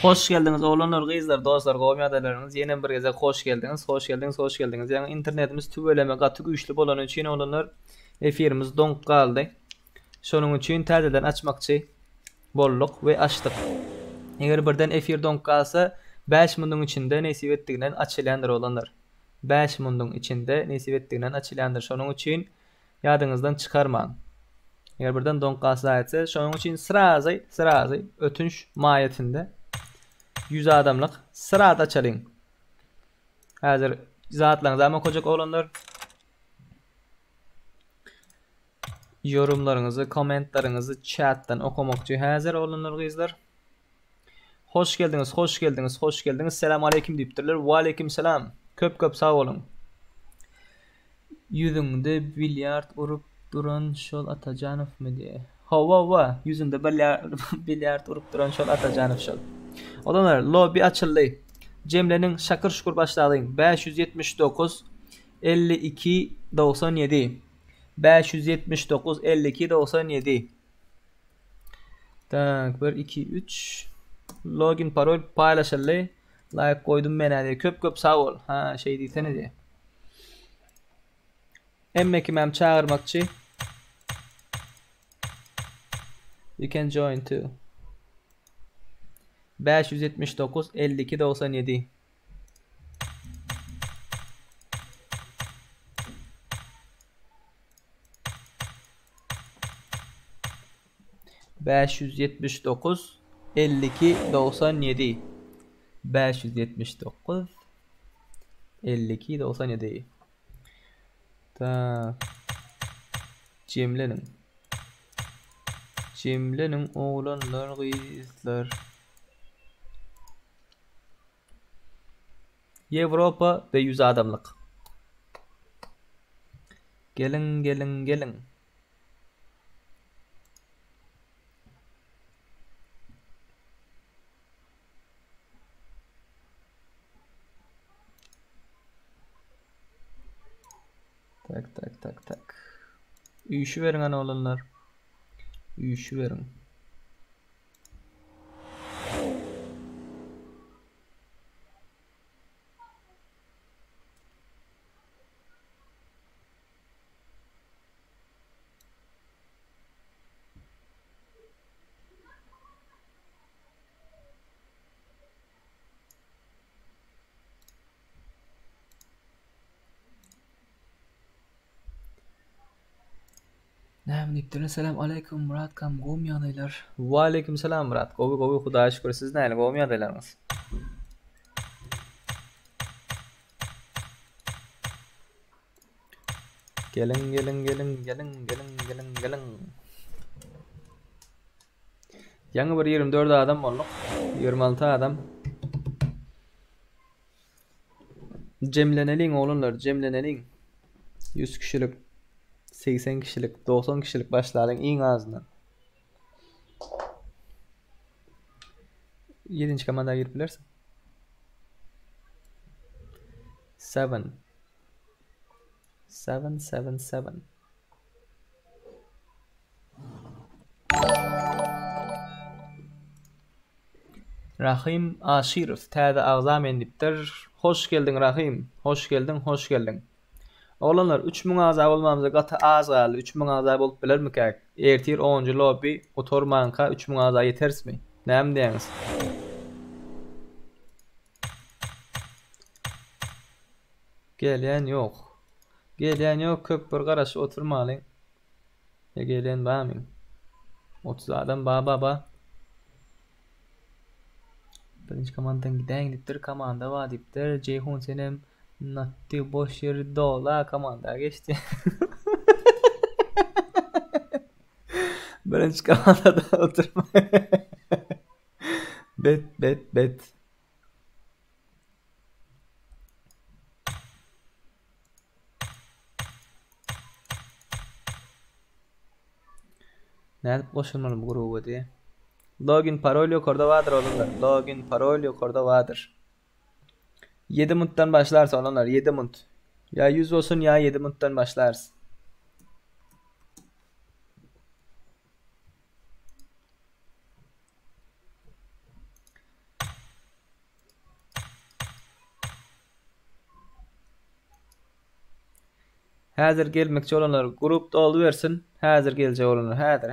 Hoş geldiňiz oglanlar gyzlar dostlar gowy ýagdaýlaryňyz ýene bir gezek hoş geldiňiz hoş geldiňiz hoş geldiňiz ýaňy internetimiz tüweleme gaty güýçli bolany üçin oglanlar efirimiz doňup galdy şonuň üçin täzeden açmakçy bolduk we açdyk eger birden efir doňup galsa 5 munduň içinde nesip etdiginden açylýandyr oglanlar 5 munduň içinde nesip etdiginden açylýandyr şonuň üçin Ýadyňyzdan çykarmaň. Eger birden doňup galsa etse, şonuň üçin srazy, srazy ötünç maýetinde 100 adamlyk sraz açalyň. Häzir zatlaryňyzy okajak oglanlar. Yorumlaryňyzy, kommentleriňizi chatdan okamakçy häzir oglanlar gyzlar. Hoş geldiňiz, hoş geldiňiz, hoş geldiňiz. Selam aleyküm diýipdirler. Wa aleyküm selam. Köp köp sag boluň. Ýüzüňde bilýard urup duran şol Atajanowmy diýe. Hawa hawa, ýüzünde bilýard urup duran şol Atajanow şol. Oglanlar, lobby açyldy. Jemleniň, şakyr-şukur başlalyň. 579 52 97 579 52 97 Tak, 1 2 3 Login parol paýlaşyldy. Like goýdum men diýe. Köp köp sag bol. Ha, şeý diýsene diýe. Hemme kimem çagyrmakçy. You can join too. 579 52 97 579 52 97 579 52 97 Tak. Jemleniň. Jemleniň oglanlar, gyzlar. Ýewropa we 100 adamlyk. Geliň, geliň, geliň. Tak, tak, tak, tak. Üýşüberiň ana oglanlar. Üýşüberiň. Näme diýipdirler? Selam aleýkum Myrat kam gowmy ýagdaýlar? Waleýkim selam Myrat. Gowy gowy Hudaýa şükür. Siz näle gowmy ýagdaýlaryňyz? Geliň geliň geliň geliň geliň geliň geliň. Ýaňy bir 24 adam bolduk. 26 adam. Jemleneliň oglanlar, jemleneliň. 100 kişilik, 80 kişilik, 90 kişilik başlalyň iň azyndan. 7-nji komanda girip bilersiň. 7 7 7 7 Rahym Aşyrow täze agza men diýipdir. Hoş geldiň Rahym. Hoş geldiň, hoş geldiň. Oglanlar 3000 agza bolmamyza gaty az galdy. 3000 agza bolup bilermikäk? Ertir 10-njy lobby gutarmanka 3000 agza ýeterismi? Näme diýýäňiz? Gelýän ýok. Gelýän ýok, köp bir garaşyp oturmalyň. Ýa gelen barmy? 30 adam ba ba ba. Birinji komandadan gidäýiň diýipdir. Komanda bar diýipdir. Jeýhun senem natty boş ýeri dola komanda geçdi. Birinji komandada oturma. bet bet bet. Nädip goşulmaly bu gruba diýe. Login parol ýokarda bardyr oglanlar. Login parol ýokarda bardyr. 7 muntdan başlarys oglanlar 7 munt. Ýa 100 bolsun ýa 7 muntdan başlarys. Häzir gelmekçi bolanlar grup dolubersin. Häzir geljek bolanlar häzir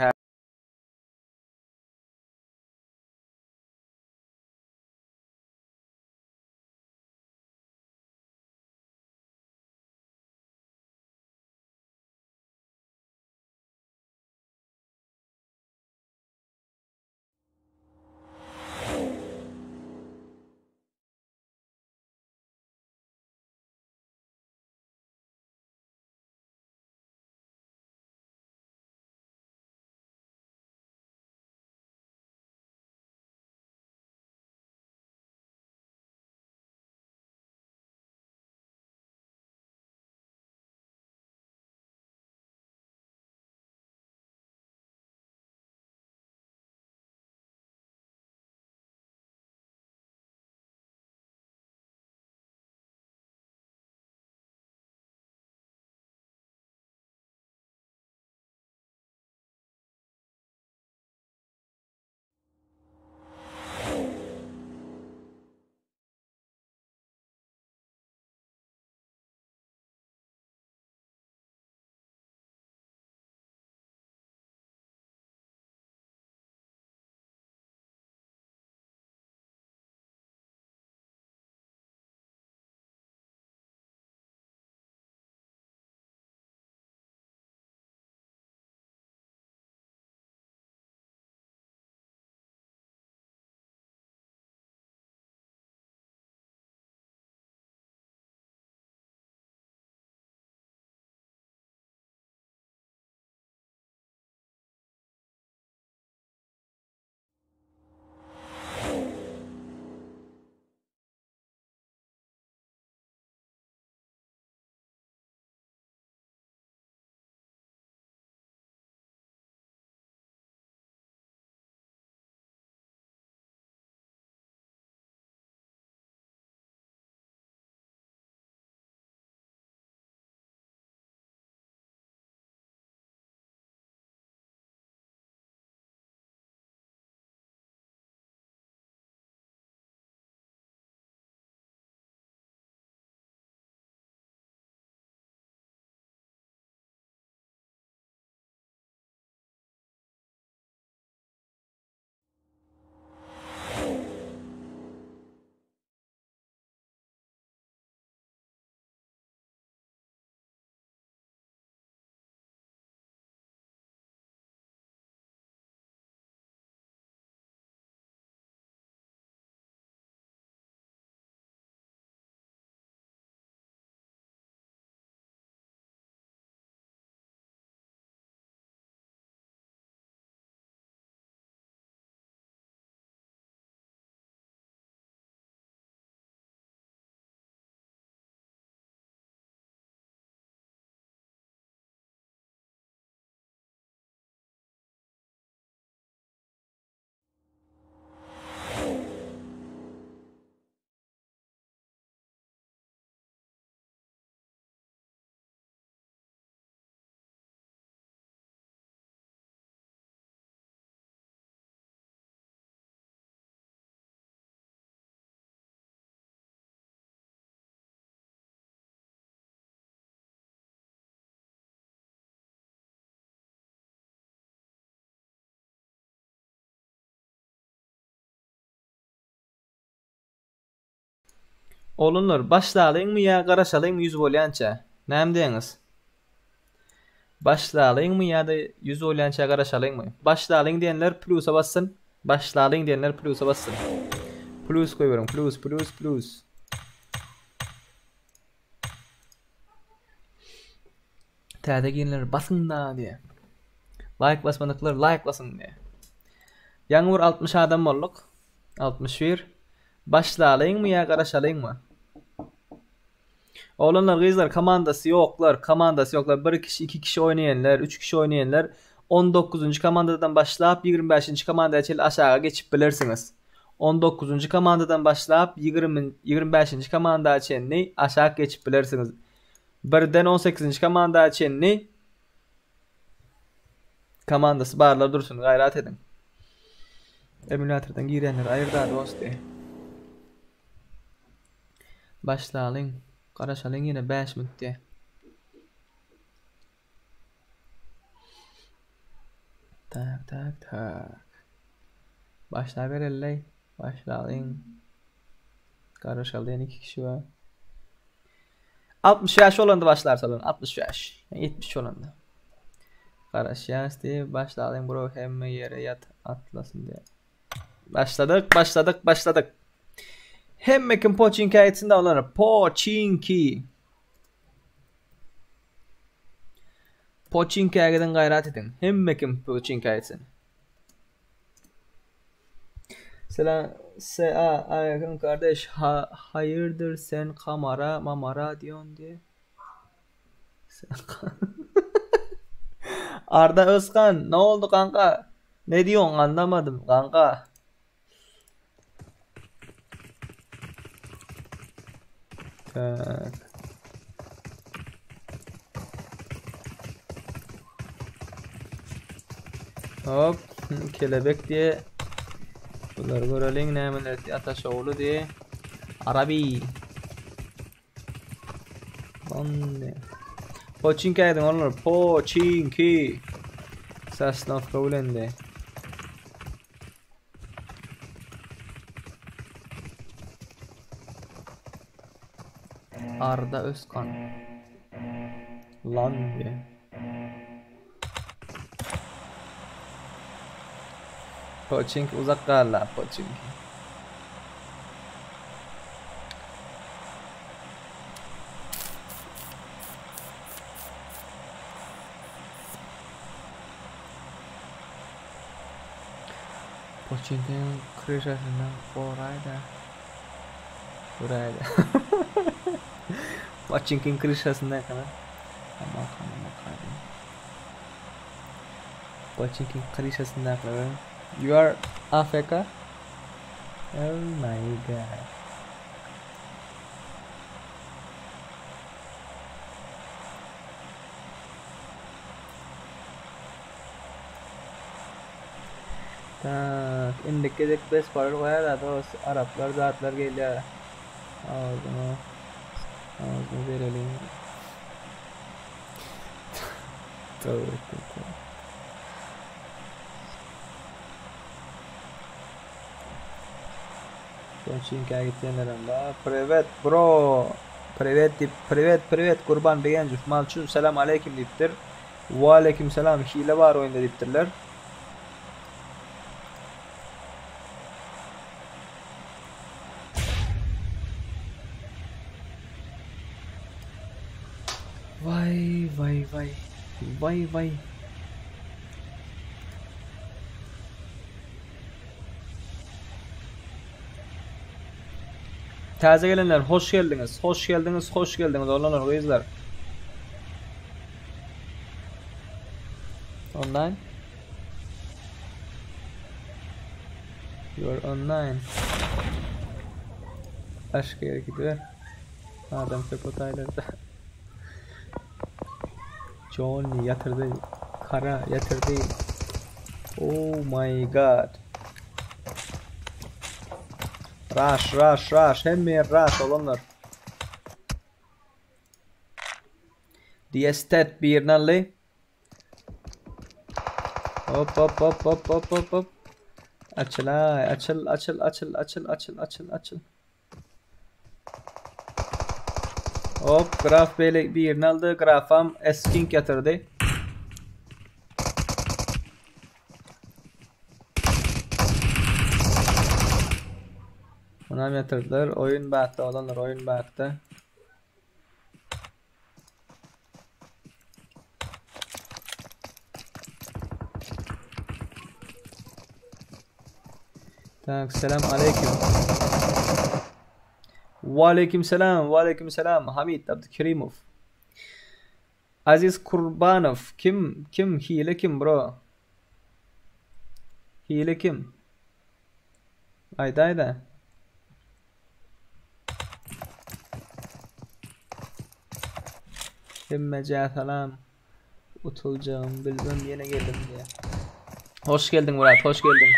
Oglanlar başlalyňmy ýa garaşalyňmy ýüz bolýança? Näme diýeňiz? Başlalyňmy ýa-da ýüz bolýança garaşalyňmy? Başlalyň diýenler plusa bassyn. Başlalyň diýenler plusa bassyn. Plus goýberiň, plus, plus, plus. Täze girenler basyň da diýe. Laýk basmadyklar laýk basyň diýe. Ýaňy bir 60 adam bolduk. 61. Başlalyňmy ýa garaşalyňmy? Oglanlar gyzlar komandasy ýoklar komandasy ýoklar bir kişi iki kişi oýnaýanlar üç kişi oýnaýanlar on dokuzynjy komandadan başlap ýigrimi bäşinji komandaya çenli aşaga geçip bilersiňiz. On dokuzynjy komandadan başlap ýigrimi ýigrimi bäşinji komanda çenli aşak geçip bilersiňiz. Birden on sekizinji komanda çenli komandasy barlar dursun gaýrat ediň. Emulatordan girenleri aýyrda dosty. Başlalyň. Garaşalyň ýene 5 minut diýe. Tak tak tak. Başlabereli. Başlalyň. Garaşaly diýen iki kişi bar. 65 bolanda başlarys olar. 65. 70 bolanda. Garaşýas diýip başlalyň bro hemme ýere ýat atlasyn diýip. Başladyk, başladyk, başladyk. Hemme kim poçinkä gitsin de olar. Poçinki. Poçinkä gidin gaýrat ediň. Hemme kim poçinkä gitsin. Selam SA aleyküm kardeş ha, hayırdır sen kamara mamara diyorsun diye. Arda Özkan ne oldu kanka? Ne diyorsun anlamadım kanka. Tak. Hop, kelebek diye. Bular göreliň nämeler diye Ataş ogly diye. Arabi. Lan ne? Poçinki aýdyň olar. Poçinki. Sosnovka bilendi. Arda Özkan. Lan diye. Poçinki uzak galdy Poçinki. Poçinkiň kryşasyndan goraýda. Göräýdä. Poçinkiň kryşasyndan kana. Poçinkiň kryşasyndan You are AFK? Oh my god. Tak, indiki gezek bes parol goýar-a dos, araplar zatlar gelýär. Agzyňa agzyňa bereliň. Tövbe tövbe. Poçinkä gitýänlerem bar. Privet bro. Privet diýip, privet privet Gurban Begenjow Malçun selam aleýkim diýipdir. Waleýkim selam hile bar oýunda diýipdirler. Waý waý waý. Waý waý. Täze gelenler hoş geldiňiz. Hoş geldiňiz, hoş geldiňiz oglanlar, gyzlar. Online. You are online. Başga ýere gidiber. Adam köp otaýlarda. Johnny ýatyrdy. Kara ýatyrdy. Oh my god. Rush, rush, rush. Hemme ýer rush oglanlar. Diestet birini aldy. Hop hop hop hop hop hop hop. Açylaý, açyl, açyl, açyl, açyl, açyl, açyl, açyl. Hop, graf beýle birini aldy. Grafam S-King ýatyrdy. Onam ýatyrdylar. Oýun bakda olanlar, oýun bakda. Tak, selam aleyküm. Wa aleyküm selam, wa aleyküm selam. Hamid Abdukerimov. Aziz Kurbanov. Kim, kim, hile kim bro? Hile kim? Aýdaýda. Hemmejä salam. Utuljagymy bilibem ýene geldim diýýär. Hoş geldiň Murat, hoş geldiň.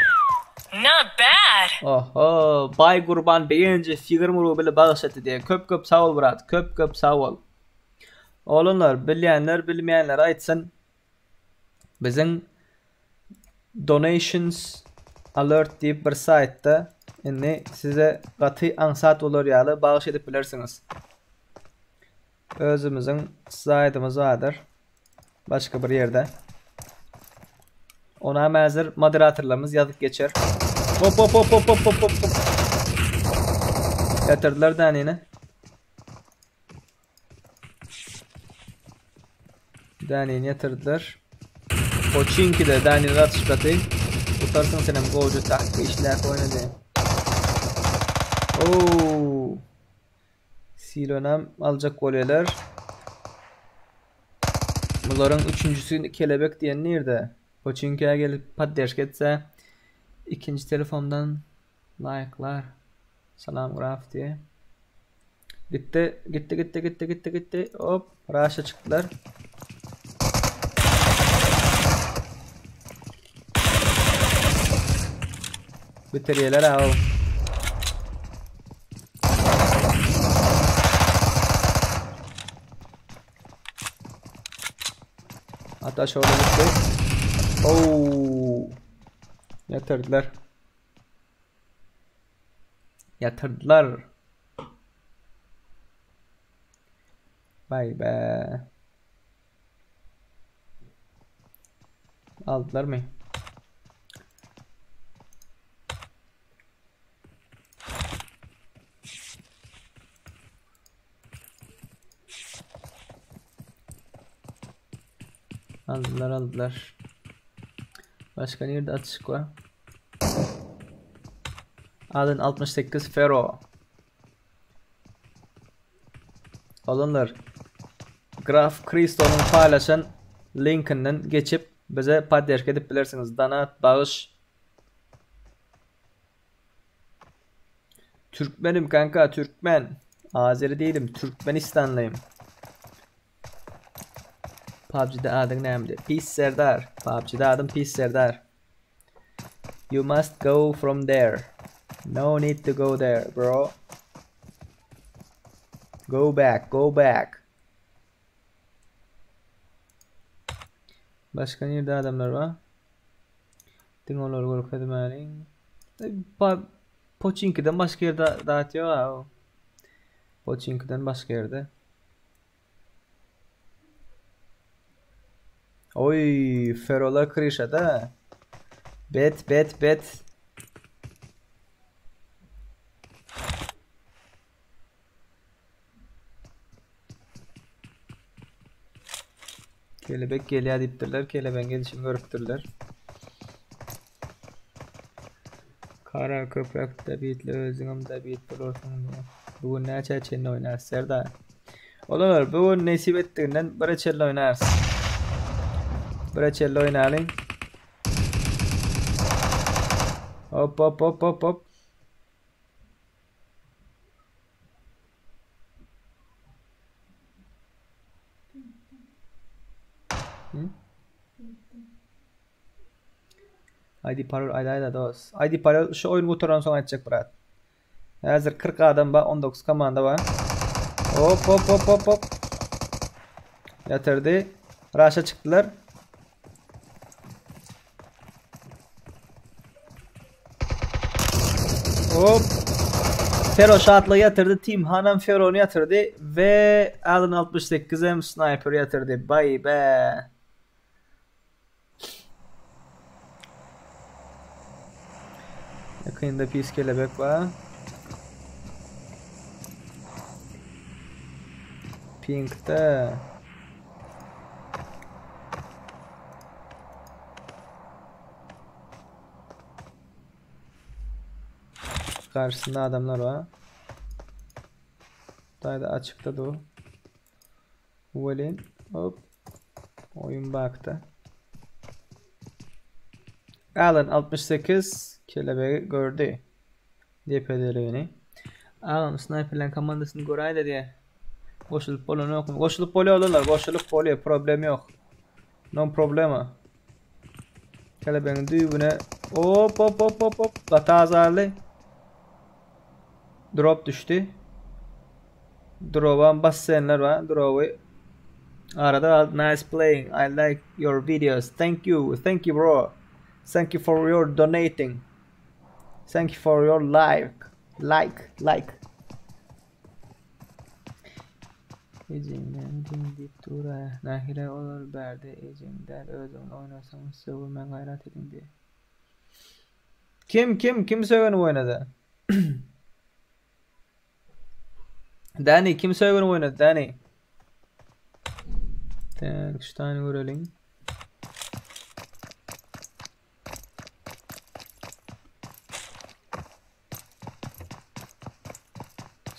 Not bad. Oho, Baý Gurban Begenji 20 rubly bagyş etdi diýýär. Köp köp sag bol brat, köp köp sag bol. Oglanlar, bilýänler bilmeýänlere aýtsyn. Biziň. Donations Alert diýip bir saýtda indi size gaty aňsat bolar ýaly bagyş edip bilersiňiz. Özümiziň saýtymyz bardyr. Başga bir ýerde. Onam häzir moderatorlarymyz ýazyp geçer. Hop hop hop hop hop hop hop. Ýatyrdylar dänini. Dänini ýatyrdylar. Poçinki-de dänini atyşgaty. Tutarsyň senem gowja taktika işläp oýnady. Oo. Silonam aljak bolýarlar. Bularyň üçünjisi kelebek diýen nirde? Poçinkä gelip podderşka etse ikinji telefondan laýklar. Salam graf diýe. Gitdi, gitdi, gitdi, gitdi, gitdi, gitdi. Hop, raşa çykdylar. Bitirýärler ha. Hatta şurada gitti. Oo. Yatırdılar. Yatırdılar. Vay be. Aldylarmy? Aldylar aldylar. Başga nirde atyşyk bar? Alyn 68 Fero. Oglanlar Graf Kristonyň paýlaşan linkinden geçip bize podderşka edip bilersiňiz. Donat, bagyş. Türkmenim kanka Türkmen. Azeri değilim Türkmenistanlıyım. PUBG'de adyň nämdi? Pis Serdar. PUBG'de adım Pis Serdar. You must go from there. No need to go there, bro. Go back, go back. Başga nirde adamlar bar? Diňe olary görkezmäliň. Poçinkiden başga ýerde zat ýok ha. Poçinkiden başga ýerde. Oý, Ferolar kryşada. Bet, bet, bet. Kelebek gelýär diýipdirler. Kelebegiň gelişini görüpdirler. Kara köpek de bitli özüňem de bit bolarsyň diýýär. Bu gün näçä çenli oýnarys Serdar? Olar bu gün nesip etdiginden bire çenli oýnarys. Bire çenli oýnalyň. Hop hop hop hop hop. Hı? ID parol aýda aýda dos. ID parol şu oýun gutaran soň aýtjak brat. Häzir 40 adam bar, 19 komanda bar. Hop hop hop hop hop. Ýatyrdy. Raşa çykdylar. Hop. Fero şatlygy ýatyrdy. Team Hanam Ferony ýatyrdy we Allen 68 hem sniper ýatyrdy. Bay be. Ýakynda pis kelebek bar. Pinkde. Garşysynda adamlar bar. Daýda açykda dur. Welin hop. Oýun bakda. Allen 68 kelebegi gördü. Depedeligini. Agam snayperleň komandasyny göräýdä diýä. Goşulyp bolanokmy? Goşulyp bolýar olarlar, goşulyp bolýar, problem ýok. No problema. Kelebegiň düýbüne hop hop hop hop hop gaty azaldy. Drop düşdi. Dropam bassenler bar. Dropy arada nice playing. I like your videos. Thank you. Thank you bro. Thank you for your donating. Thank you for your like. Like, like. Ejeň näme diýen diýip dur-a. Nähili olar bärde ejeň däl özüňiz oýnasaňyz sögünmäň gaýrat ediň diýe. Kim kim kim sögünip oýnady? Dani kim sögünip oýnady Dani? Tak şu tane göreliň.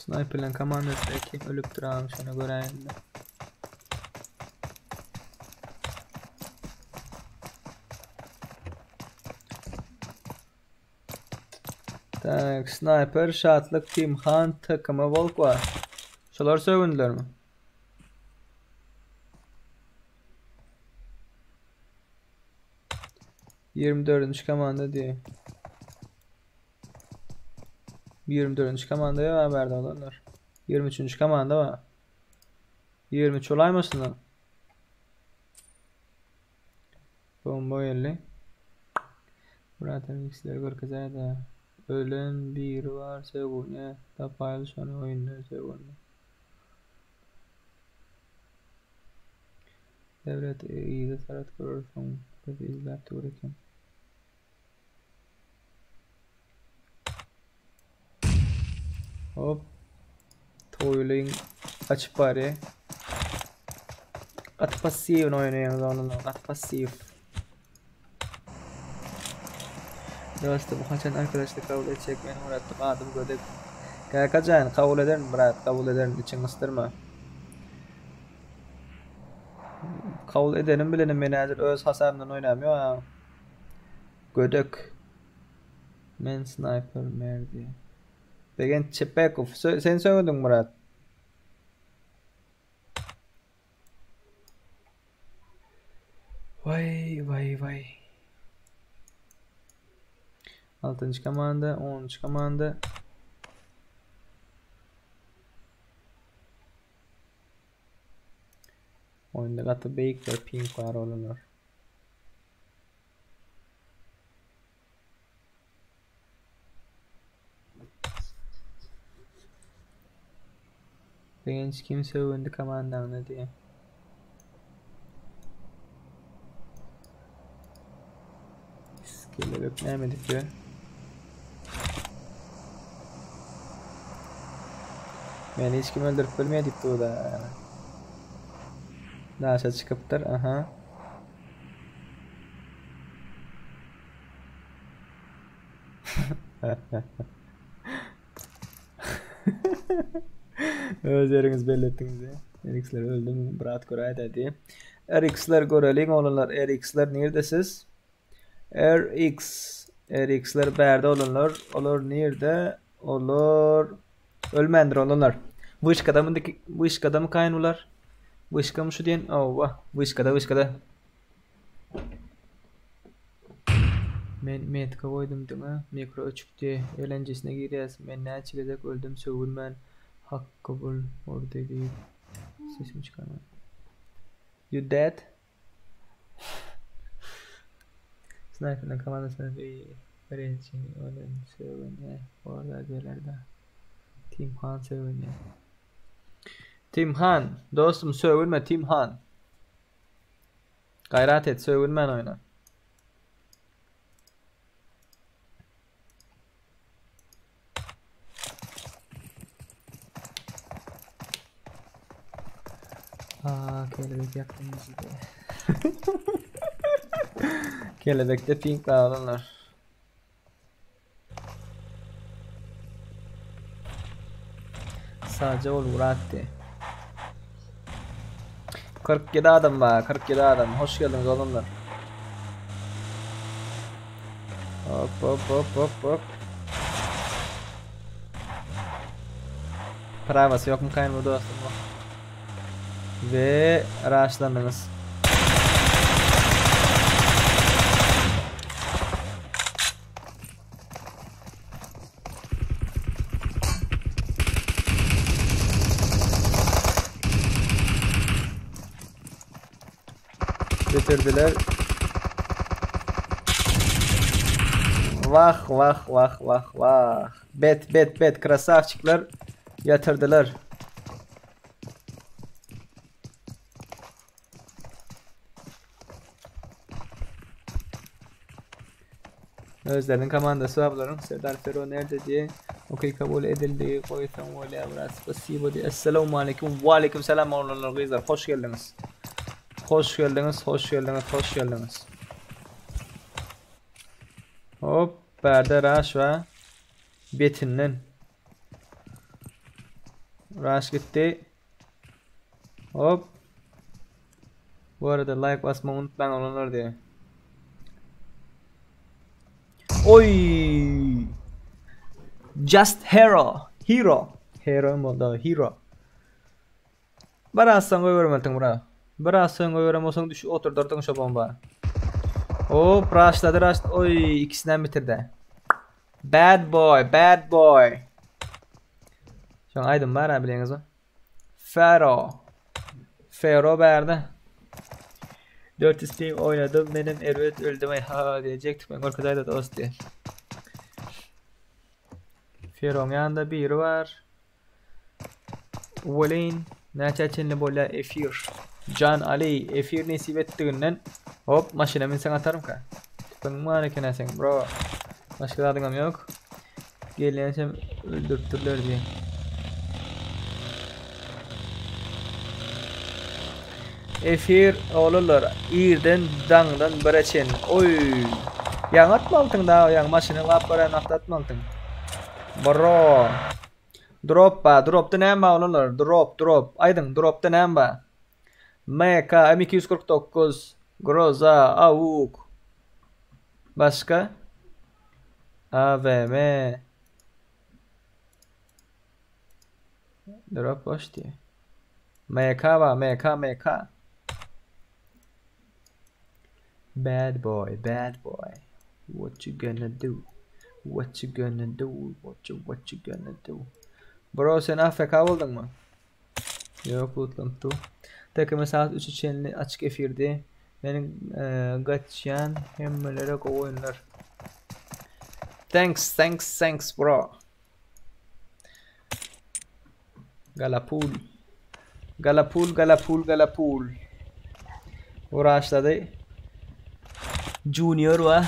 Sniperleň komandasy kim ölüpdir agam şony göräýeli. Tak, Sniper, Şatlyk, Team Han, TKM Volk bar. Şolar sögündilermi? 24-nji komanda diýýär. 24-nji komanda ýok bärde olanlar. 23-nji komanda bar. 23 bolaýmasyn Bomba geldi. Murat RX'leri görkezäýdä. Ölen biri bar sögünýä. Tapaýly şony oýunda sögünýä. Döwlet yza sarat görersiň. Biz izläp dur eken. Hop. Toýlyň açyp barýa. Gaty passiw oýnaýaňyz onuň, gaty passiw. Dostum, haçan arkadaşlyk kabul etjek men Muratdyk adym gödek. Kakajan, kabul ederin brat, kabul ederin, içiňi gysdyrma. Kabul edenim bilenem men häzir öz hasabymdan oýnam ýok. Gödek. Men sniper merdi. Begenç Çepekow. Sen sögüdiň Murat. Vay vay vay. Altynjy komanda, onunjy komanda. Oýunda gaty beýik bir ping bar olanlar. Begenç kim sögündi komandaňda diýe. Kelebek näme edip ýör? Meni hiç kim öldürip bilmeýär diýip dur da. Daşa çykypdyr, aha. Öz ýeriňizi belli etdiňiz. RX-ler öldüm, brat göräýdä diýip. RX-ler göreliň oglanlar, RX-ler nirde siz? RX, RX-ler bärde oglanlar, olar nirde? Olar ölmändir oglanlar. Wyşkada mı wyşkada mı kaýyn bular? Wyşka mı şu diýen? Owa, wyşkada, wyşkada. Men metka goýdum diňe mikro öçükdi elenjesine girýäs men näçe gezek öldüm sögünmän hakky bul urdy diýip sesimi çykarman You dead? Snayperleň komandasyna birinji ölen sögünýä borda diýerlerde Team Han sögünýä Team Han dostum sögünme Team Han Gaýrat et, sögünmän oýna. Aa, kelebek ýakdym bizi. Kelebekde pink bar Sadece ol uratdy. 47 adam bar, 47 adam. Hoş geldiňiz oglanlar. Hop hop hop hop hop. Pravasy ýokmy kaýyn bu dostum bu. We raşlandyňyz. Bitirdiler. Wah wah wah wah wah. Bet bet bet krasavçikler ýatyrdylar. Özleriniň komandasy bar bularyň. Serdar Fero nerde diye. Okey kabul edildi. Goýsaň bolýar brat. Spasibo diye. Esselamu aleyküm. Ve aleyküm selam oglanlar gyzlar. Hoş geldiňiz. Hoş geldiňiz, hoş geldiňiz, hoş geldiňiz. Hop, bärde raş we betinden. Raş gitdi. Hop. Bu arada like basmayı unutmayın olanlar diye. Oy! Just hero. Hero. Hero mu oldu? Hero. Biraz soň goýbermelidiň bura. Biraz soň goýberen bolsaň düş oturdyrdyň şo bomba. Hop, raşlady raş. Oý, ikisinem bitirdi. Bad boy, bad boy. Şoň aýdym bar ha bileňizmi? Fero. Fero bärde. 400 ping oýnadym, menem erbet öldüm aý ha diýjekdik men gorkuzayda dost diýe. Feroň ýanynda biri bar. Welin näçä çenli bolýar efir. Jan Ali efir nesip etdiginden hop maşyna minseň atarymka. Tüpeňiň bar eken-ä seň bro. Başga zadyňam ýok. Gelýänçäm öldüripdirler diýen. Efir oglanlar irden daňdan bire çenli. Oý. Ýaňy atmalysyň da ýaňy maşyna gap barýan wagty atmalysyň. Bro. Drop ba, dropda näme bar oglanlar? Drop, drop. Aýdyň, dropda näme bar? MK M249, Groza, AUG. Başga? AVM. Drop boş diýýär. MK bar, MK, MK. Bad boy, bad boy. What you gonna do? What you gonna do? What you what you gonna do? Bro sen AFK bolduňmy? Ýok, lootlanıp dur. TKM saat 3'e çenli açyk efirdi. Meniň e, gaçýan hemmelere gowy oýunlar. Thanks, thanks, thanks bro. Galapul. Galapul, galapul, galapul. Uğraşladı. Junior wa.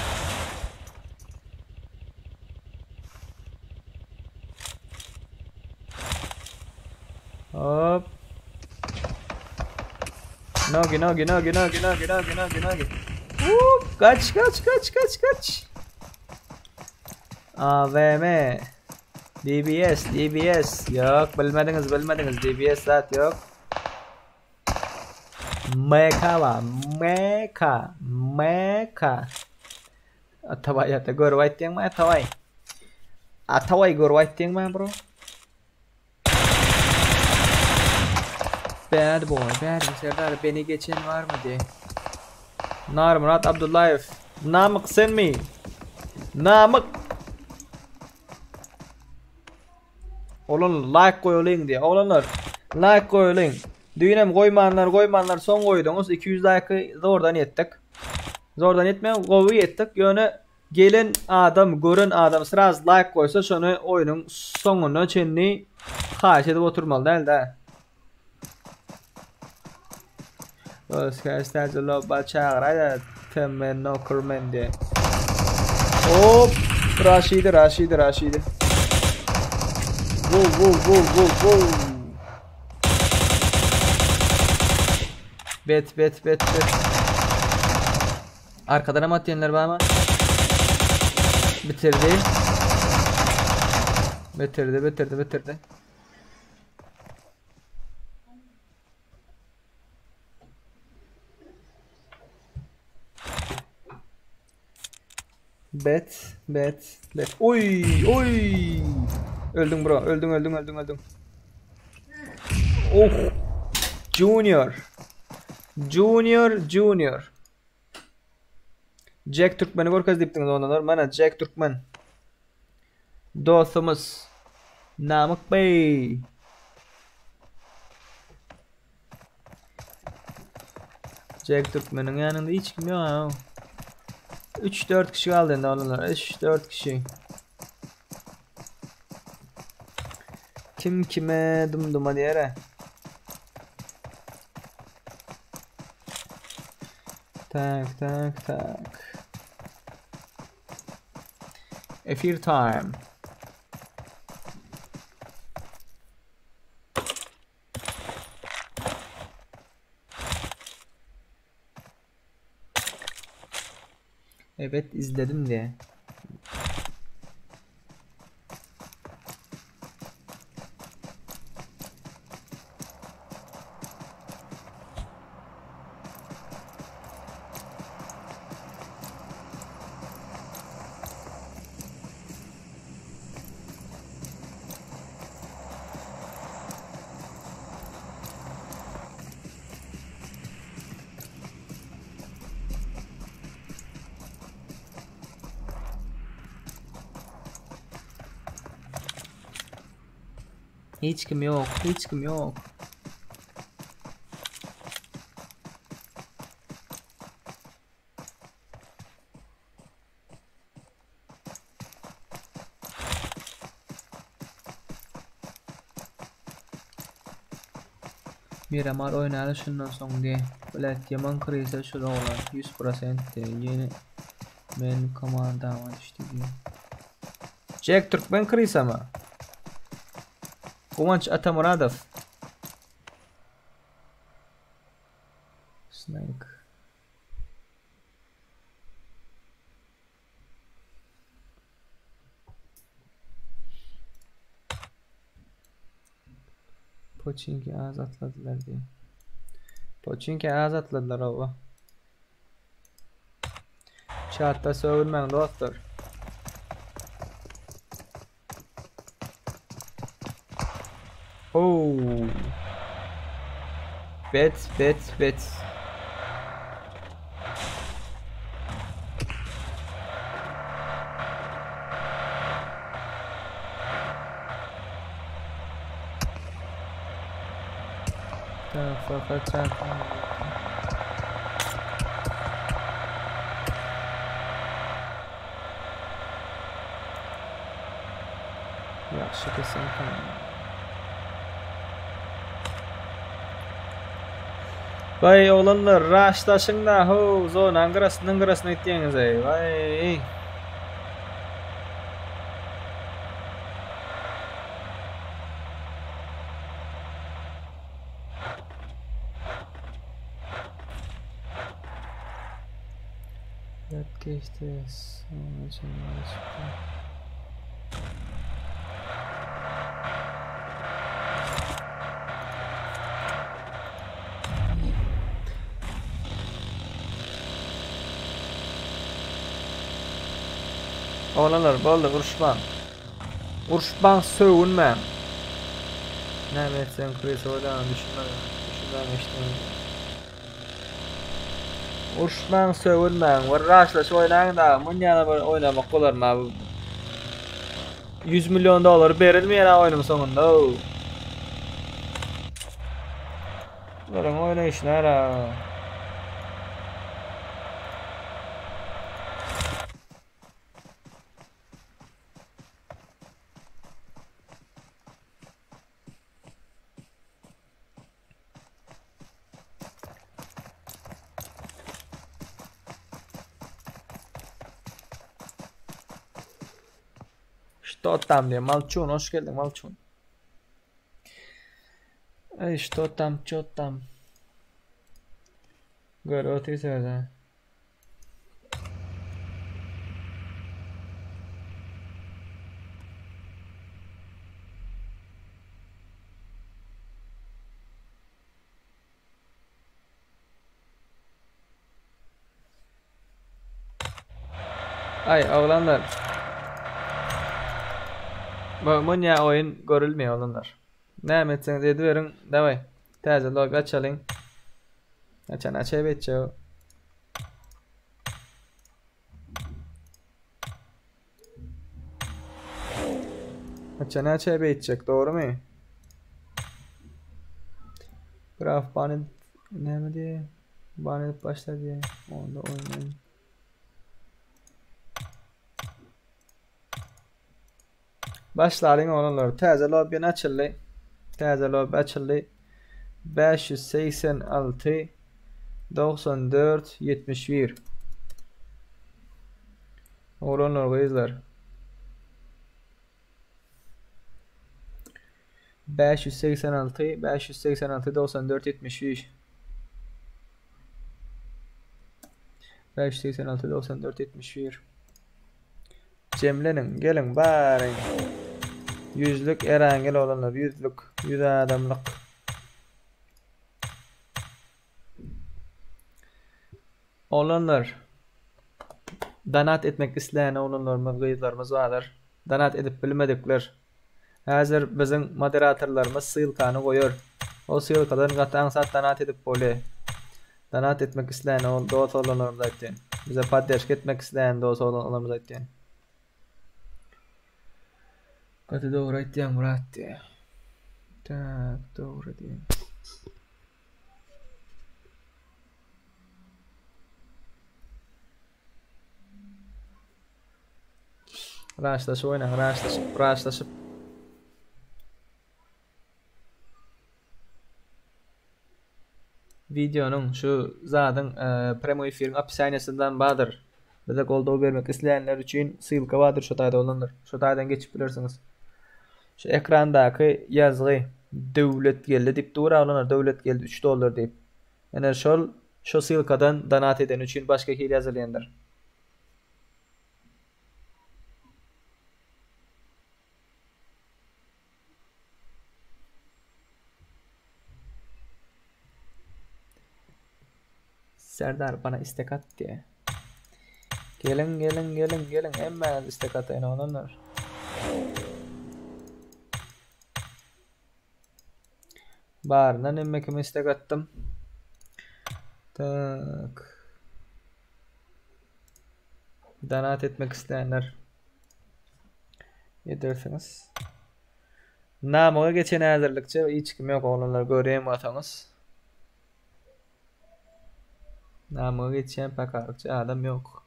Hop. Nogi, nogi, nogi, nogi, nogi, nogi, nogi, nogi. Hop, kaç, kaç, kaç, kaç, kaç. AVM. DBS, DBS. Ýok, bilmediňiz, bilmediňiz. DBS zat ýok. MK bar. MK. MK. Atabaý ata görüp aýtdyňmy Atabaý? Atabaý görüp aýtdyňmy bro? Bad boy, bad boy. Serdar beni geçen var mı diye. Nar Murat Abdullayev. Namık sen mi? Namık. Oglan like goýalyň diýýär. Oglanlar like goýalyň. Düýnem goýmanlar goýmanlar soň goýduňyz 200 like zordan ýetdik. Zordan ýetmän gowy ýetdik. Ýöne gelen adam gören adam sraz like goýsa şony oýnuň soňuna çenli haýyş edip oturmaly däl-de. Özkäş täze lobba çagyraýda TM Nokerman diye. Hop! Raşidi, Raşidi, Raşidi. Wow, wow, wow, wow, wow. Bet, bet, bet, bet. Arkadan hem atýanlar barmy? Bitirdi. Bitirdi, bitirdi, bitirdi. Bet, bet, bet. Oy, oy. Öldün bro, öldün, öldün, öldün, öldün. Oh. Junior. Junior, Junior. Jack Türkmeni görkez diýipdiňiz ondan. Mana Jack Türkmen. Dostumyz Namyk Bey. Jack Türkmeniň ýanynda hiç kim ýok. 3-4 kişi galdy indi oglanlar. 3-4 kişi. Kim kime dum-duma diýer-ä. Tak, tak, tak. Efir time. Evet izledim diye. Hiç kim ýok, hiç kim ýok. Miramar oýnaly şundan soň diý. Blet ýaman krysa şul oglan 100% diý. Ýene men komandama düşdi diý. Jack Türkmen krysamy? Guwanç Atamyradow. Snake. Poçinki az atladylar diýip. Poçinki az atladylar oba. Çatda sögünmäň dostlar. Oh. Bet bet bet. Fakat Ýagşy kesen Waý oglanlar raşlaşyň-da how zonaň gyrasyndan gyrasyna gitýäňiz-eý waý. Geçdi. Oglanlar boldy uruşmaň. Uruşmaň sögünmäň. Näme etseň krisa bolýanyny düşünmedim. Düşünmän geçdim. Uruşmaň sögünmäň bir raşlaşyp oýnaň da munýana bir oýnamak bolarmy bu 100 million dollar berilmeýär ha oýnuň soňunda. Bularyň oýnaýşyny ara. Что там diýýär. Malçun, hoş geldiň Malçun. Ey, что там, чё там? Gör otyrsyňyz-a. Aý oglanlar. Bu munýa oýun görülmeýär oglanlar. Näme etseňiz ediberiň. Daway. Täze lobby açalyň. Açan açaýyp etjek. Açan açaýyp etjek, dogrymy? Graf ban näme diýýär? Ban edip başla diýýär. Onda oýnaýyn. Başlalyň oglanlar. Täze lobby açyldy. Täze lobby açyldy. 586 94 71 Oglanlar gyzlar. 586 586 94 71 586 94 71 Jemleniň, geliň baryň. Ýüzlük Erangel oglanlar, ýüzlük, ýüz adamlyk. Oglanlar, donat etmek isleýän oglanlarymyz, gyzlarymyz bardyr. Donat edip bilmedikler. Häzir biziň moderatorlarymyz ssylkany goýar. Ol ssylkadan gaty aňsat donat edip bolýar. Donat etmek isleýän ol dos oglanlarymyza aýtýan. Bize podderşka etmek isleýän dos oglanlarymyza aýtýan. Gaty dogry aýtýaň Myrat diýýär. Tak, dogry diýýär. Raşlaşyp oýnaň, raşlaşyp, raşlaşyp. Wideonyň şu zadyň premoi efiriň opisaniýasyndan bardyr. Bize goldaw bermek isleýänler üçin ssylka bardyr şu taýda oglanlar. Şu taýdan geçip bilersiňiz. Şu ekrandaky ýazgy Döwletgeldi diýip dur oglanlar, Döwletgeldi 3 dollar diýip. Ene şol şu ssylkadan donat edeni üçin başga hili ýazylýandyr. Serdar bana istek at diýe. Geliň, geliň, geliň, geliň. Hemmäňiz istek ataýyn oglanlar. Baryndan hemme kime istek atdym. Tak. Donat etmek isleýänler edersiňiz. Namyga geçen häzirlikçe hiç kim ýok oglanlar görýän bolsaňyz. Namyga geçýän pakarykça adam ýok.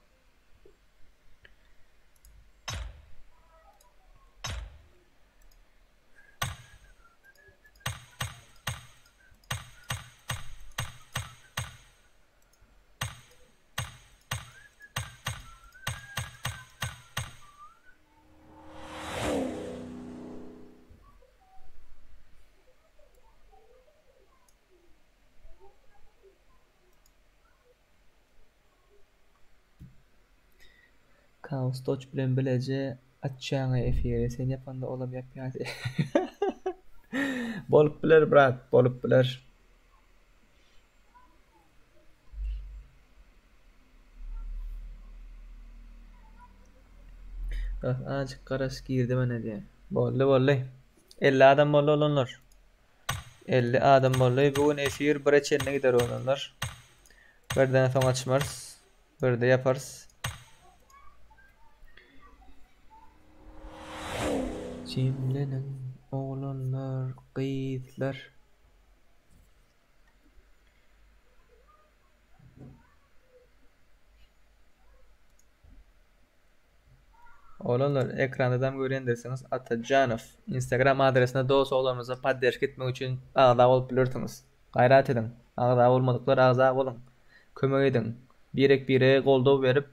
Kaos Doç bilen bileje açýaňa efiri sen ýapanda olam ýapýar Bolup biler brat bolup biler. Azajyk garaş girdim ene diýen. Boldy boldy. 50 adam boldy oglanlar. 50 adam boldy. Bu gün efir 1-e çenli gider oglanlar. Birden soň açmarys. Birde ýaparys. Jemleniň oglanlar, gyzlar. Oglanlar ekrandadam görýändirsiňiz Atajanow Instagram adresine dos oglanymyza podderşka etmek üçin agza bolup bilersiňiz. Gaýrat ediň. Agza bolmadyklar agza boluň. Kömek ediň. Birek birege goldaw berip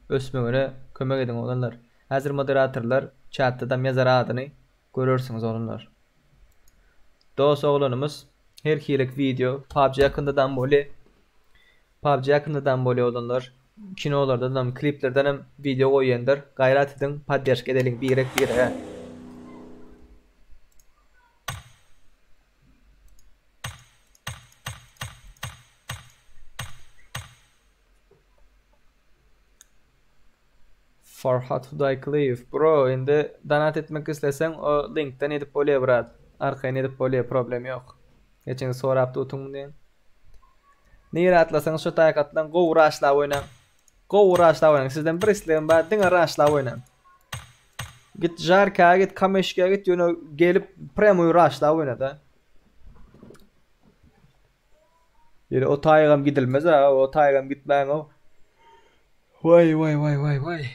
ösmegine kömek ediň oglanlar. Häzir moderatorlar çatdadam ýazar adyny görersiňiz oglanlar. Dos oglanymyz her hilik wideo PUBG hakynda dam bolýa. PUBG hakynda dam bolýa oglanlar. Kinolardanam, kliplerdenem wideo goýýandyr. Gaýrat ediň, podderşka edeliň birek birege. Farhat Hudaýkylyýew bro indi donat etmek isleseň o linkden edip bolýa brat arkaýyn edip bolýa problem ýok geçen sorap dutuň diýen nirä atlasaňyz şo taýak atlaň gowy raşlap oýnaň gowy raşlap oýnaň sizden bir islegim bar diňe raşlap oýnaň git žarka git kameşka git ýöne gelip premui raşlap oýna-da Ýöne o taýygam gidilmez a, o taýygam gitmäň o. Waý waý waý waý waý.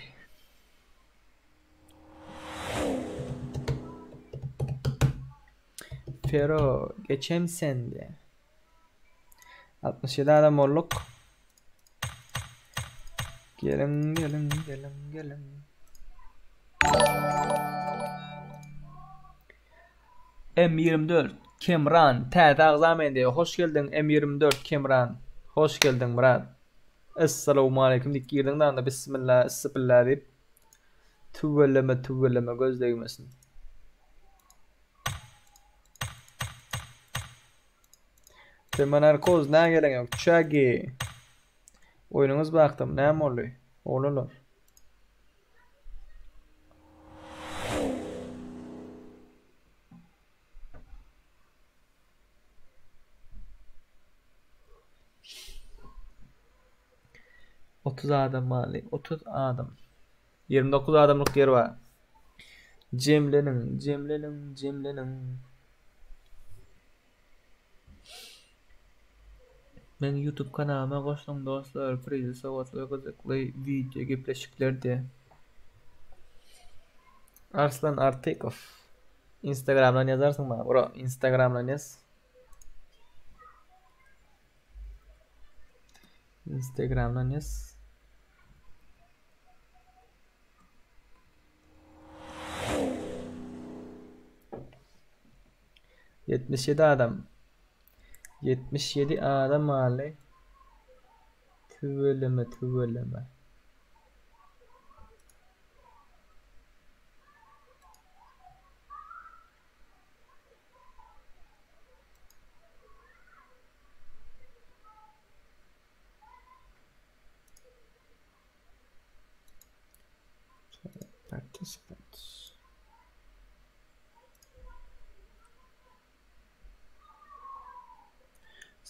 Fero geçem sende. 67 adam bolduk. Geliň, geliň, geliň, geliň. M24 Kemran täze agza men diýýär. Hoş geldiň M24 Kemran. Hoş geldiň Myrat. Essalawmaleýkim diýip girdiň da bismillah, issibilla diýip. Tüweleme tüweleme göz degmesin. Temanarkoz nä gelen ýok. Çagi. Oýnuňyz bakdym. Näme boldy? Oglanlar. 30 adam maly. 30 adam. 29 adamlyk ýer bar. Jemleniň, jemleniň, jemleniň. Meň YouTube kanalyma goşulyň dostlar, prizli sowgatly gyzykly wideo gepleşikler diýe. Arslan Artykow. Instagramdan ýazarsyň maňa bro, Instagramdan ýaz. Instagramdan ýaz. 77 adam. 77 adam galdy. Tüweleme, tüweleme. Participants.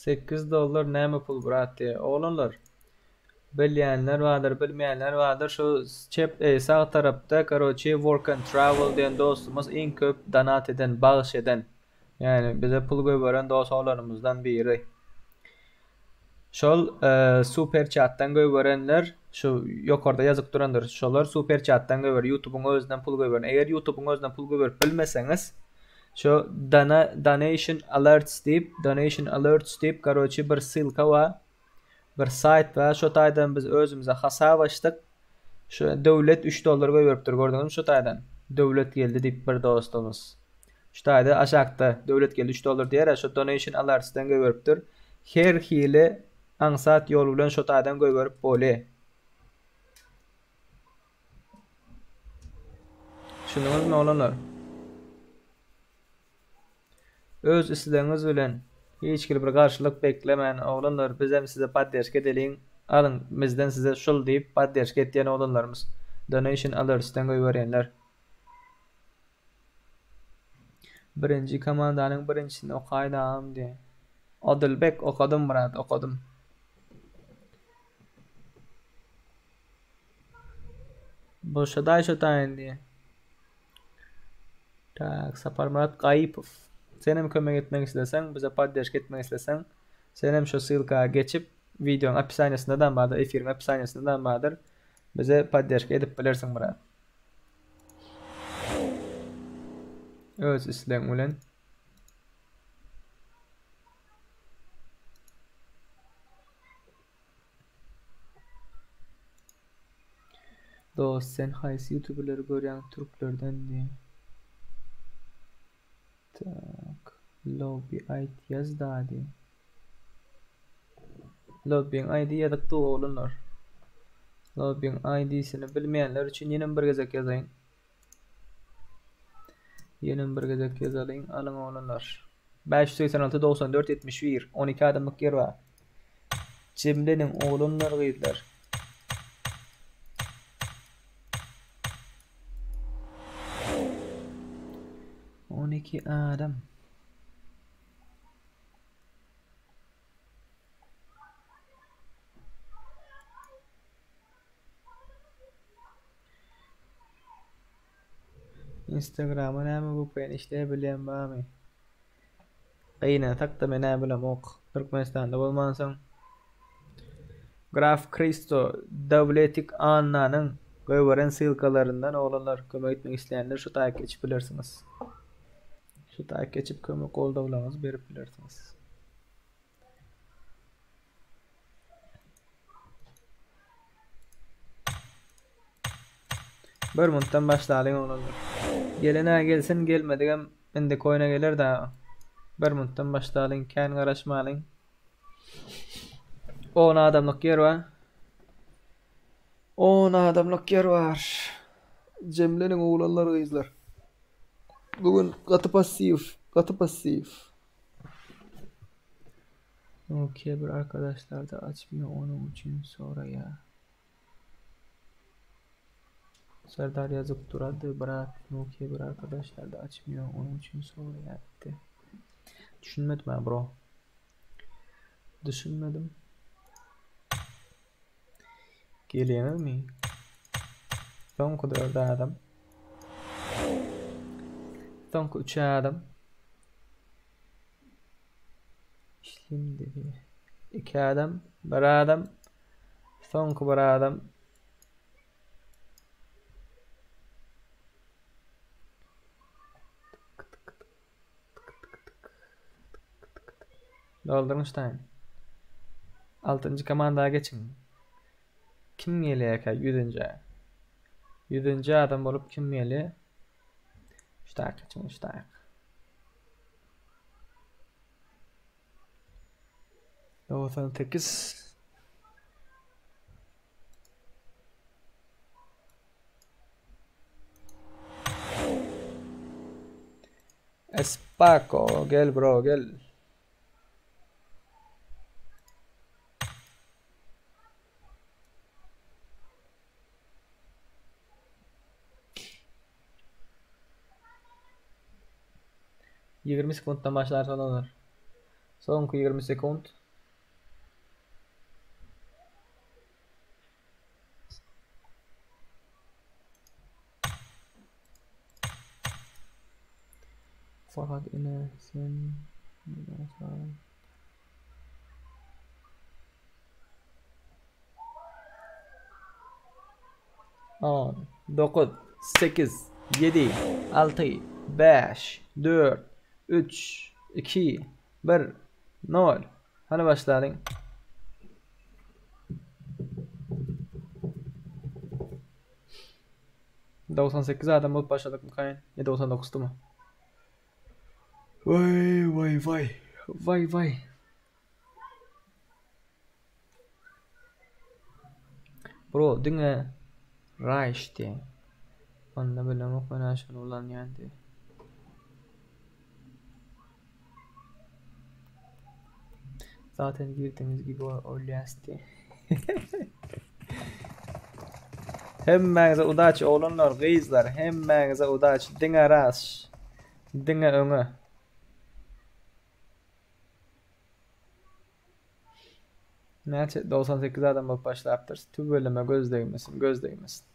8 dollar näme pul brat diýýär. Oglanlar bilýänler bardyr, bilmeýänler bardyr. Şu çep e, sag tarapda karoçi work and travel diýen dostumyz iň köp donat eden, bagyş eden. Ýagny bize pul goýberen dost oglanymyzdan biri. Şol e, super chatdan goýberenler şu ýokarda ýazyp durandyr. Şolar super chatdan goýber, YouTube'uň özünden pul goýber. Eger YouTube'uň özünden pul goýberip bilmeseňiz, şu dana, donation alerts diýip, donation alerts diýip, karoçi bir ssylka bar. Bir saýt bar. Şo taýdan biz özümize hasap açdyk. Şu döwlet 3 dollar goýberipdir, gördüňizmi şu taýdan? Döwlet geldi diýip bir dostumyz. Şu taýda aşakda döwlet geldi 3 dollar diýer, şu donation alerts'den goýberipdir. Her hili aňsat ýol bilen şu taýdan goýberip bolýar. Düşündiňizmi oglanlar? Öz islegiňiz bilen hiç hili bir garşylyk beklemän oglanlar bizem size podderşka edeliň alyň bizden size şul diýip podderşka etýän oglanlarymyz donation alertsden goýberýänler. Birinji komandanyň birinjisini okaýda agam diýýär. Odilbek okadym brat okadym. Boşadaý şo taýyn diýýär. Tak, Saparmyrat Gaýypow. Senem kömek etmek isleseň, bize podderşka etmek isleseň, senem şu ssylka geçip, wideonyň opisaniýasynda-da bardyr, efiriň opisaniýasynda-da bardyr. Bize podderşka edip bilersiň brat. Öz islegiň bilen. Dost sen haýsy youtuberleri görýäň türklerden diýýä. Tak. Lobby aýt ýaz da diýýä. Lobbyň ID ýazykdy oglanlar. Lobbyň ID-sini bilmeýänler üçin ýene bir gezek ýazaýyn. Ýene bir gezek ýazalyň, alyň oglanlar. 586 94 71 12 adamlyk ýer bar. Jemleniň oglanlar gyzlar. 12 adam. Instagrama näme VPN işleýär bilýän barmy? Gynansak-da men-ä bilemok. Türkmenistanda bolmansoň. Graf Kristo Dawletik Annanyň goýberen ssylkalaryndan oglanlar kömek etmek isleýänler şu taýyk geçip bilersiňiz. Şu. Şu taýy geçip kömek goldawlaryňyzy berip bilersiňiz. Bir minutdan başlalyň oglanlar. Gelen-ä gelsin, gelmedigem indiki oýna geler da. Bir minutdan başlalyň, kän garaşmalyň. 10 adamlyk ýer bar. 10 adamlyk ýer bar. Jemleniň oglanlar, gyzlar. Bu gün gaty passiw, gaty passiw. Okey bir arkadaşlar da açmıyor onun için soraýa. Serdar ýazyp durady brat Nokia bir arkadaşlar da açmıyor onun için soraýa diýdi. Düşünmedim ha bro. Düşünmedim. Gelýäňizmi? Soňky 4 adam. Soňky 3 adam. Şimdi 2 adam, 1 adam, soňky 1 adam. Doldurmuş taýyn. Altynjy komanda geçiň. Kim gelýärkä ýüzünjä? Ýüzünji adam bolup kim gelýär? Şu taýyk geçiň, şu taýyk. 98 Espako gel bro gel. 20 sekuntdan başlar olar. Soňky 20 sekunt. Fakat ine sen 10, 9, 8, 7, 6, 5, 4, 3, 2, 1, 0. Hany başlalyň. 98 adam bolup başladyk mı Ya 99'du mu? Vay vay vay. Vay vay. Bro diňe Rush diýen. Onda bilemok men şony ulanýan diýe. Zaten girdiğiniz gibi olýas diýe. Hemmäňize udaç oglanlar, gyzlar, hemmäňize udaç. Diňe rush. Diňe öňe. Näçe 98 adam bolup başlapdyr. Tüweleme göz degmesin, göz degmesin.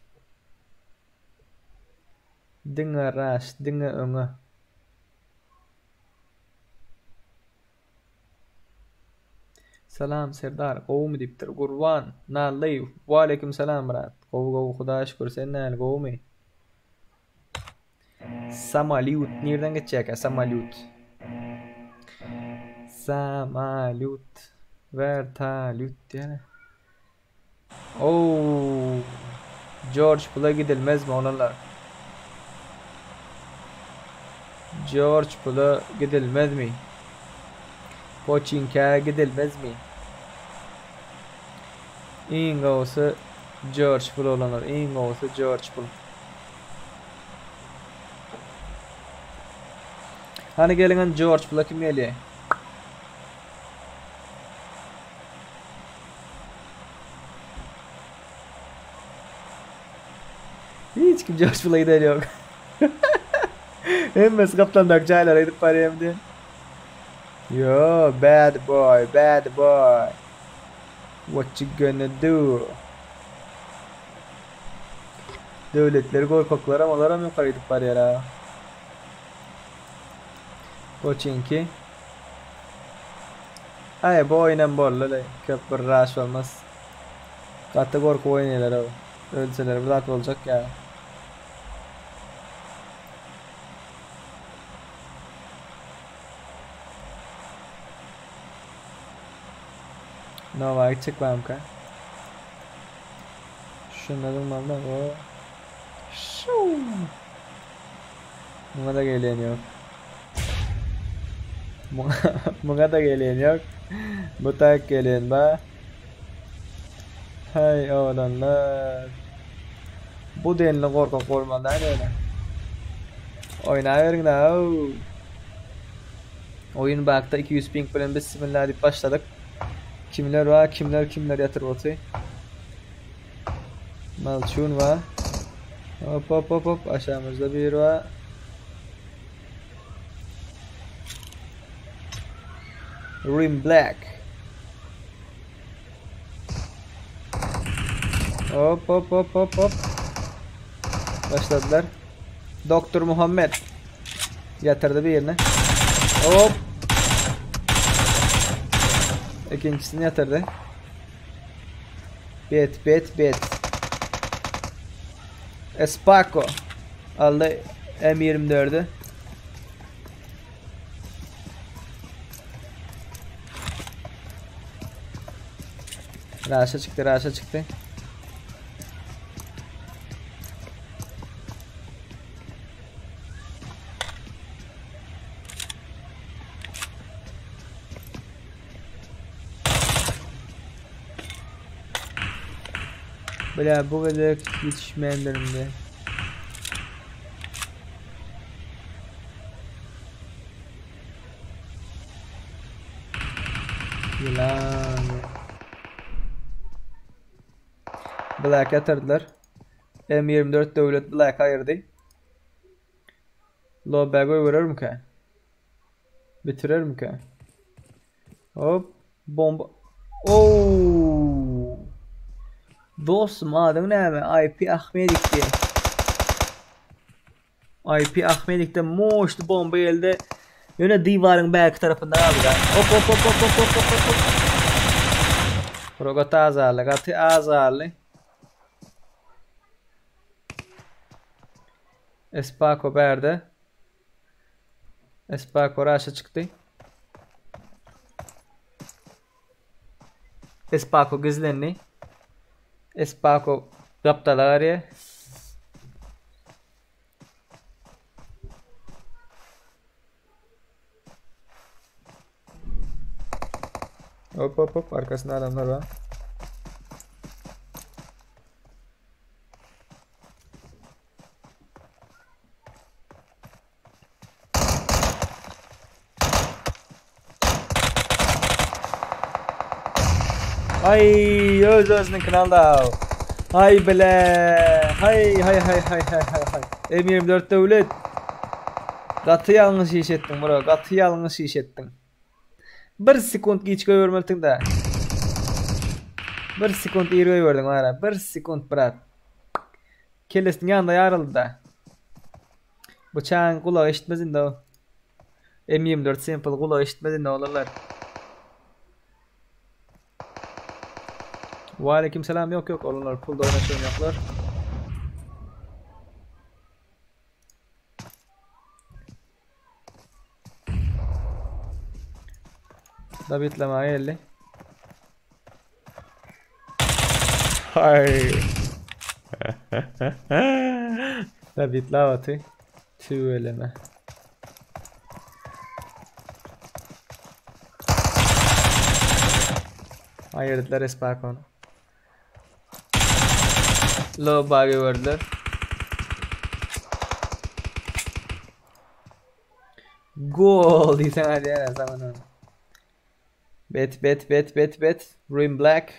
Diňe rush, diňe öňe. Salam Serdar, gowumy diýipdir. Gurban, Nallyýew. Waleýkim salam brat. Gowy gowy Hudaýa şükür. Sen nähili gowumy? Samalýut nirden geçýärkä samalýut? Samalýut. Wertalýut diýýär. Oo. George pula gidilmezmi oglanlar? George pula gidilmezmi? Poçinkä gidilmezmi? Iň gowusy George pul oglanlar, iň gowusy George pul. Hany geliň George pula kim gelýär? Hiç kim George pula giden ýok. Hemmesi gapdandaky jaýlara gidip barýar diýen. Yo, bad boy, bad boy. What you gonna do? Döwletleri gorkaklaram olaram ýokary gidip barýar ha. Poçinki. Aý bu oýunam boldy köp bir rush bolmaz. Gaty gorkup oýnaýarlar o. Ölseler bir zat boljak ýa. Nova gitjek barmyka? Şunda durmaly da o. Şuw. Muňa da gelen ýok. Muňa, muňa da gelen ýok. Bu tak gelen ba. Hay oglanlar. Bu denli gorkak bolmaly däl ýöne. Oýnaberiň da. Oýun bakda 200 ping bilen bismillah diýip başladyk. Kimler bar, kimler kimler ýatyr oty. Malçun bar. Hop hop hop hop aşağımızda bir var. Rim Black. Hop hop hop hop hop. Başladylar. Doktor Muhammed. Ýatyrdy birini. Hop. Ikincisini ýatyrdy. Bet, bet, bet. Espako. Aldy M24-i. Raşa çykdy, raşa çykdy. Bile bu gezek ýetişmändirin-de. Ýylan. Black ýatyrdylar. M24 Döwlet Black aýyrdy. Lobä goýberermikä? Bitirermikä? Hop, bomba. Oo! Dostum adyň näme? IP Ahmedik diýe. IP Ahmedikde moşly bomba geldi. Ýöne diwaryň bäki tarapynda galdy. Hop hop hop hop hop hop hop hop. Rogat azaldy, gaty azaldy. Espako bärde. Espako raşa çykdy. Espako gizlendi. Espako gapdala garýar. Hop hop hop arkasynda adamlar bar. Ay öz özüniňkini aldy. Hay bile. Hay hay hay hay hay hay hay. M24 Döwlet. Gaty ýalňyş iş etdiň bro. Gaty ýalňyş iş etdiň. Bir sekunt giç goýbermelidiň da. Bir sekunt ir goýberdiň bara. Bir sekunt brat. Kellesiniň ýanynda ýaryldy-da. Bu çaň gulagy eşitmez indi o. M24 Simple gulagy eşitmez indi oglanlar. Waleýkim salam ýok ýok oglanlar pulda oýnaşan ýoklar. Dabitlamaga geldi. Hay. David Lavaty. Tüweleme. Aýyrdylar Espakony. Loba gördüler. Gol diýseň aýdýar zaman. Bet bet bet bet bet. Ruin Black.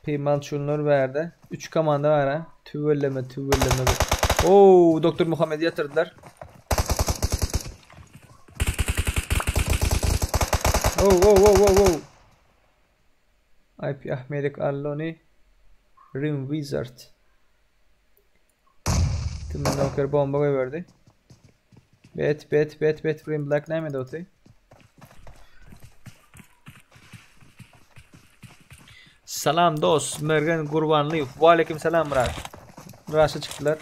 Peyman şunlar bärde. 3 komanda bar ha. Tüweleme tüweleme. Oo, Doktor Muhammedi ýatyrdylar. Oh, oh, oh, oh, oh. IP Ahmedik Alloni. Rim Wizard. Tümün Noker bomba goýberdi. Bet bet bet bet Green Black näme oty? Salam dost Mergen Gurbanlyýew. Waleýkim salam Myrat. Raşa çykdylar.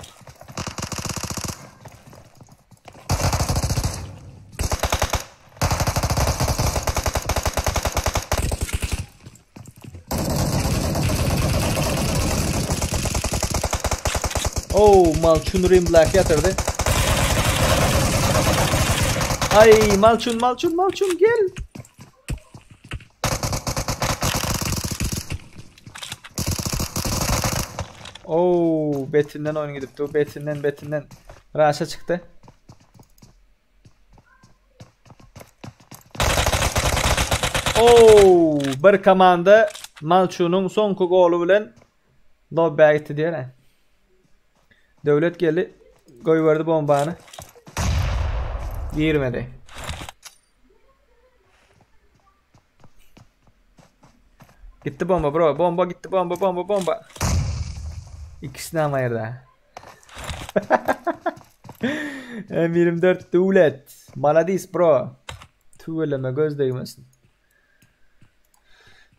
Oh, Malçun Rim Black ýatyrdy. Ay, Malçun, Malçun, Malçun gel. Oh, betinden oyun gidipdi. Betinden, betinden. Raşa çykdy. Oh, bir komanda Malçunyň soňky goly bilen lobbä gitdi diýene. Döwlet geldi, goýberdi bombany. Girmedi. Gitti bomba bro. Bomba gitti bomba bomba bomba. İkisini ama yerde. M24 Döwlet. Maladis bro. Tüweleme göz degmesin.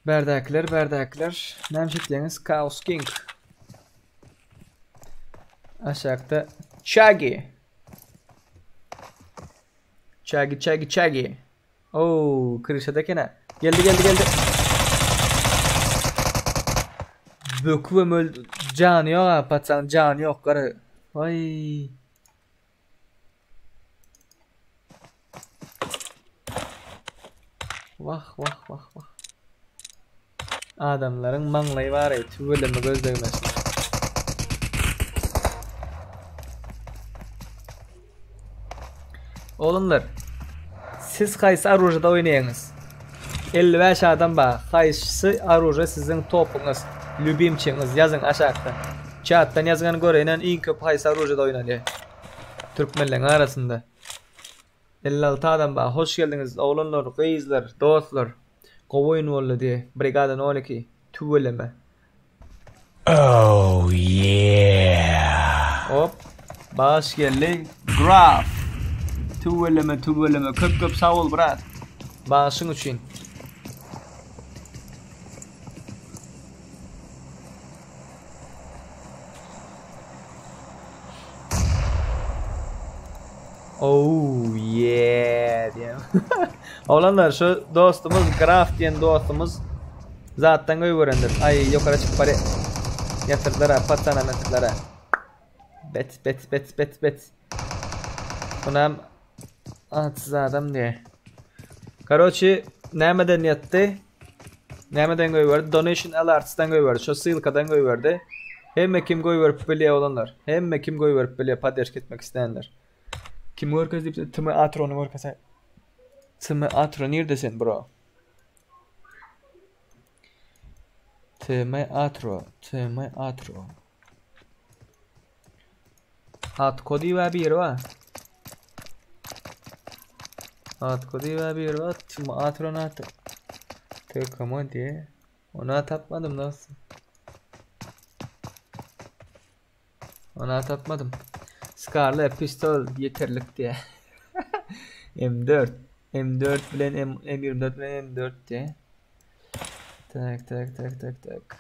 Bärdäkiler, bärdäkiler. Näme çekýäňiz? Chaos King. Aşakda Chaggy. Chaggy, Chaggy, Chaggy. Oo, Krişada ekene. Geldi, geldi, geldi. Böküp öldü. Jany ýok ha, paçan jany ýok gara. Ay. Wah, wah, wah, wah. Adamlaryň maňlaýy bar eý, tüweleme göz degmesin. Oglanlar, siz haýsy oružda oýnaýaňyz? 55 adam bar. Haýsy oruža siziň topuňyz, lýubimçiňiz ýazyň aşakda. Chatdan ýazgan göreýin iň köp haýsy oružda oýnalýar. Türkmenleriň arasynda. 56 adam bar. Hoş geldiňiz oglanlar, gyzlar, dostlar. Gowy oýun boldy diýe. Brigada 02 tüweleme. Oh yeah. Hop. Baş geldi. Graf. Tüweleme tüweleme. Köp köp sag bol brat. Başyň üçin. Oh yeah diýen. Oglanlar şu dostumuz Graf diýen dostumuz zatdan goýberendir. Ay ýokara çykyp barýar. Ýatyrdylar ha, paçanam ýatyrdylar ha. Bet bet bet bet bet. Bunam atsyz adam diýe. Karoçi nämeden ýatdy? Nämeden goýberdi? Donation alerts'dan goýberdi. Şu ssylkadan goýberdi. Hemme kim goýberip bilýär oglanlar. Hemme kim goýberip bilýär poddeşka etmek isleýänler. Kim görkez diýip Timi Atrony görkeze. Timi Atro nirde sen bro? Timi Atro, Timi Atro. Atko diýip biri bar. Atko diýip biri bar. Timi Atro nat. TKM diye. Ona tapmadım nasıl? Ona tapmadım. Scarlet pistol yeterlik diye. M4. M4 bilen M, M24 bilen M4 diye. Tak tak tak tak tak.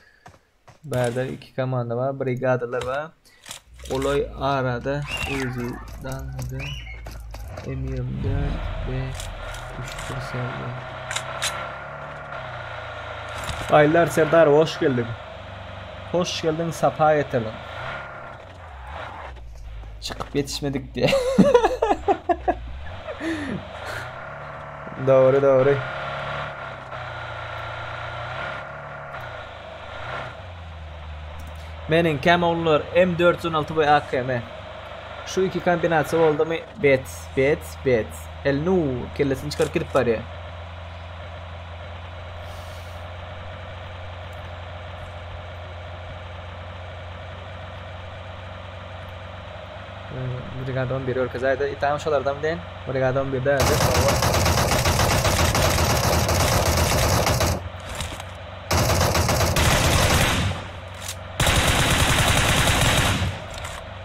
Bärde iki komanda var. Brigadalar var. Olay arada Uzi danladı. M24 ve 3 Aylar Serdar hoş geldin. Hoş geldin sapa getirdin. Çıkıp yetişmedik diye. Doğru doğru. Meniň käm oglanlar M416 we AKM. Şu iki kombinasiýa boldumy? Bet, bet, bet. El nu kellesini çykaryp gidip barýar. Brigada 11 görkezäýdi. Itam şolardan diýen. Brigada 11 däldi.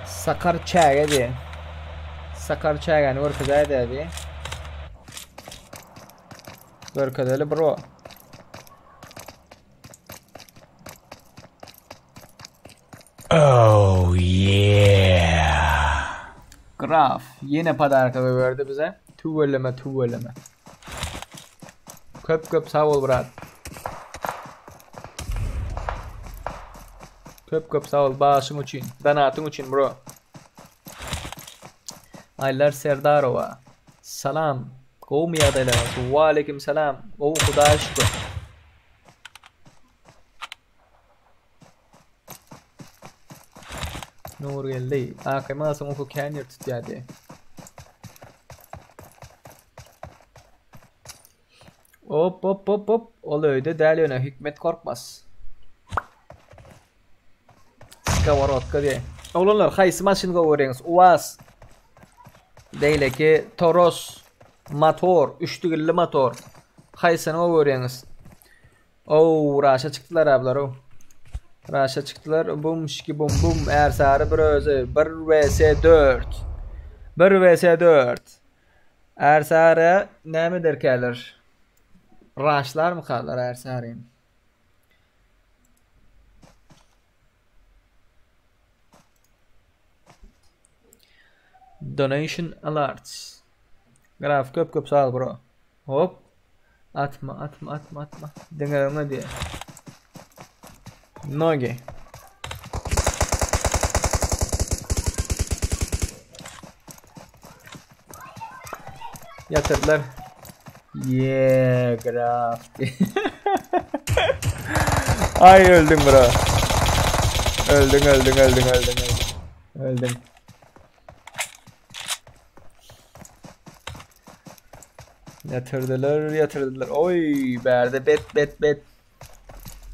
Sakar çäge diýe. Sakar çägäni görkezäýdi diýe. Görkezeli bro. Oh yeah. Graf yine padarka verdi bize. Tüweleme tüweleme. Köp köp sag bol brat. Köp köp sag bol başyň üçin, donatyň üçin bro. Aýlar Serdarowa. Salam. Gowumy ýagdaýlaryňyz? Waleýkim salam. Gowy Hudaýa şükür. Nurgeldi. AKM alsaň uky kän ýer tutýar diýe. Hop hop hop hop. Ol öýde däl ýöne Hikmet Korkmaz. Skoworotka diýe. Oglanlar haýsy maşyn gowy görýäňiz? UAZ. Beýleki Toros motor, üç tigirli motor. Haýsyny gowy görýäňiz? Ow, raşa çykdylar ablar ow. Raşa çykdylar. Bum şiki bum bum. Ärsary bir özi. 1 vs 4. 1 vs 4. Ärsary näme ederkäler? Raşlarmykalar Ärsaryny? Donation alerts. Graf köp köp sag bro. Hop. Atma atma atma atma. Diňe öňe diýe. Nogi. Ýatyrdylar. Yeah, graf. Ay öldüm bro. Öldün öldün öldün öldün öldün. Öldün. Ýatyrdylar, ýatyrdylar. Oý, bärde bet bet bet.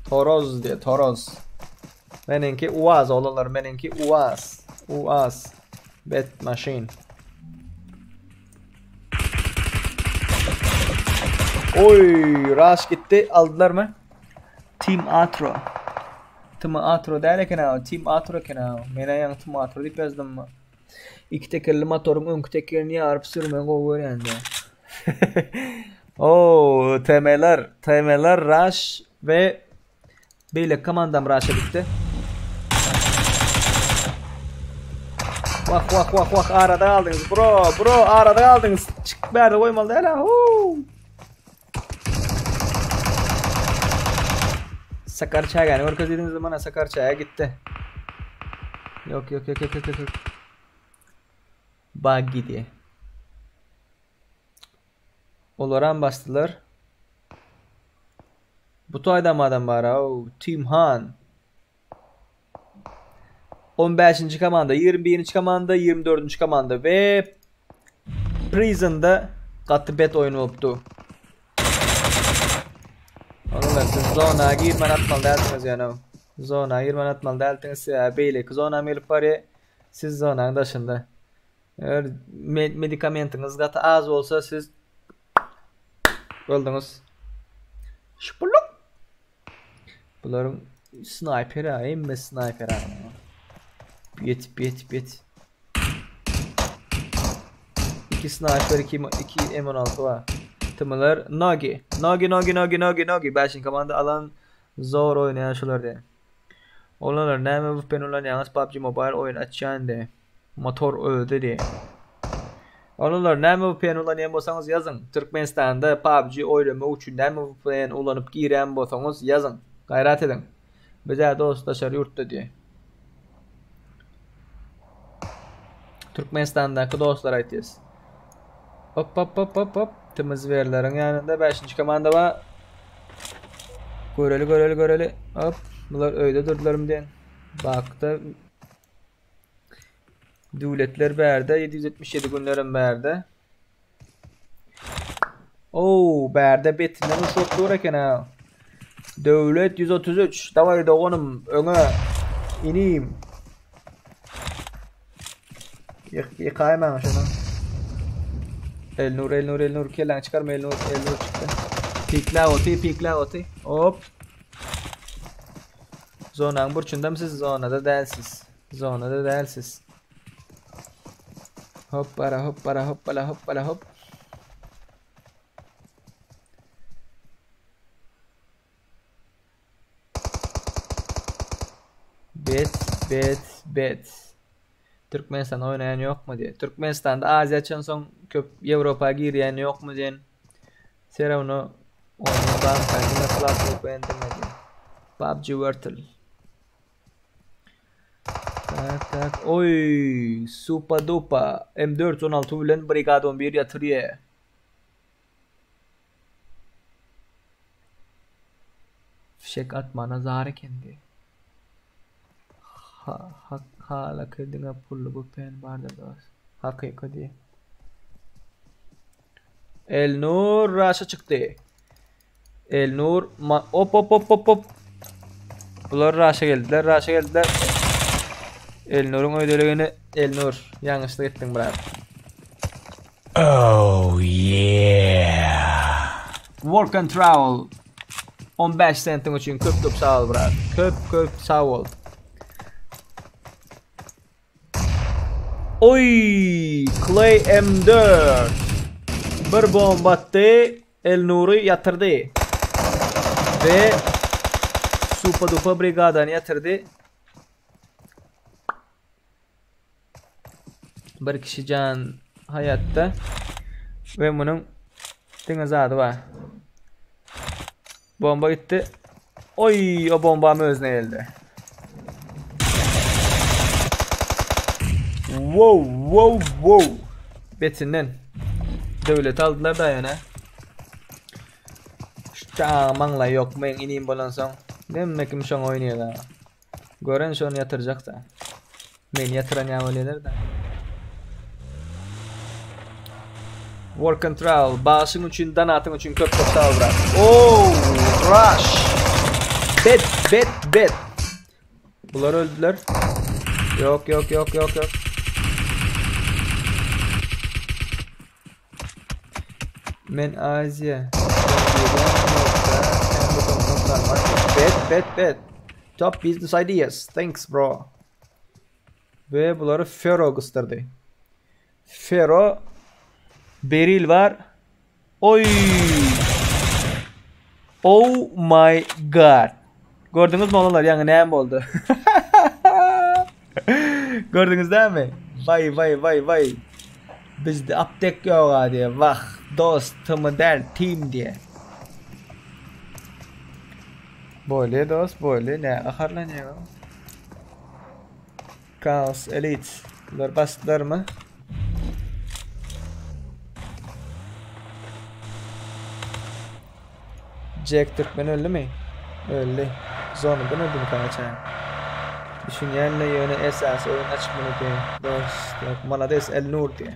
Toroz diýe, toroz. Meniňki UAZ oglanlar, meniňki UAZ. UAZ. Bet maşyn. Oý, rush gitdi. Aldylarmy? Team Atro. Team Atro däl eken ha, Team Atro eken ha. Men aýaň Team Atro diýip ýazdym. Iki tekerli motoryň öňki tekerini ýaryp sürmegi gowy görýän diýýär. Oo, TM-ler, TM-ler Rush we beýleki komandam Rush'a gitdi. Wah wah wah wah arada galdyňyz bro bro arada galdyňyz. Çyk bärde goýmaly däl ha. Huu. Sakar çägäni görkezdiňiz mana Sakar çäge gitdi. Yok yok yok yok yok yok. Buggy diye. Olaram basdylar. Bu taýdam adam bar au. Team Han. 15. komanda, 21. komanda, 24. komanda we Prison'da gaty bet oýun bolupdy. Onuň siz zona girmän atmaly dälsiňiz ýöne. Zona girmän atmaly dälsiňiz, sebäbi beýleki zona gelip barýar. Siz zonanyň daşynda. Eger medikamentiňiz gaty az bolsa siz öldüňiz. Şpuluk. Bularyň snayper ha, hemme snayper ha. Bet bet bet. 2 sniper 2 2 M16 var. Tımlar Nagi. Nagi Nagi Nagi Nagi Nagi. Beşinci komanda alan zor oynayan şular diye. Olanlar näme VPN ulanýaňyz PUBG Mobile oýun açýan diye. Motor öldü diye. Olanlar näme VPN ulanýan bolsaňyz ýazyň. Türkmenistanda PUBG oýnamak üçin näme VPN ulanyp girýän bolsaňyz ýazyň. Gaýrat ediň. Bize dost daşary ýurtda diye. Türkmenistandaky dostlar aýtýas. Hop hop hop hop hop. Timiz berleriň ýanynda 5-nji komanda bar. Göreli göreli göreli. Hop. Bular öýde durdularmy diýen. Bakda Döwletler bärde 777 günlerem bärde. Oo, bärde betinden uçup dur eken ha. Döwlet 133. Daway doganym öňe inim. Ýykaýmaň şunu. Elnur, Elnur, Elnur kelläňi çykarma Elnur, Elnur çykdy. Pikle oty, pikle oty. Hop. Zonanyň burçundam siz zonada dälsiz. Zonada dälsiz. Hop bara hop bara hop bala hop bala hop. Bet, bet, bet. Türkmenistan oýnaýan ýokmy diýe. Türkmenistanda Aziýa açansoň köp Ýewropa girýän ýokmy diýen. Serawno oýnuň banka diňe plat VPN diňe diýen. PUBG Virtual. Tak tak. Oý, supa dupa. M416 bilen Brigada 11 ýatyrýa. Fişek atmana zar eken diýe. Ha, ha, halaky diňe pully VPN bardyr dost. Hakyky diýe. Elnur raşa çykdy. Elnur ma op op op op op. Bular raşa geldiler, raşa geldiler. Elnur'un öýdeligini Elnur ýalňyşlyk etdiň brat. Oh yeah. Work and travel 15 sentiň üçin köp köp sag bol brat. Köp köp sag bol. Oý, Clay M4. Bir bomba atdy, Elnury ýatyrdy. We Supa Dupa brigadany ýatyrdy. Bir kişi jan haýatda we munuň diňe zady bar. Bomba gitdi. Oý, o bombam özüne geldi. Wow, wow, wow. Betinden. Döwlet aldylar da ýöne. Şu maňlaý ýok, men inim bolansoň. Nemme kim şoňa oýnaýar. Gören şony ýatyrjakda. Meni ýatyran ýa bolýarlar da. Work and travel. Bagşyň üçin, donatyň üçin köp köp sag bol brat. Oh, rush. Bet, bet, bet. Bular öldüler. Yok, yok, yok, yok, yok. Men Aziýa. Bet, bet, bet. Top business ideas. Thanks bro. We bulary Fero gysdyrdy. Fero Beril bar. Oy! Oh my god. Gördüňizmi oglanlar ýaňy näme boldy? Gördüňiz dämi? Waý waý waý waý. Bizde aptek ýoga diýe. Wah, dost tymy däl, team diýe. Bolýa dost, bolýa. Nä gaharlanýaň? Chaos Elite. Bular basdylarmy? Jack Türkmen öldümi? Öldü. Zonadan öldümi kaçan? Düşünýänle ýöne esasy oýun açyp muny diýe. Dost, ýok, malades El Nur diýe.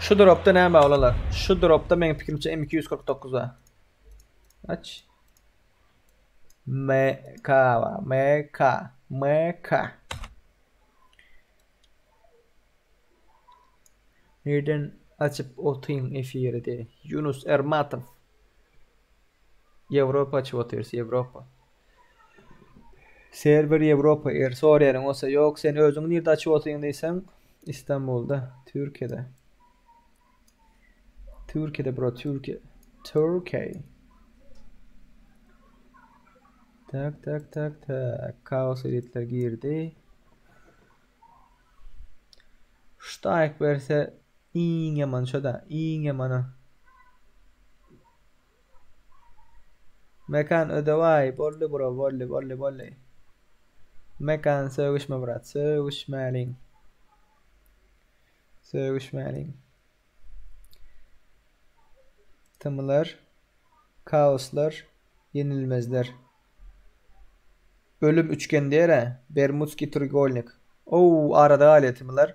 Şu dropda näme bar olanlar? Şu dropda meň pikirimçe M249 bar. Aç. MK bar. MK. MK. Nirden açyp otyň efiri diýe. Yunus Ermatow. Ýewropa açyp otyrys, Ýewropa. Serwer Ýewropa, eger soraýanyň bolsa, ýok, sen özüň nirde açyp otyň diýseň, Istanbulda, Türkiýede. Türkiýede bro, Türkiýe. Turkey. Tak, tak, tak, tak. Kaos elitler girdi. Ştaýk berse iň ýaman şo-da, iň ýamany. Mekan ödewaý, boldy bro, boldy, boldy, boldy. Mekan sögüşme brat, sögüşmäliň. Sögüşmäliň. Tymlar, kaoslar, ýenilmezler. Ölüm üçgen diýer-ä, Bermudskiý trigolnik. Ow, arada galýar tymlar.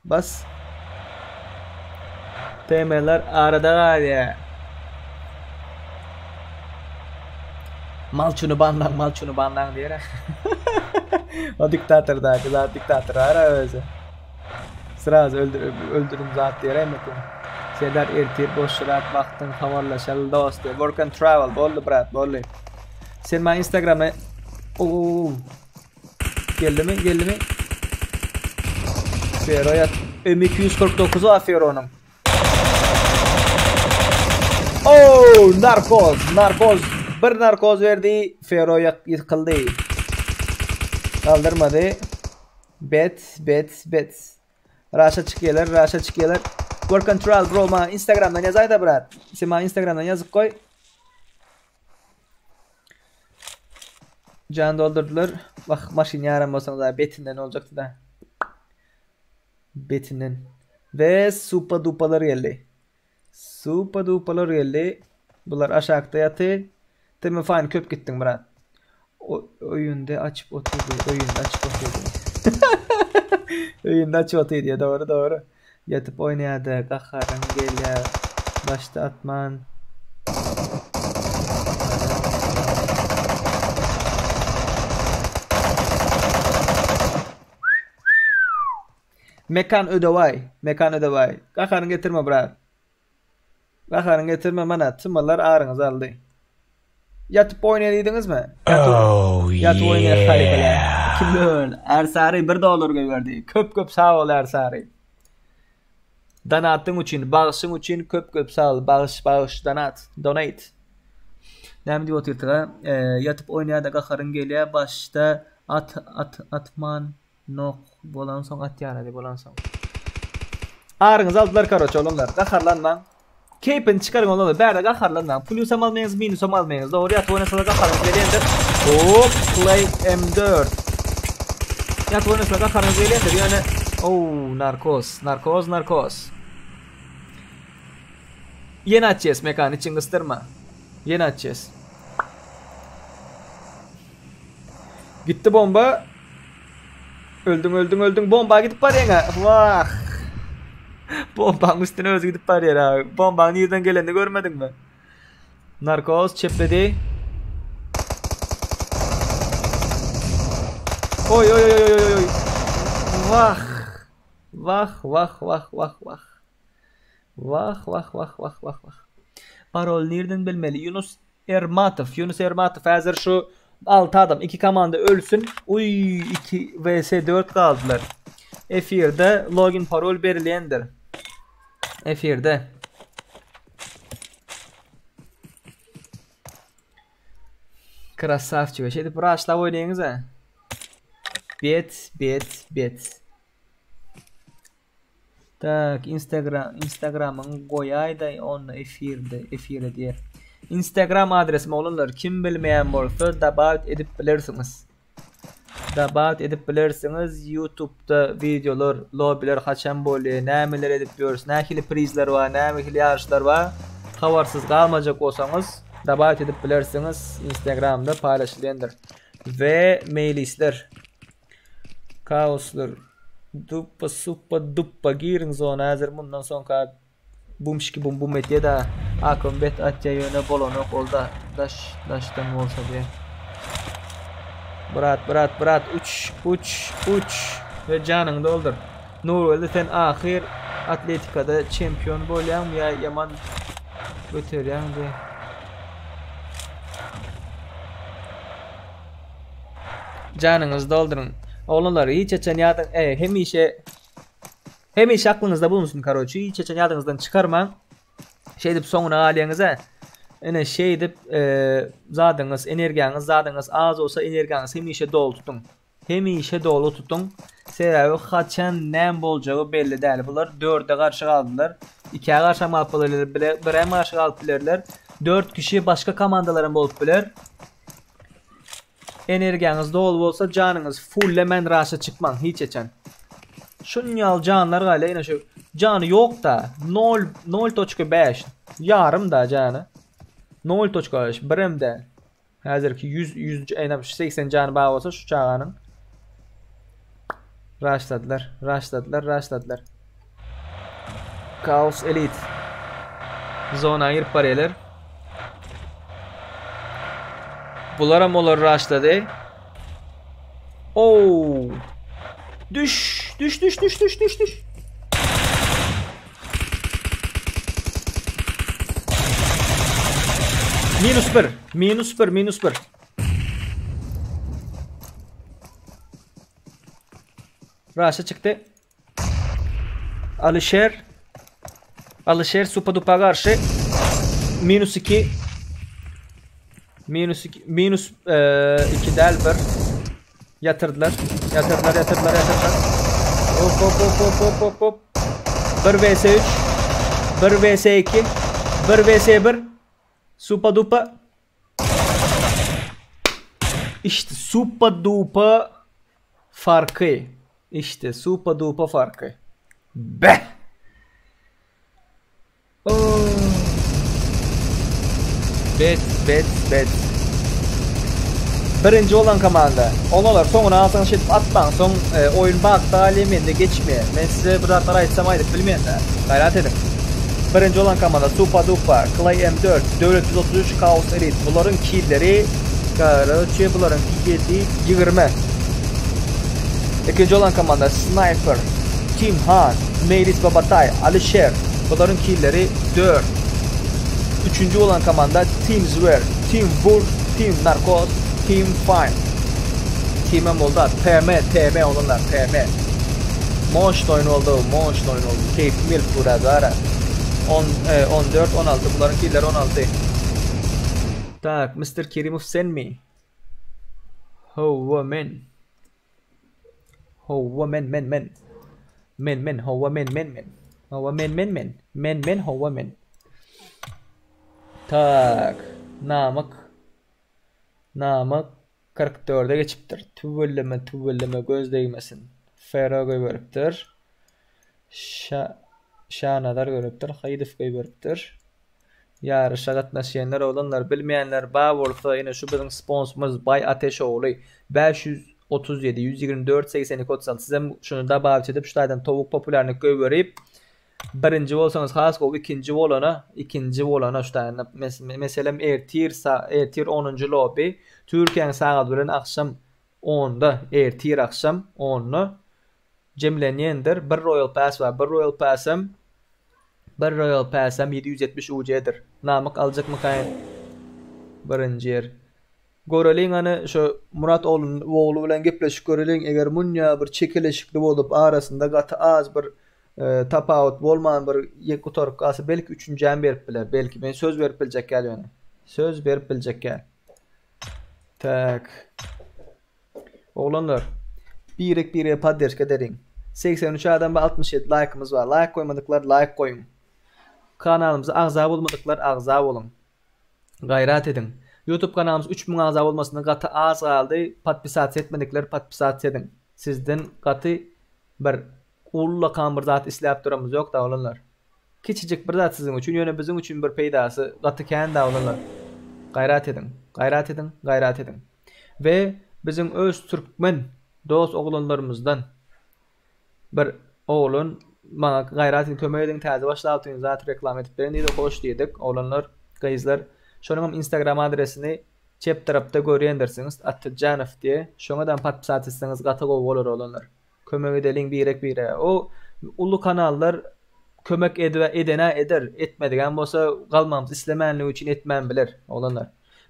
Bas. TM-ler arada galýar. Malçuny banlaň, malçuny banlaň diýer-ä. O diktator daky zat diktator ara özi. Sraz öldür öldürüm zat diýer hemmesi. Serdar ertir boşrak wagtyň habarlaşaly dost diýer. Work and travel boldy brat boldy. Sen maňa Instagrama Oo. Geldimi? Geldimi? Fero ýat. M249 var Fero'nun. Oh, narkoz, narkoz. Bir narkoz verdi. Fero ýykyldy. Kaldırmady. Bet, bet, bet. Raşa çykýarlar, Raşa çykýarlar. Work and travel bro, maňa Instagramdan ýazaýda brat. Sen maňa Instagramdan ýazyp goý. Jan doldurdylar. Wah, maşyn ýaran bolsaňyz a betinden boljakdy-da. Betinden. We supa dupalar geldi. Supa dupalar geldi. Bular aşakda ýaty. Teme fine köp gitdiň brat. O, öýünde açyp otyrdy. Öýünde açyp otyrdy. Öýünde açyp otyrdy. Dogry, dogry. Ýatyp oýnaýardy. Gaharyň gelýär. Başda atman. Mekan Ödewaý. Mekan Ödewaý. Gaharyňy getirme brat. Gaharyňy getirme mana tymyrlar aryňyzy aldy. Ýatyp oýna diýdiňizmi? Oh Ýatyp oýna yeah. Kim öl? Ärsary 1 dollar goýberdi. Köp köp sag bol Ärsary. Donatyň üçin, bagşyň üçin köp köp sag bol. Bagyş, bagyş, donat, donate. Näme diýip otyrdyk-a? Ýatyp oýnaýar-da gaharyň gelýär. Başda at at atman Nok bolansoň atýan edi bolansoň. Aryňyzy aldylar karoçe oglanlar. Gaharlanmaň. Keýpini çykaryň oglanlar. Bärde gaharlanmaň. Plýusam almaýaňyz, minusam almaýaňyz. Dogry ýatyp oýnasalar gaharyňyz gelýändir. Hop, play M4. Ýatyp oýnasalar gaharyňyz gelýändir. Ýöne ow, narkoz, narkoz, narkoz. Ýene açýas mekan içiňi gysdyrma. Ýene açýas. Gitdi bomba. Öldüň öldüň öldüň bomba gidip barýaň Wah. Bombaň üstüne özi gidip barýar ha. Bombaň nirden gelenini görmediňmi? Narkoz çepledi. Oy oy oy oy oy oy. Wah. Wah wah wah wah wah. Wah wah wah wah wah wah. Parol nirden bilmeli? Yunus Ermatow, Ýunus Ermatow häzir şu 6 adam, 2 komanda ölsün. Uý, 2 vs 4 galdylar. Efirde login parol berilýändir. Efirde. Krasavçik. Şeýdip raşlap oýnaýyňyz ha. Bet, bet, bet. Tak, Instagram, Instagramyňy goýaýdaý onda efirde, efire diýer. Instagram adresim oglanlar, kim bilmeýän bolsa dabawit edip bilersiňiz. Dabawit edip bilersiňiz. YouTube'da wideolar, lobbyler haçan bolýar, nämeler edip ýörüs, nähili prizler bar, nähili ýaryşlar bar. Habarsyz galmajak bolsaňyz, dabawit edip bilersiňiz. Instagramda paýlaşylýandyr. We meýlisler. Kaoslar. Duppa suppa duppa giriň zona häzir mundan soňka bumşiki bum bum etýä-da akym bet atýa ýöne bolanok ol-da daş daşdan bolsa diýä. Brat brat brat uç uç uç we janyňy doldur. Nurgeldi sen ahyr atletikada çempion bolýaňmy ýa ýaman göterýäň diýä. Janyňyzy dolduryň. Oglanlar hiç haçan ýadyň, e, hemişe hemişe aklyňyzda bulunsun karoçi, hiç haçan ýadyňyzdan çykarmaň. Şeýdip soňuna galýaňyz-a. Ine şeýdip, e, zadyňyz, energiýaňyz, zadyňyz az bolsa energiýaňyzy hemişe doly tutuň. Hemişe doly tutuň. Sebäbi haçan näme boljagy belli däl. Bular dörde garşy galdylar. Ikä garşam galyp bilerler, bire, birem garşy galyp bilerler. Dört kişi başga komandalaram bolup biler. Energiýaňyz doly bolsa janyňyz fullemän raşa çykmaň hiç haçan. Şun ýaly janlar galýar ine şu jany ýok-da nol nol toçka bäş ýarym da jany. Nol toçka bäş birem däl. Häzirki 100 100 ene 80 jany bar bolsa şu çaganyň raşladylar, raşladylar, raşladylar. Chaos Elite. Zona girip barýarlar. Bularam olar raşlady. Oo. Düş, düş, düş, düş, düş, düş, düş. Minus 1, minus 1, minus 1. Raşa çykdy. Alişer Alişer Supa Dupa garşy minus 2 minus 2 minus 2 e, däl 1 ýatyrdylar. Ýatyrdylar, ýatyrdylar, ýatyrdylar. Hop hop hop hop hop hop hop. 1 vs 3 1 vs 2 1 vs 1 Supa Dupa. İşte supa dupa farky. İşte supa dupa farky. Beh! Bet, bet, bet. Birinji bolan komanda. Onalar soňuna alsaň şeýdip atmaň. Soň e, oýun bagtda galýar mende geçmeýär. Men size bir zatlar aýtsam aýdyp bilmeýän-dä. Gaýrat ediň. Birinji bolan komanda Supa Dupa, Clay M4, Döwlet 133, Chaos Elite. Bularyň killeri Karoçe bularyňky 7, 20. Ikinji bolan komanda Sniper, Team Han, Meýlis Babataý, Alişer. Bularyň killeri 4. Üçünji bolan komanda Team Zwer, Team Vur, Team Narkoz, Team Fine. Teamem boldy ha. TM, TM olanlar, TM. Moşny oýun boldy, moşny oýun boldy. Keýpim gelip dur azara. 10, 14, 16 bularyň killeri 16. Tak, Mr. Kerimov senmi? Hawa men. Hawa men men men. Men men hawa men men men. Hawa men men men. Men men hawa men. Tak. Namyk. Namyk 44-e geçipdir. Tüweleme tüweleme göz degmesin. Fero goýberipdir. Şa Şanazar goýberipdir. Haýydow goýberipdir. Ýaryşa gatnaşýanlar oglanlar bilmeýänler bar bolsa ine şu biziň sponsumyz Baý Ateşogly 537 124 82 36 sizem şuny dabawit edip şu taýdan towuk populýarnik goýberip birinji bolsaňyz has gowy ikinji bolana ikinji bolana şu taýdan meselem ertir ertir onunjy lobby Türkiýäň sagady bilen agşam onda ertir agşam onda jemlenýändir bir royal pass bar bir royal passem Bir Royal Pass-am 770 UC-dir. Namyk aljakmykaýyn birinji ýer. Göreliň hany şo Murat oglun ogly bilen gepleşip göreliň eger munça bir çekeleşikli bolup arasynda gaty az bir tapawut bolman bir ýek gutaryp galsa belki üçünjäm berip biler belki men söz berip biljek däl ýöne söz berip biljek däl. Tak. Oglanlar, birek birege podderşka edeliň. 83 adam we 67 laýkymyz bar. Laýk goýmadyklar laýk goýuň. Kanalymyza agza bolmadyklar agza boluň. Gaýrat ediň. YouTube kanalymyz 3000 agza bolmasyna gaty az galdy. Podpisasiýa etmedikler podpisasiýa ediň. Sizden gaty bir ullakan bir zat isläp duramyz ýok-da oglanlar. Kiçijik bir zat siziň üçin, ýöne biziň üçin bir peýdasy gaty kän-dä oglanlar. Gaýrat ediň, gaýrat ediň, gaýrat ediň. We biziň öz türkmen dost oglanlarymyzdan bir oglan maňa gaýrat ediň kömek ediň täze başlapdym zat reklama edip beriň diýdi hoş diýdik oglanlar gyzlar şonuňam instagram adresini çep tarapda görýändirsiňiz Atajanow diýe şoňadam podpisat etseňiz gaty gowy bolar oglanlar. Kömek edeliň birek birege. O uly kanallar kömek edibä edenä eder, etmedigem bolsa galmamyzy islemänligi üçin etmän biler oglanlar.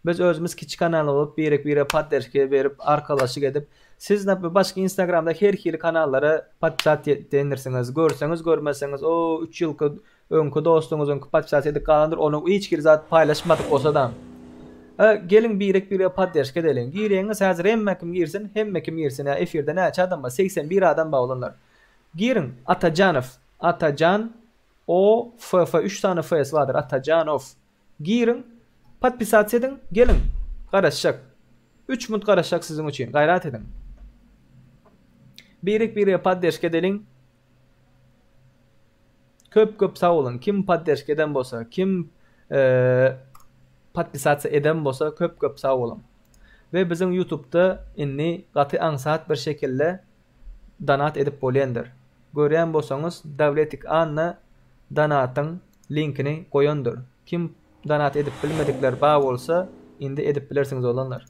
Biz özümiz kiçi kanal bolup birek birege podderşka berip arkalaşyk edip siz nap başga instagramda her hili kanallara podpisat edendirsiňiz görseňiz görmeseňiz o üç ýylky Öňki dostuňyzyňky podpisat edip galandyr onuň hiç hili zat paýlaşmadyk bolsadam. E, geliň birek birege podderşka edeliň. Gireňiz häzir hemme kim girsin, hemme kim girsin. Ýa efirde näçe adam bar? 81 adam bar oglanlar. Giriň Atajanow. Atajan O F F 3 sany F-si bardyr Atajanow. Giriň, podpisat ediň, geliň. Garaşjak. 3 minut garaşjak siziň üçin. Gaýrat ediň. Birek birege podderşka edeliň. Köp köp sag boluň kim podderşka eden bolsa kim podpisatsa eden bolsa köp köp sag boluň. We biziň ýutubda indi gaty aňsat bir şekilde donat edip bolýandyr. Görýän bolsaňyz Dawletik Anna donatyň linkini goýandyr. Kim donat edip bilmedikler bar bolsa indi edip bilersiňiz oglanlar.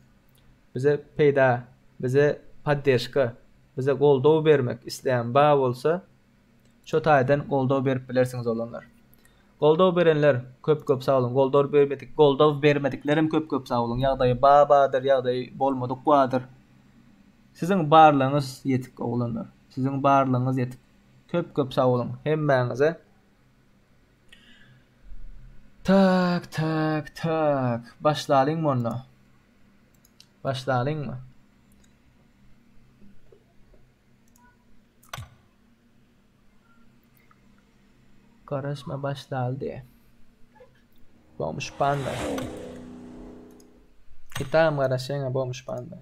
Bize peýda, bize podderşka, bize goldaw bermek isleýän bar bolsa Şo taýdan goldaw berip bilersiňiz oglanlar. Goldaw berenler köp köp sag boluň. Goldaw bermedik, goldaw bermediklerem köp köp sag boluň. Ýagdaýy ba bardyr, ýagdaýy bolmadyk bardyr. Siziň barlygyňyz ýetik oglanlar. Siziň barlygyňyz ýetik. Köp köp sag boluň hemmäňize. Tak tak tak. Başlalyňmy onda? Başlalyňmy? Garaşma başlaly diýe. Bomş panda. Itam garaşýaňa bomş panda.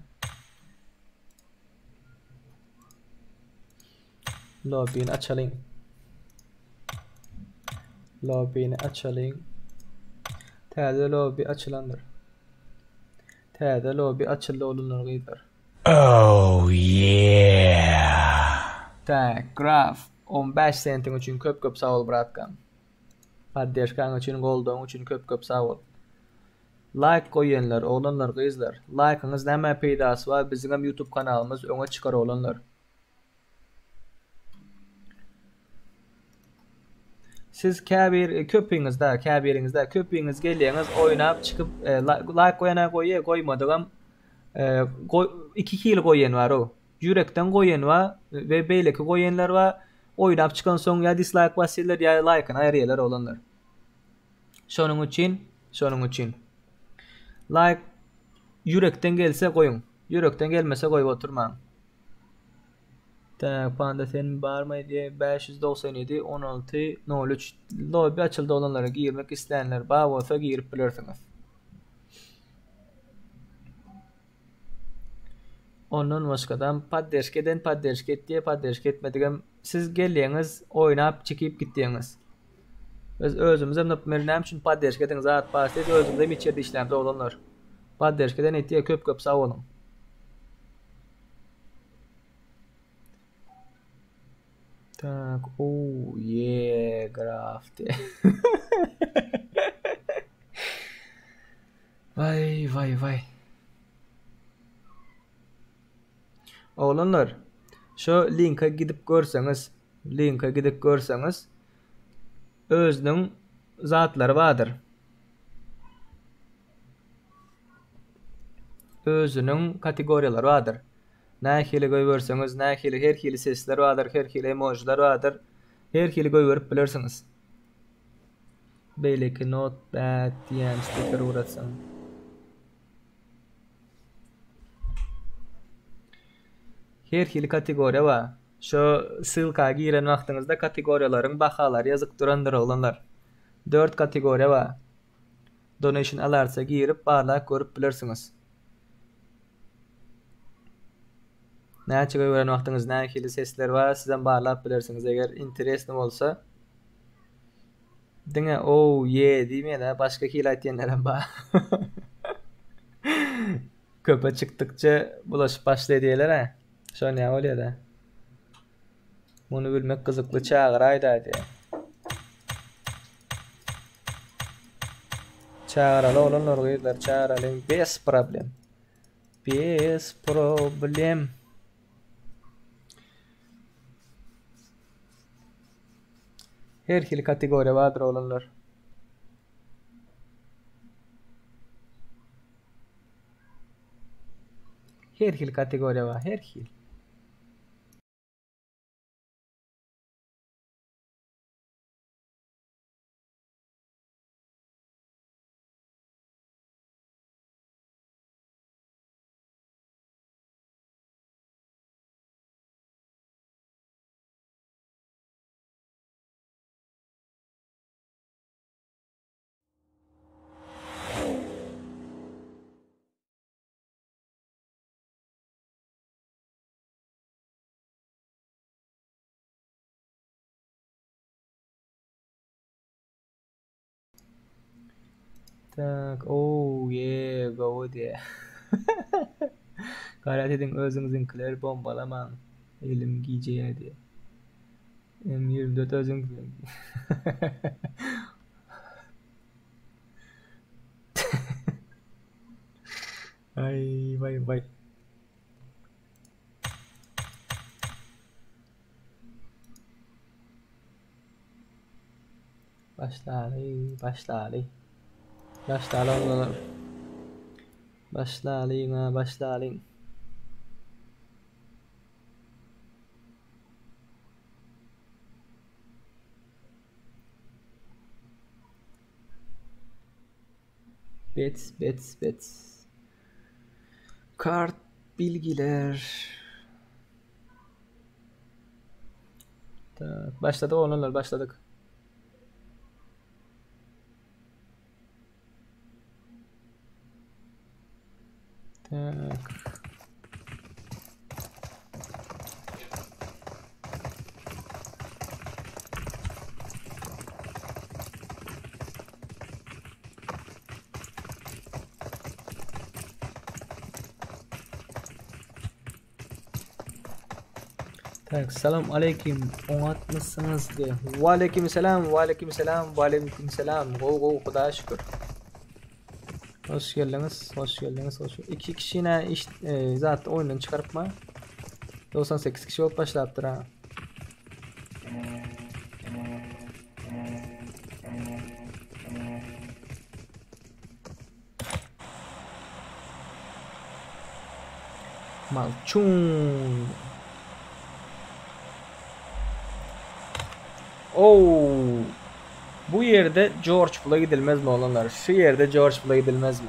Lobbyny açalyň. Lobbyny açalyň. Täze lobby açylandyr. Täze lobby açyldy oglanlar gyzlar. Oh yeah. Tak, Graf, 15 sentiň üçin köp köp sag bol bratkam. Podderžkaň üçin, goldawyň üçin köp köp sag bol. Laýk goýanlar, oglanlar, gyzlar, laýkyňyz nämä peýdasy bar, biziňem YouTube kanalymyz öňe çykar oglanlar. Siz käbir köpüňiz da, käbiriňiz da, köpüňiz gelýäňiz, oýnap çykyp, e, laýk goýana goýýa, goýmadygam e, goý, iki hili goýan bar o. Ýürekden goýan bar we beýleki goýanlar bar. Oýnap çykan soň ýa dislike basýarlar, ýa laýkyny aýyrýarlar oglanlar. Şonuň üçin, şonuň üçin laýk ýürekden gelse goýuň. Ýürekden gelmese goýup oturmaň. Tak, panda sen barmy diýe 597 16 03 lobby açyldy oglanlara girmek isleýänler bar bolsa girip bilersiňiz. Ondan başgadam podderžka eden podderžka etdi, podderžka etmedigem siz gelýäňiz, oýnap çekip gitýäňiz. Biz özümizem naprimýer näme üçin podderžka ediň zat bar siz özümizem hiç ýerde işlämzok oglanlar. Podderžka eden etýä köp köp sag boluň. Tak, oh yeah, grafty. Vay vay vay. Oglanlar, şu linke gidip görseňiz, linke gidip görseňiz, özüniň zatlary bardyr. Özüniň kategoriýalary bardyr. Nähili goýberseňiz, nähili her hili sesler bardyr, her hili emojiler bardyr. Her hili goýberip bilersiňiz. Beýleki not bad diýen stiker ugratsaň. Her hili kategoriýa bar. Şo ssylka giren wagtyňyzda kategoriýalaryň bahalary ýazyk durandyr oglanlar. 4 kategoriýa bar. Donation alerts-e girip barlap görüp bilersiňiz. Näçe goýberen wagtyňyz nähili sesler bar sizem barlap bilersiňiz eger interesny bolsa. Diňe oh yeah diýmeýär başga hili aýtýanlaram bar. Köpe çykdykça bulaşyp başlaýar diýýärler-ä. Şo näme bolýar-da? Muny bilmek gyzykly çagyraýda diýýär. Çagyraly oglanlar gyzlar çagyralyň bez problem. Bez problem. Her hili kategoriýa bardyr oglanlar. Her hili kategoriýa bar, her hil. Tak, oh yeah, gowy diýýär. Gaýrat ediň özüňiziňkileri bombalamaň. Elim gijeýär diýýär. M24 özüňiz. Aý, waý, waý. Başlaly, başlaly. Başlaly oglanlar. Başlalyň ha, başlalyň. Bets, bets, bets. Kart bilgiler. Tak, başladyk oglanlar, başladyk. Tak. Tak, salam aleýkim, oňatmysyňyz diýe. Waleýkim salam, waleýkim salam, waleýkim salam. Gowy gowy, Hudaýa şükür. Hoş geldiňiz, hoş geldiňiz, hoş. Iki kişine iş e, zat oýundan çykarypma. 98 kişi bolup başlapdyr ha. Malçun. Oo. Bu ýerde George Pula gidilmezmi oglanlar? Şu ýerde George Pula gidilmezmi?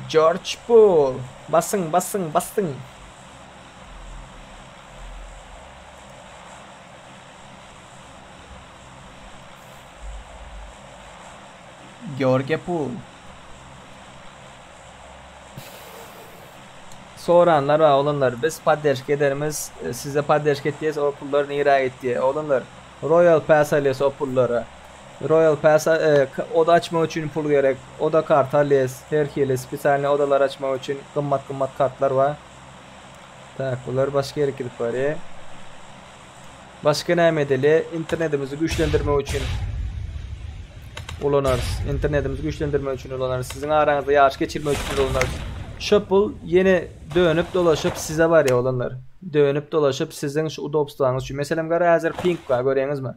George Pul. Basyň, basyň, basyň. George Pul. Soranlar bar oglanlar biz podderşka ederimiz size podderşka etýäs o pullar nirä gitdi oglanlar Royal Pass alýas o pullara Royal Pass oda açmak üçin pul gerek oda karty alýas her hili spesialnyý odalar açmak üçin gymmat gymmat kartlar bar tak bular başga ýere gidip barýa Başga näme edeli? Internetimizi güýçlendirmek üçin ulanarys. Internetimizi güýçlendirmek üçin ulanarys. Siziň araňyzda ýaryş geçirmek üçin ulanarys. Şu pul ýene dönüp dolaşyp size barýar oglanlar. Dönüp dolaşyp siziň şu udobstwaňyz üçin. Meselem gara häzir ping bar görýäňizmi?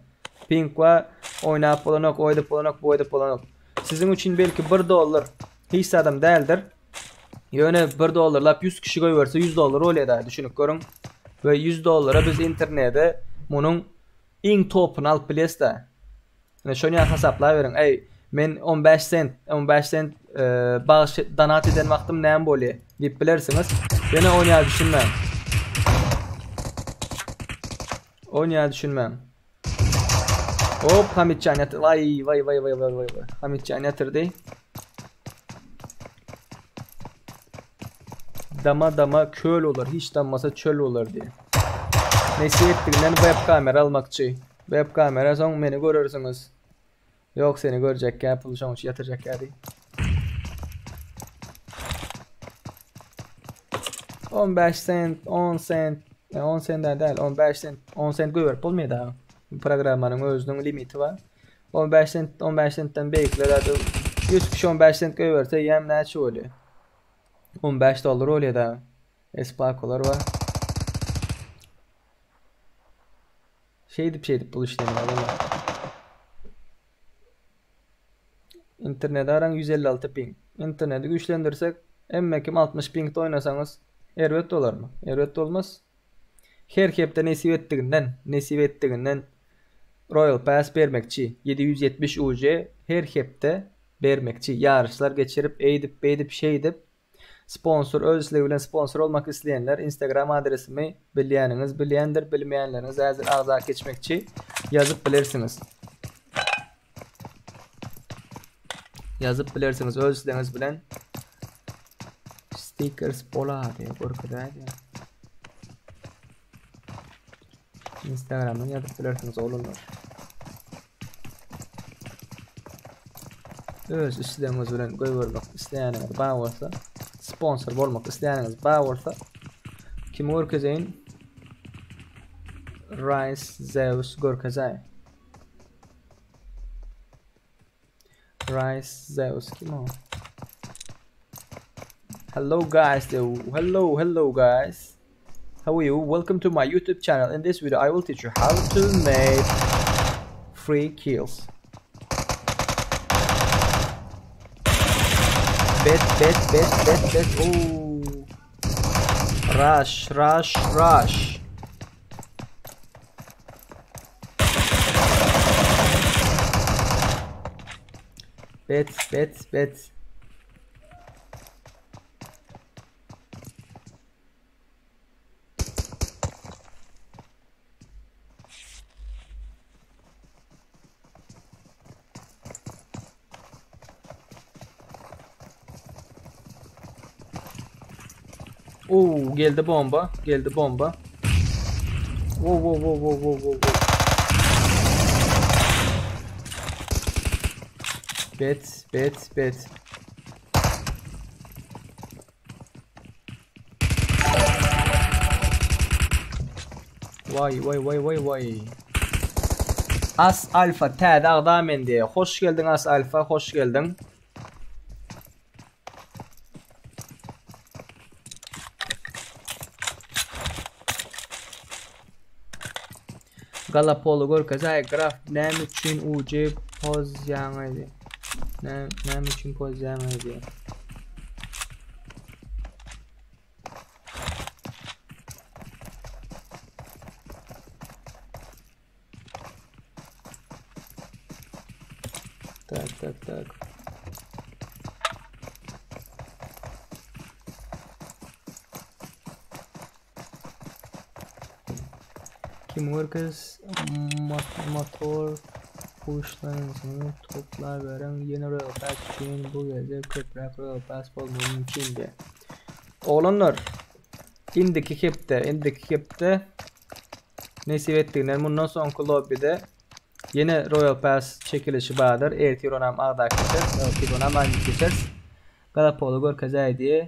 Ping bar, oýnap bolanok, o edip bolanok, bu edip bolanok. Siziň üçin belki 1 dollar hiç zadam däldir. Ýöne 1 dollarlap 100 kişi goýberse 100 dollar bolýar da düşünip görüň. We 100 dollara biz internete munuň iň topuny alyp bilýäs da. Ine şony ýa hasaplaberiň. Eý, men 15 sent, 15 sent e, bagyş donat eden wagtym näme bolýar diýip bilersiňiz. Ýöne ony ýa düşünmäň. Ony ýa düşünmäň. Hop, Hamitjan ýatyr. Waý, waý, waý, waý, waý, waý. Hamitjan ýatyrdy. Dama dama köl bolar, hiç dammasa çöl bolar diýe. Nesip etdiginden web kamera almakçy. Web kamera soň meni görersiňiz. Ýok seni görjekkä pul şoň üçin ýatyrjakkä diý. 15 sent, 10 sent, 10 sent däl, 15 sent, 10 sent goýberip bolmaýar daha. Programmanyň özüniň limiti bar. 15 sent, 15 sentden beýikler hadi 100 kişi 15 sent goýberse ýem näçe bolýar? 15 dollar bolýar da. Espakolar bar. Şeýdip şeýdip pul işleýär adamlar. Internet araň 156 ping. Interneti güýçlendirsek, emme kim 60 pingde oýnasaňyz erbet bolarmy? Erbet bolmaz. Her hepde nesip etdiginden, nesip etdiginden Royal Pass bermekçi. 770 UJ her hepde bermekçi. Ýaryşlar geçirip, eýdip, beýdip, şeýdip Sponsor öz islegi bilen sponsor bolmak isleýänler Instagram adresimi bilýäniňiz bilýändir, bilmeýänleriňiz häzir agza geçmekçi ýazyp bilersiňiz. Ýazyp bilersiňiz öz islegiňiz bilen. Stickers bola diýip görkezäýdi. Instagramdan ýazyp bilersiňiz oglanlar. Öz islegiňiz bilen goýbermek isleýäniňiz bar bolsa, sponsor bolmak isleýäniňiz bar bolsa, kimi görkezeýin? Rice Zeus görkezäý. Rice Zeus kim o? Hello guys, hello, hello guys. How are you? Welcome to my YouTube channel. In this video, I will teach you how to make free kills. Bet, bet, bet, bet, bet. Oh. Rush, rush, rush. Bet, bet, bet. Oo geldi bomba. Geldi bomba. Wow wow wow wow wow wow. Bet bet bet. Waý waý waý waý waý. As Alfa täze agza men diýe. Hoş geldiň As Alfa, hoş geldiň. Galapoly görkezäý graf näme üçin ujy pozýaňyzy? Näme üçin pozýaňyzy? Tak tak tak. Kim görkez motor puşlaryňyzy toplaberiň ýene Royal Pass üçin bu gezek köpräk Royal Pass bolmagy mümkin diýýär. Oglanlar indiki hepde indiki hepde nesip etdiginden mundan soňky lobbide ýene Royal Pass çekilişi bardyr. Ertir onam agza geçeris. Ertir onam aýdyp geçeris. Galapoly görkezäý diýe.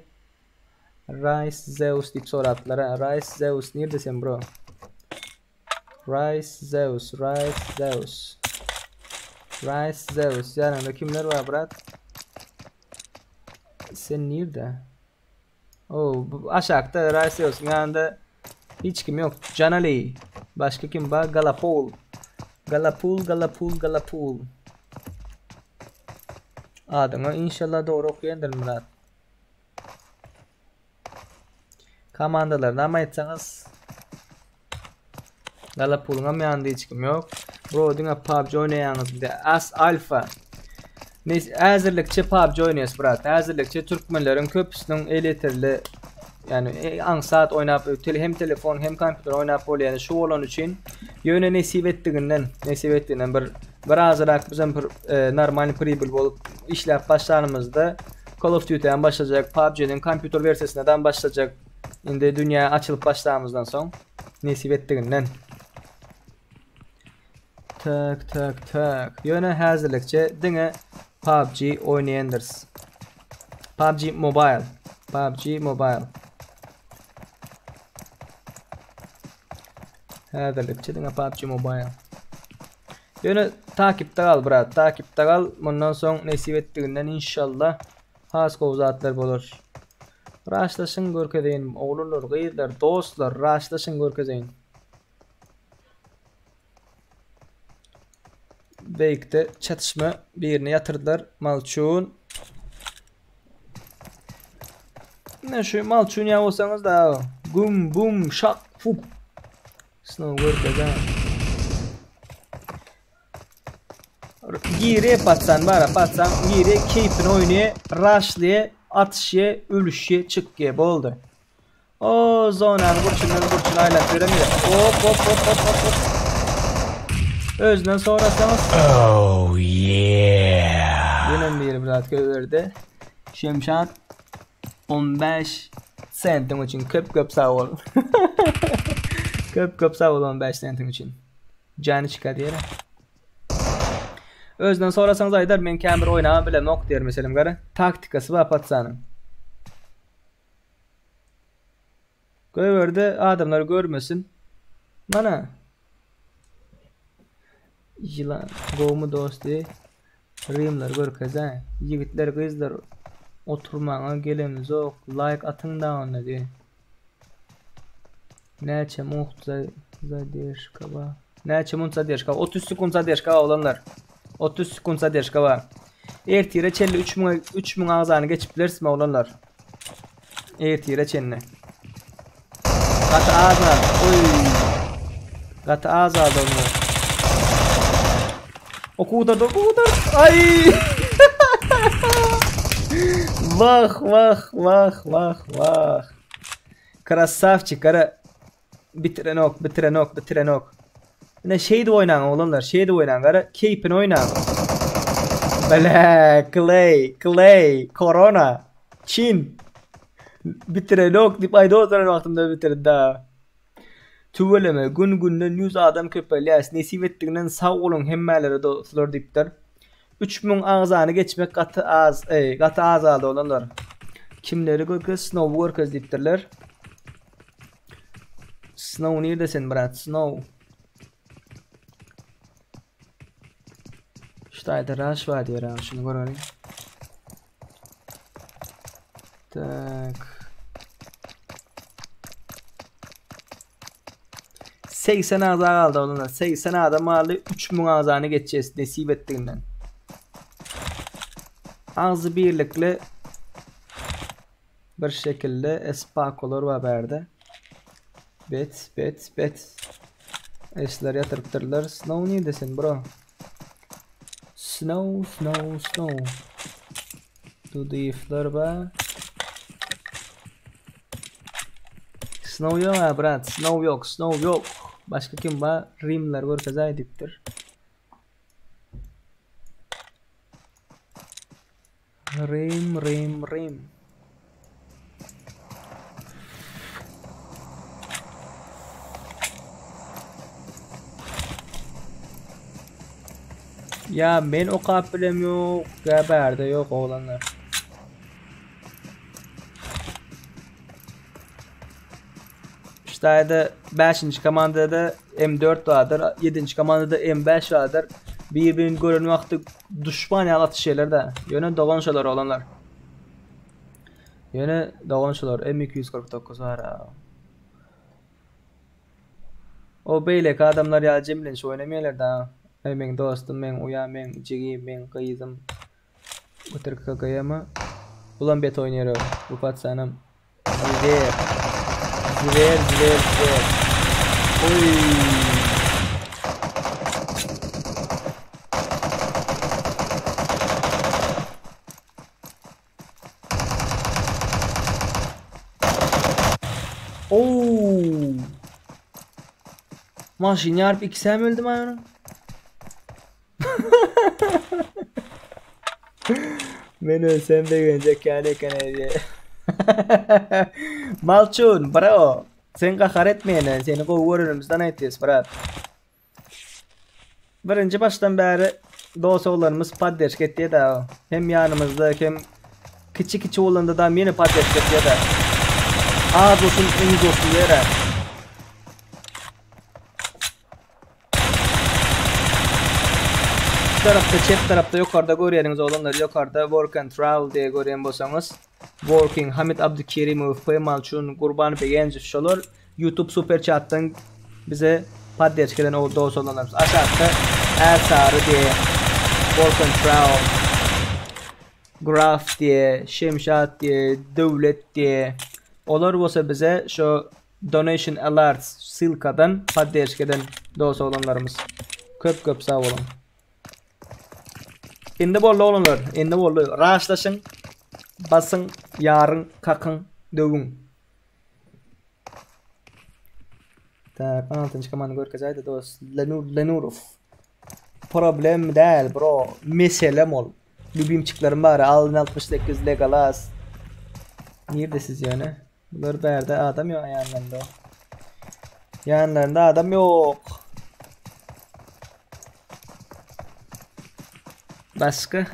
Rice Zeus diýip sorapdylar. Ha, Rice Zeus nirde sen bro? Rice Zeus, Rice Zeus. Rice Zeus. Ýanyňda kimler bar brat? Sen nirde? Oh, aşakda Rice Zeus'un ýanynda hiç kim ýok. Janali. Başga kim bar? Galapol. Galapul, Galapul, Galapul. Adyňy inşallah dogry okaýandyr Myrat. Komandalaryny am aýtsaňyz. Galapulyňam ýanynda hiç kim ýok. Bro diňe PUBG oýnaýaňyz bir de. As Alfa. Neyse häzirlikçe PUBG oýnaýas brat. Häzirlikçe türkmenleriň köpüsiniň elýeterli ýani e, aňsat oýnap hem telefon hem kompýuter oýnap bolýan şu bolan üçin ýöne nesip etdiginden nesip etdiginden bir birazrak bizem bir e, normal pribül bolup işläp başlanymyzda Call of Duty-den başlajak, PUBG-niň kompýuter wersiýasyndan başlajak. Indi dünýä açylyp başlamyzdan soň nesip etdiginden. Tak tak tak. Ýöne häzirlikçe diňe PUBG oýnaýandyrys. PUBG Mobile. PUBG Mobile. Häzirlikçe diňe PUBG Mobile. Ýöne takipde gal brat, takipde gal. Mundan soň nesip etdiginden inşallah has gowy zatlar bolar. Raşlaşyň görkezeýin oglanlar, gyzlar, dostlar, raşlaşyň görkezeýin. Beýikde çatyşma birini ýatyrdylar. Malçun. Ne şu malçun ýa bolsaňyz da gum bum şak fup. Snow görkezä. Giri patsan bara patsan giri keýpini oýnaýa, raşlaýa, atyşýa, ölüşýä, çykýa boldy. O zonany burçundan burçuna aýlap ýöremýär. Hop hop hop hop hop hop. Özünden sorasaňyz. Oh yeah. Ýene biri bir zat göberdi. Şemşat 15 sentiň üçin köp köp sag bol. köp köp sag bol 15 sentiň üçin. Jany çykar diýer. Özünden sorasaňyz aýdar men kän bir oýnama bilemok diýer meselem gara. Taktikasy bar patsanyň. Goýberde adamlar görmesin. Mana. Ýylan gowmy dosty? Rimler görkezä. Ýigitler gyzlar oturmaga gelemizok laýk atyň da onda diý. Näçe mugt zadержка bar. Näçe munt zadержка? 30 sekund zadержка bar oglanlar. 30 sekund zadержка bar. Ertire çenli 3000 3000 agzany geçip bilerismi oglanlar? Ertire çenli. Gaty az az. Oý. Gaty az az onlar. Okuwda da okuwda. Ay! Vah vah vah vah vah. Krasavçik gara bitirenok bitirenok bitirenok. Ne şeýdip oýnaň oglanlar, şeýdip oýnaň gara keýpini oýnaň. Bele, Clay, Clay, Corona, Çin. Bitirenok diýip aýdyp oturan wagtymda bitirdi da. Tüweleme gün günden 100 adam köpelýär. Nesip etdiginden sag boluň hemmelere dostlar diýipdir. 3000 agzany geçmek gaty az, ey, gaty az galdy oglanlar. Kimleri görkez, Snowy görkez diýipdirler. Snow nirde sen brat? Snow. Şu taýda rush bar diýer ha, şuny göreliň. Tak. 80 agza galdy oglanlar. 80 adam galdy. 3000 agzany geçeceğiz nesip ettiginden. Agzy birlikli bir şekilde espakolar var bärde. Bet, bet, bet. Esler ýatyrypdyrlar. Snow nirde sen bro? Snow, snow, snow. Dudyýewler bar. Snow ýok ha brat, snow ýok, snow ýok. Başga kim bar? Rimler görkezäý diýipdir. Rim, rim, rim. Ya men okap bilem ýok, ýa bärde ýok oglanlar. Ştaýda 5-nji komandada M4 bardyr, 7-nji komandada M5 bardyr. Bir-birini gören wagty duşman ýaly atyşýarlar-da. Ýöne dogan şolar oglanlar. Ýöne dogan şolar M249 bar. O beýleki adamlar ýaly jemlenişip oýnamaýarlar da. Eý meň dostum, meň uýam, meň jigim, meň gyzym. Göter KKM. Bulam bet oýnaýar o. Bu patsanam. Zwer. Zwer, zwer, zwer. Oý. Oo. Maşyn ýaryp ikisem öldüm aýanyň. Men ölsem begenjek ýaly eken diýe. Malçun, bro. Sen gahar etmeýene, seni gowy görenimizden aýtýas, brat. Birinji başdan bäri dost oglanymyz podderşka etýär da. Hem ýanymyzda hem kiçi kiçi bolanda da ýene podderşka etýär da. Az olsun, uz olsun diýer. Şu tarapda çep tarapda ýokarda görýäniňiz oglanlar ýokarda work and travel diýe görýän bolsaňyz working Hamid Abdukerimow, P Malçun, Gurban Begenjow şolar YouTube super chatdan bize podderşka eden dost oglanlarymyz. Aşakda Ärsary diýe work and travel Graf diýe, Şemşat diýe, Döwlet diýe. Olar bolsa bize şu Donation Alerts ssylkadan podderşka eden dost oglanlarymyz. Köp köp sag boluň. Indi boldy oglanlar, indi boldy. Raşlaşyň, basyň, ýaryň, kakyň, döwüň. Tak, 16-njy komanda görkezäýdi dost. Lenur Lenurow. Problem däl, bro. Meselem ol. Lübimçiklerim bar. Alın 68 Legolas. Nirde siz ýöne? Bular bärde adam ýok ýanlarynda. Ýanlarynda adam ýok. Başga?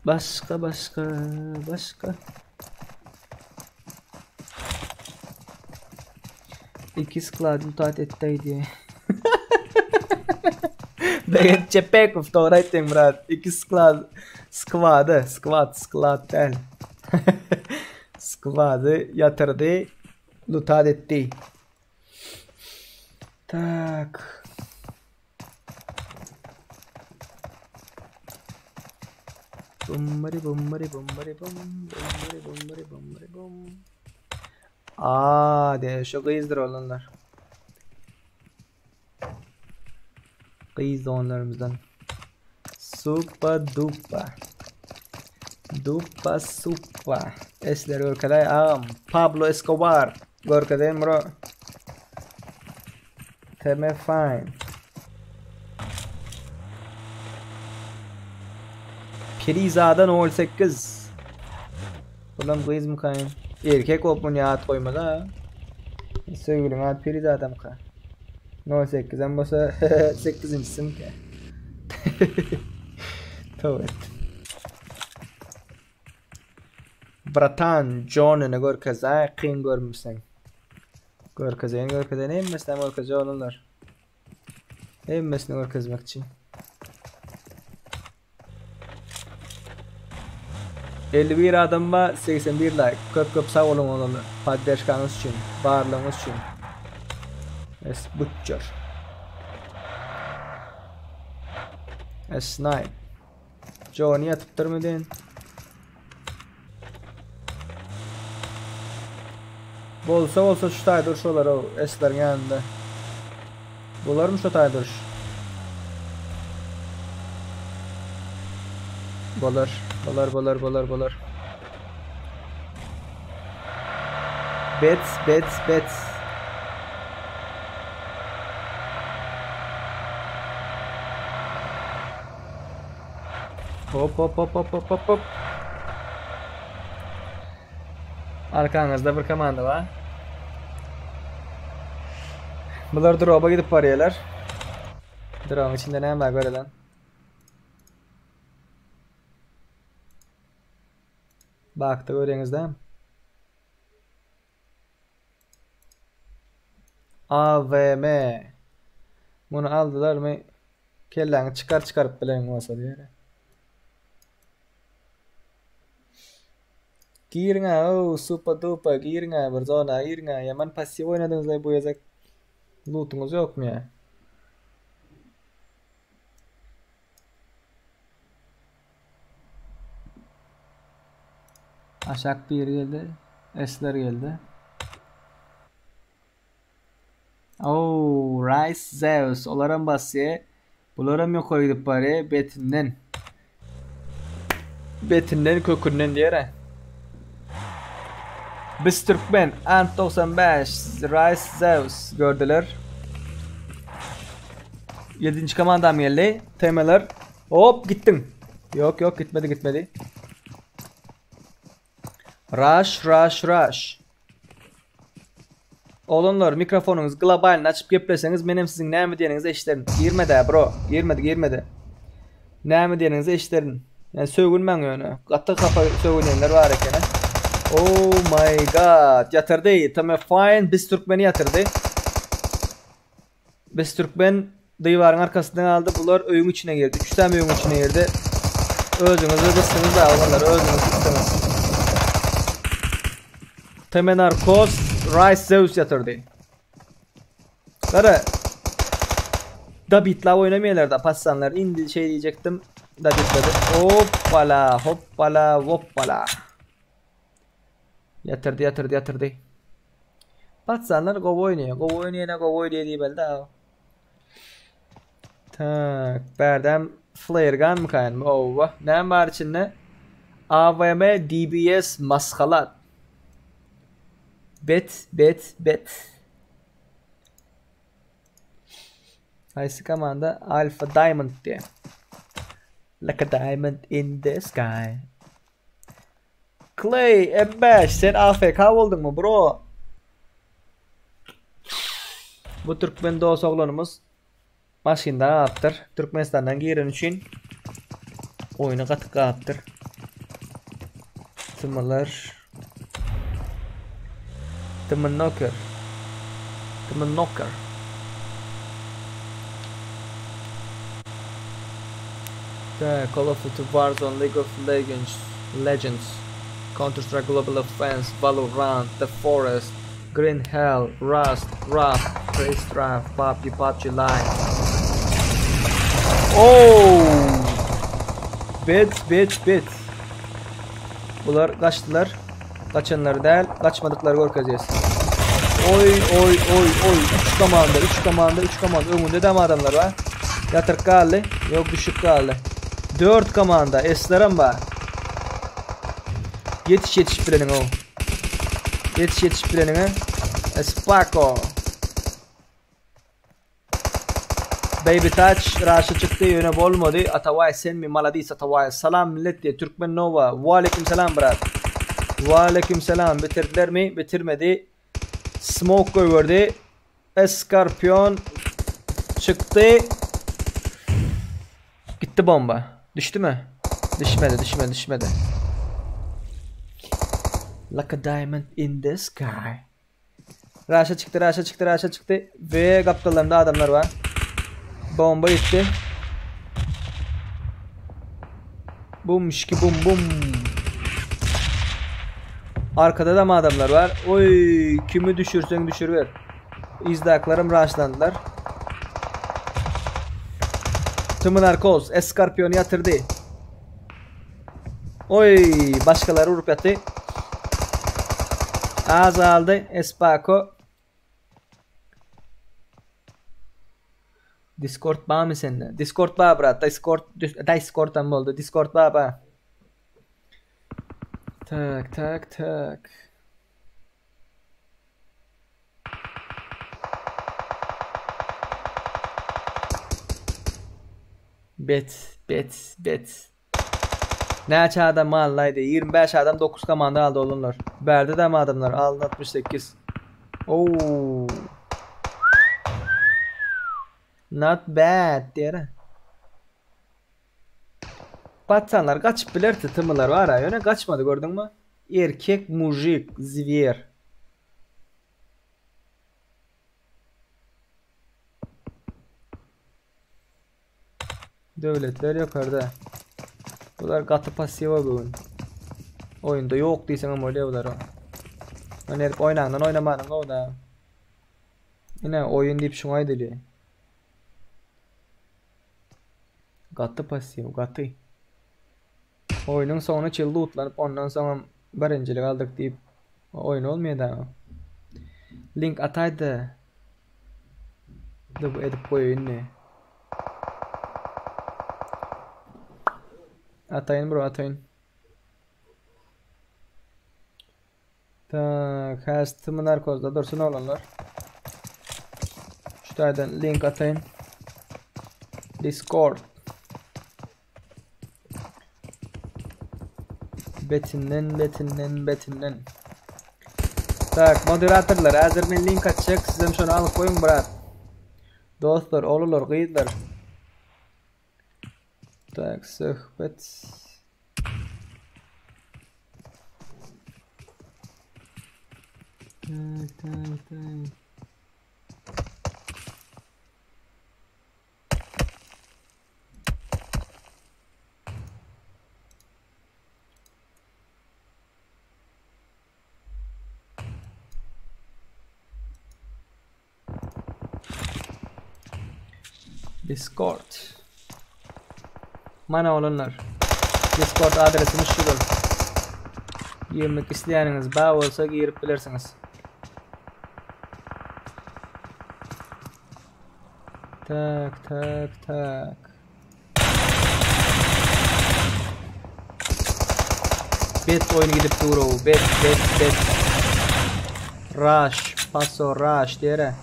Başga başga başga. İki squad mutat etdeydi. Begenç Çepekow dogry aýtdyň brat. Iki squad squady, squad, squad däl. Squady ýatyrdy, lutat etdi. Tak. Bummary bummary bummary bum bummary bummary bummary bum. Aa, de şu gyzdyr olanlar. Gyz doganlarymyzdan. Supa dupa. Dupa supa. Esler görkezäý agam. Pablo Escobar. Görkezeýin bro. Teme fine. Perizada 08. Bulam gyzmyka? Erkek bolup muny at goýmaz ha. Söýgüliň ady Perizadamyka? 08-em bolsa 8-injisimkä. Toba etdim. Bratan Johnny görkezäý kyn görmüşseň. Görkezeýin, görkezeýin. Hemmesini görkezjek olanlar. Hemmesini görkezmekçi. 51 adam bar, 81 like. Köp köp sag boluň oglanlar. Podderžkaňyz üçin, barlygyňyz üçin. S Butcher. S9. Johnny ýatypdyrmy diýen. Bolsa bolsa şu taýda duruş bolar o S-leriň ýanynda. Bolarmy şu taýda duruş? Bolar, bolar, bolar, bolar, bolar. Bet, bet, bet. Hop hop hop hop hop hop hop. Arkaňyzda bir komanda bar. Bular droba gidip barýarlar. Drobyň içinde näme bar görelen. Bakda görýäňizde. AVM. Muny aldylarmy? Kelläňi çykar çykaryp bilen bolsa diýär. Giriň-ä, ow, supa dupa, giriň-ä, bir zona giriň-ä. Ýaman passiw oýnadyňyz-laý bu gezek. Lutuňyz ýokmy ýa? Aşak biri geldi. Esler geldi. Oh, Rice Zeus. Olaram basýar. Bularam ýokary gidip barýar. Betinden. Betinden kökünden diýer. Biz Türkmen. Ant 95. Rice Zeus. Gördüler. 7. komandam geldi. Temeler. Hop gittim. Yok yok gitmedi gitmedi. Rush rush rush. Oglanlar mikrofonyňyzy globalny açyp gepleseňiz menem siziň näme diýeniňizi eşiderin. Girmedi bro. Girmedi girmedi. Näme diýeniňizi eşiderin. Yani sögünmäň ýöne. Gaty hapa sögünenler bar eken. Oh my god. Ýatyrdy. Tome fine biz türkmeni ýatyrdy. Biz türkmen diwaryň arkasynda galdy. Bular öýüň içine girdi. Üç tane öýüň içine girdi. Özüňizi gysdyňyz da oglanlar, özüňiz gysdyňyz. Temenarkos Rice Zeus ýatyrdy. Gara. Dabitla oýnamaýarlar da passanlar. Indi şey diýjekdim. Dabitledi. Hoppala, hoppala, hoppala. Ýatyrdy, ýatyrdy, ýatyrdy. Patsanlar gowy oýnaýar. Gowy oýnaýana gowy oýnaýar diýmeli da. Tak, bärdem flare gun mı kaýan? Owa, näme bar içinde? AVM DBS maskalat. Bet, bet, bet. Haýsy komanda? Alpha Diamond diýe. Like a diamond in the sky. Clay M5 sen AFK bolduňmy bro? Bu türkmen dost oglanymyz maşyndan alypdyr. Türkmenistandan giren üçin oýny gaty galypdyr. Tymylar. Tymynoker. Tymynoker. Call of Duty Warzone, League of Legends, Legends, Counter-Strike Global Offense, Valorant, The Forest, Green Hell, Rust, Raft, Race Draft, PUBG, PUBG Lite. Oh! Bet, bet, bet. Bular gaçdylar. Gaçanlar däl, gaçmadyklary görkezýäs. Oý, oý, oý, oý. 3 komanda, 3 komanda, 3 komanda. Öňünde de adamlar bar. Ýatyryk galdy. Ýok, düşük galdy. 4 komanda, eslerem bar. Ýetiş ýetişip bileniň o. Ýetiş ýetişip bileniňe. Espako. Baby Touch raşy çykdy ýöne bolmady. Atabaý senmi maladis Atabaý. Salam millet diye Türkmen Nova. Waleýkim salam brat. Waleýkim salam. Bitirdilermi? Bitirmedi. Smoke goýberdi. Eskarpion çykdy. Gitdi bomba. Düşdümi? Düşmedi, düşmedi, düşmedi. Like a diamond in the sky. Raşa çykdy, raşa çykdy, raşa çykdy. We gapdallarynda adamlar bar. Bomba gitdi. Bum şiki bum bum. Arkada da adamlar var. Oy kimi düşürsen düşürüver. Izdakilerim raşlandılar. Tımı narkoz Eskarpiyonu yatırdı. Oy başkaları vurup yattı. Azaldı Espako. Discord bar mı sende? Discord bar brat. Discord Discord'dan boldy. Discord bar bar. Tak tak tak. Bet bet bet. Näçe adam allaydy? 25 adam 9 komanda aldy olanlar. Bärde de adamlar aldy 68. Oo. Not bad diýere. Patsanlar gaçyp bilerdi tymylar var ha. Ýöne gaçmady gördüňmi? Erkek mujik zwer. Döwletler ýokarda. Bular gaty passiwa bu gün. Oýunda ýok diýseň hem bolýar bular. Önerip oýnaňdan oýnamanyň gowy da. Ine oýun diýip şuňa aýdylýar. Gaty passiw, gaty. Oýnuň soňuna çenli lootlanyp ondan soňam birinjilik aldyk diýip oýun bolmaýar da. Link ataýda. Da bu edip goýaýyn indi. Ataýyn bro, ataýyn. Tak, has tüm narkozda dursun olanlar. Şu taýdan link ataýyn. Discord. Betinden, betinden, betinden. Tak, moderatorlar, häzir men link atjak, sizem şony alyp goýuň brat. Dostlar, olular, gyzlar. Tak, söhbet. Tak, tak, tak. Discord. Mana olanlar. Discord adresimiz şudur. Girmek isleýäniňiz bar bolsa girip bilersiňiz. Tak, tak, tak. Bet oýun gidip dur o. Bet, bet, bet. Rush, paso rush diýere.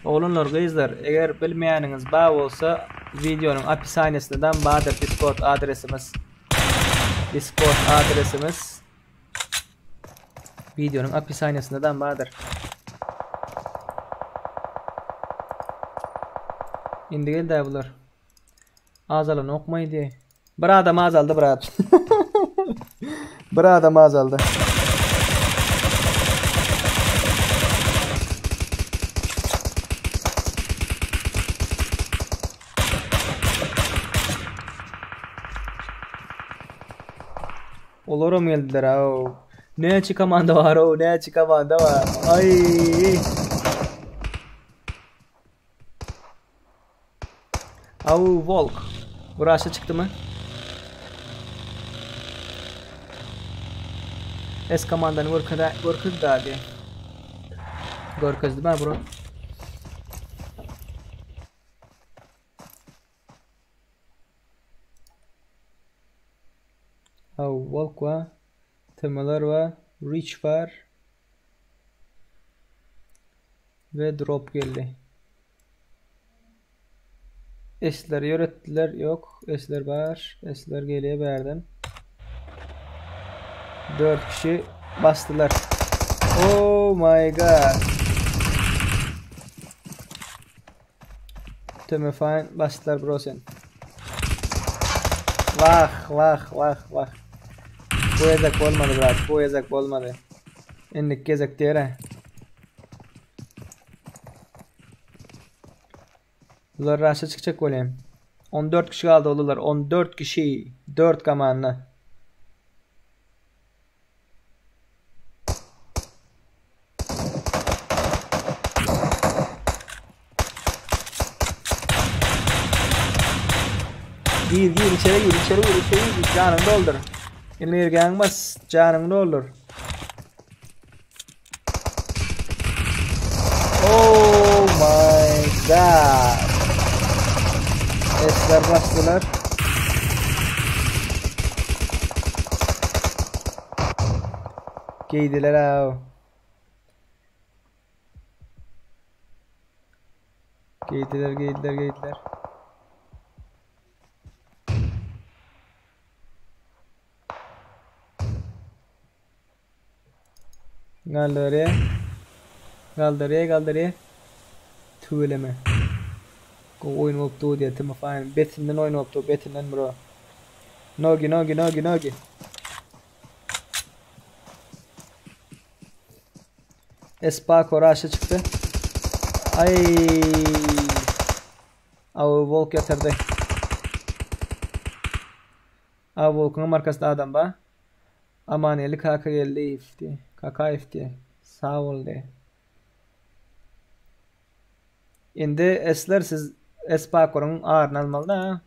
Oglanlar, gyzlar, eger bilmeýäniňiz bar bolsa, videonyň opisaniýasynda bardyr Discord adresimiz. Discord adresimiz videonyň opisaniýasynda bardyr. Indi geldi bular. Azalan okmaydy. Bir adam azaldy brat. Bir adam azaldy. Olaram geldiler ha. Näçe komanda var o? Näçe komanda var? Ay. Au Volk. Burası çıktı mı? S komandanı görkezdi abi. Görkezdi ben bro. Au Volk var. Temalar var. Reach var. Ve drop geldi. Esler yörettiler. Yok. Esler var. Esler geliyor verdim. 4 kişi bastılar. Oh my god. Tümü fine bastılar bro sen. Wah, wah, wah, wah. Bu gezek bolmady brat, bu gezek bolmady. Indiki gezek diýere. Bular raşa çykjak bolýan. 14 kişi galdy oglanlar, 14 kişi, 4 komanda. Gir gir içeri gir içeri gir içeri gir janyňy doldur. Energiýaňy bas janyňy doldur. Oh my god. Esler basdylar. Geýdiler aw. Geýdiler, geýdiler, geýdiler. Galdyrýa. Galdyrýa, galdyrýa. Tüweleme. Gowy oýun bolupdy bu diýýär Timofeýiň. Betinden oýun bolupdy, betinden bro. Nogi, nogi, nogi, nogi. Espako raşa çykdy. Ay. Aw Volk ýatyrdy. Aw Volkuň arkasynda adam bar. Amaneli Kakageldiýew diýe. Kakaýew diýe. Sag bol diýe. Indi esler siz Espakoryň aryny almaly da.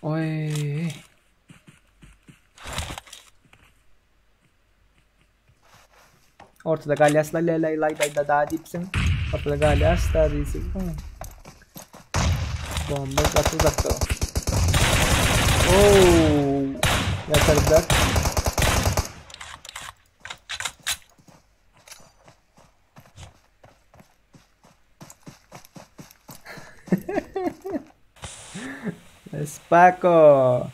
Oý. Ortada galýas la la la lay day da da diýipsiň. Ortada galýas da diýipsiň. Bomba gaty uzakda. Oo! Ýatardylar. Spako.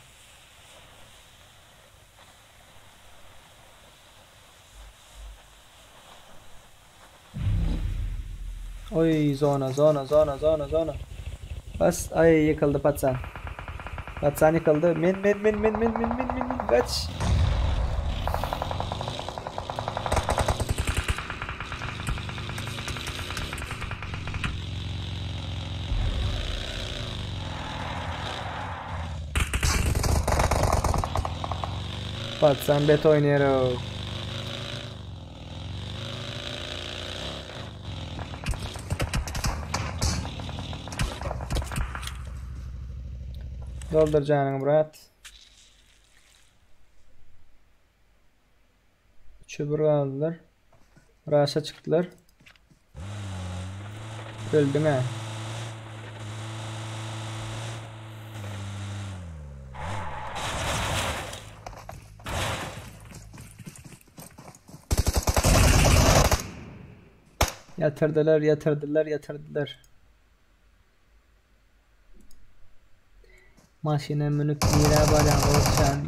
Oý zona zona zona zona zona. Bas ay ýykyldy patsan. Patsan ýykyldy. Men men men men men men men men men kaç. Patsan bet oýnaýar. Doldur janyňy brat. Üçe bir galdylar. Raşa çykdylar. Öldüň ha. Ýatyrdylar, ýatyrdylar, ýatyrdylar. Maşyna münüp nirä barýaň Gowşan?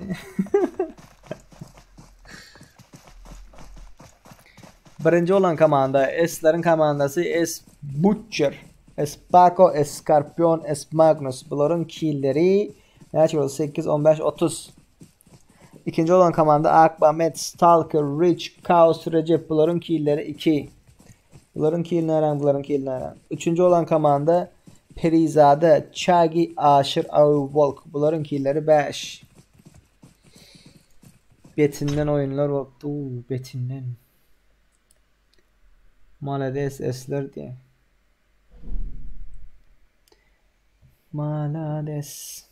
Birinji bolan komanda S-leriň komandasy S Butcher, S Paco, S Scorpion, S Magnus. Bularyň killeri näçe boldy? 8, 15, 30. Ikinji bolan komanda Akbamet, Stalker, Rich, Chaos, Recep. Bularyň killeri 2. Bularyň kilini aran, bularyň kilini aran. Üçünji bolan komanda Perizade, Çagi, Aşyr, Volk. Bularyň killeri 5. Betinden oýunlar bolupdy. Uuu, betinden. Malades esler diýe. Malades.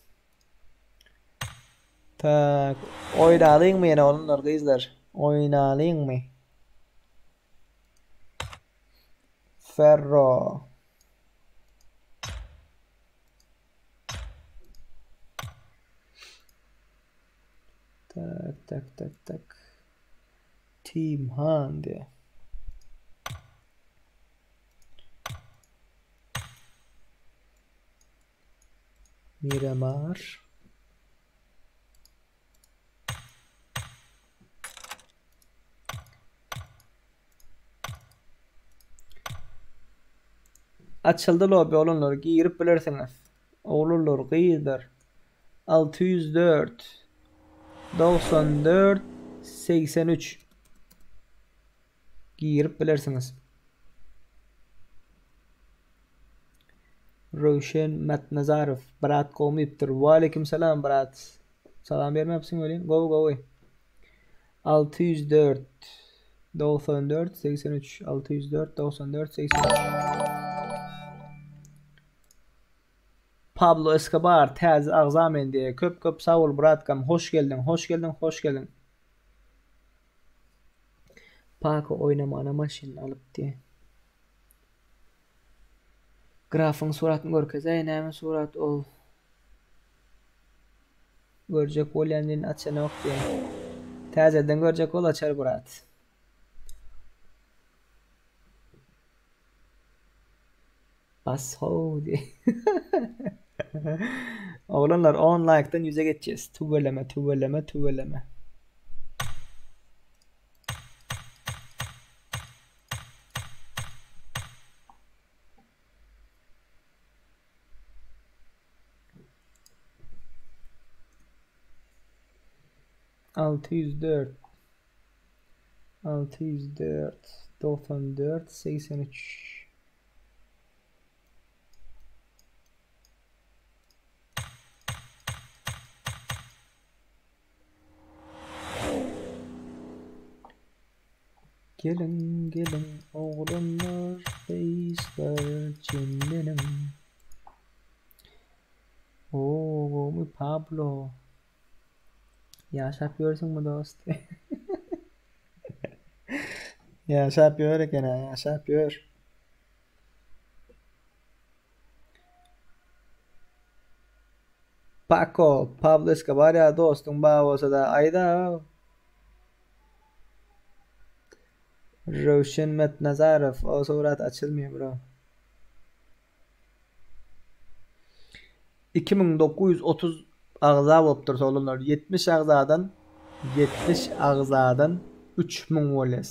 Tak, oýnalyňmy ýene oglanlar, gyzlar? Oýnalyňmy? Ferro. Tak, tak, tak, tak. Team Han diýe. Miramar. Açyldy lobby oglanlar girip bilersiňiz. Oglanlar gyzlar 604 94 83 girip bilersiňiz. Röwşen Mätnazarow brat gowmy diýipdir. Waleýkim salam brat. Salam bermäpsiň welin gowy gowy. 604 94 83 604 94 83 Pablo Escobar täze agza men diýe köp köp sag bol bratkam hoş geldiň hoş geldiň hoş geldiň Pako oýnamana maşyn alyp diýe Grafyň suratyny görkezäý näme surat ol Görjek bolýan welin açanok diýen. Täzeden görjek bol açar brat. Bas how diý. Oglanlar 10 laýkdan ýüze geçýäs. Tüweleme tüweleme tüweleme. 604 604 94 83 Geliň geliň oglanlar gyzlar jemleniň. Oo gowmy Pablo. Ýaşap ýörsüňmi dost? Ýaşap ýör eken-ä, ýaşap ýör. Pako, Pablo Escobar ýaly dostuň bar bolsa-da aýda. Röwşen Mätnazarow o surat açylmyýar bro. 2930 agza bolupdyr oglanlar. 70 agzadan 70 agzadan 3000 bolýas.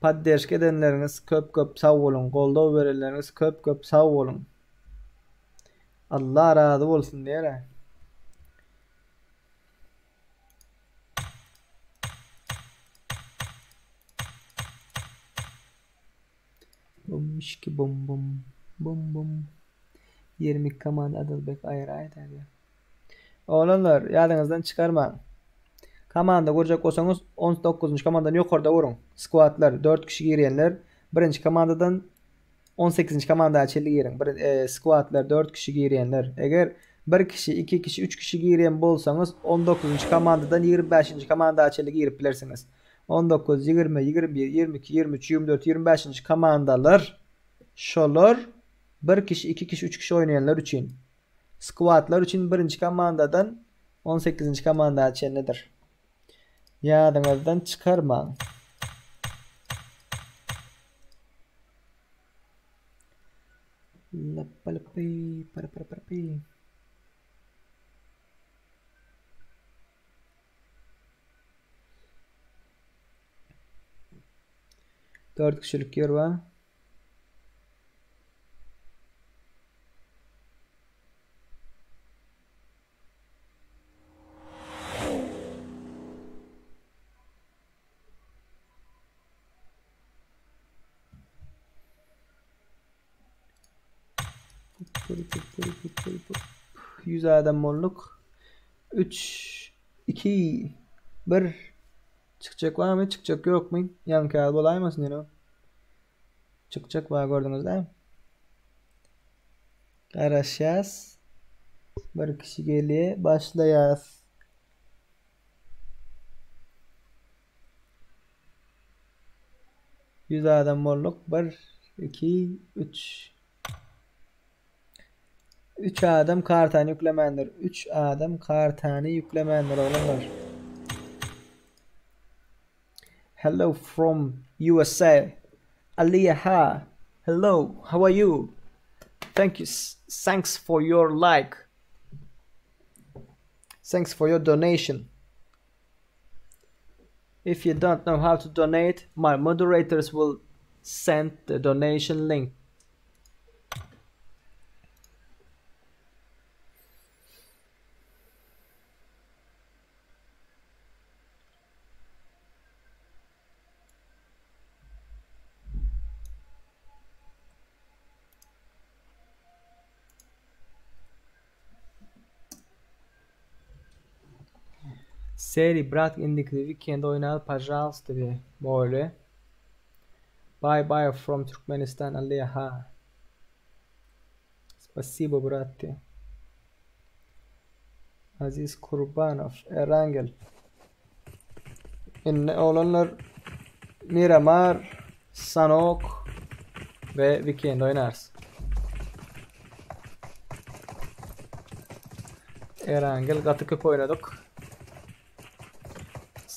Podderşka edenleriňiz köp köp sag boluň. Goldaw berenleriňiz köp köp sag boluň. Allah razy bolsun diýer. Bum şiki bum bum bum bum. 22 komanda Adylbek aýry aýdar ýa. Oglanlar, ýadyňyzdan çykarmaň. Komanda gurjak bolsaňyz 19-njy komandadan ýokarda guruň. Squadlar 4 kişi girýänler birinji komandadan 18-nji komanda çenli giriň. Bir e, squadlar 4 kişi girýänler. Eger 1 kişi, 2 kişi, 3 kişi girýän bolsaňyz 19-njy komandadan 25-nji komanda çenli girip bilersiňiz. 19, 20, 21, 22, 23, 24, 25-nji komandalar şolar 1 kişi, 2 kişi, 3 kişi oýnaýanlar üçin. Squadlar üçin birinji komandadan 18-nji komanda çenlidir. Ýadyňyzdan çykarmaň. Lappa-lappi, para-para-para-pi. Dört kişilik ýer bar. Ýüz adam bolduk. 3 2 1 Çykjak barmy, çykjak ýokmy? Ýaňky ýaly bolaýmasyn ýene. Çykjak bar gördüňiz dämi? Garaşýas. Bir kişi gelýär, başlaýas. 100 adam bolduk. 1 2 3 3 adam kartany ýüklemändir. 3 adam kartany ýüklemändir oglanlar. Hello from USA. Aliha. Hello, how are you? Thank you. Thanks for your like. Thanks for your donation. If you don't know how to donate, my moderators will. Send the donation link. Seri brat indiki weekend oýnaly pažalsta diýýär. Boldy. Bye bye from Türkmenistan Aleha. Spasibo brat diýýär. Aziz Kurbanow Erangel. Indi oglanlar Miramar, Sanok we Weekend oýnarys. Erangel gaty köp oýnadyk.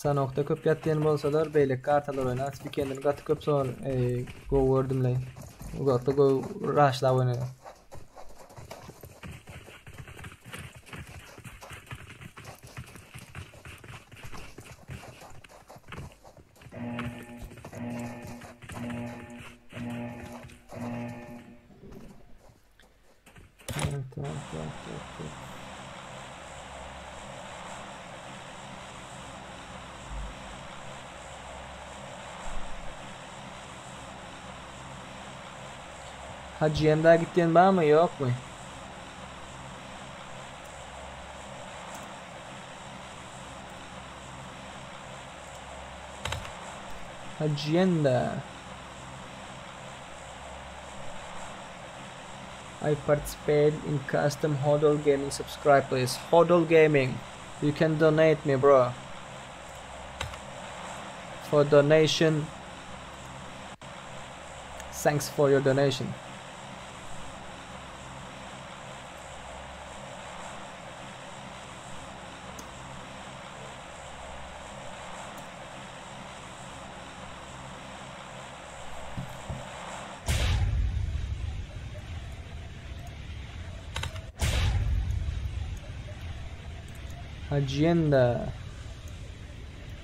Sanokda köp ýatýan bolsalar, beýleki kartalar oýnarys. Weekendini gaty köp sor, e, gowy gördüm-leý. Uzakda gowy raşlap oýnaýar. Tak, tak, tak, tak, tak. Hajyenda gitýän barmy, ýokmy? Hacienda. I participate in custom Hodol Gaming subscribe please. Hodol Gaming. You can donate me bro. For donation. Thanks for your donation. Hacienda.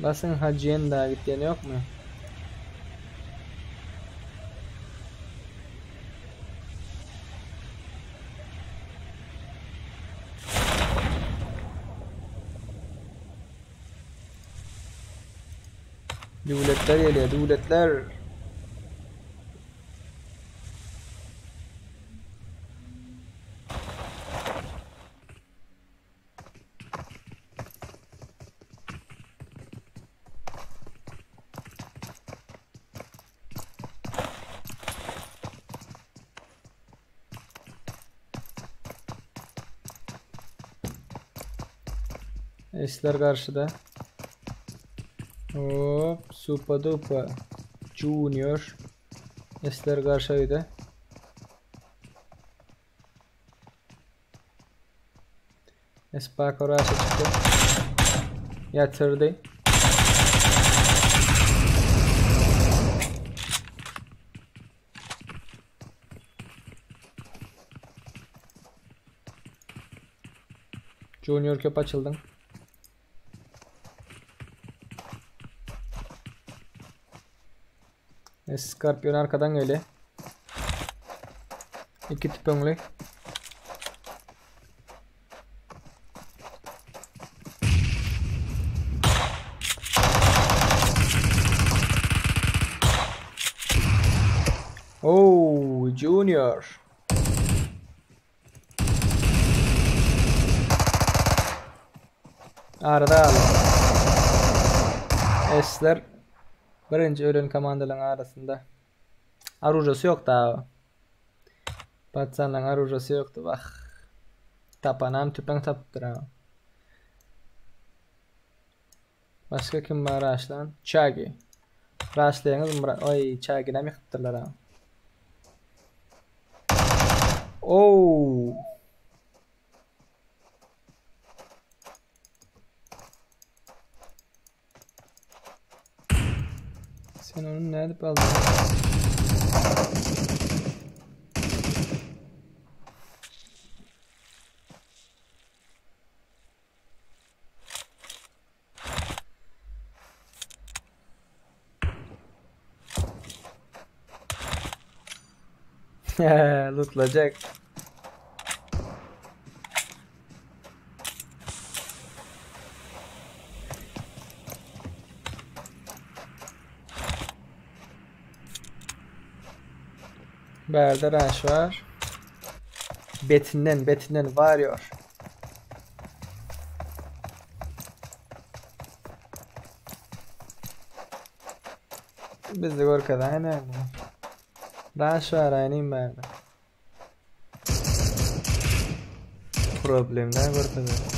Basın Hacienda gitýän ýokmy? Döwletler gelýär, döwletler. Esler garşyda. Hop, Supa Dupa Junior. Esler garşyda. Espako raşa çykdy. Ýatyrdy. Junior köp açyldyň. Scorpion arkadan gelýär. Iki tüpeňli. Oh, Junior. Arada aldy. Esler birinji ölen komandalaryň arasynda. Orujasy ýok da. Patsanlaryň orujasy ýokdy. Wah. Tapanam tüpeň tapypdyr ha. Başga kim bar raşlan? Çagi. Raşlaýaňyz mı? Oý, Çagi näme ýykypdyrlar ha. Oo. Sen onu nädip aldyň? Lootlajak. Bärde rush bar. Betinden, betinden warrior. Bizi görkezen ene. Rush bar aýnym bärde. Problemler görkezen.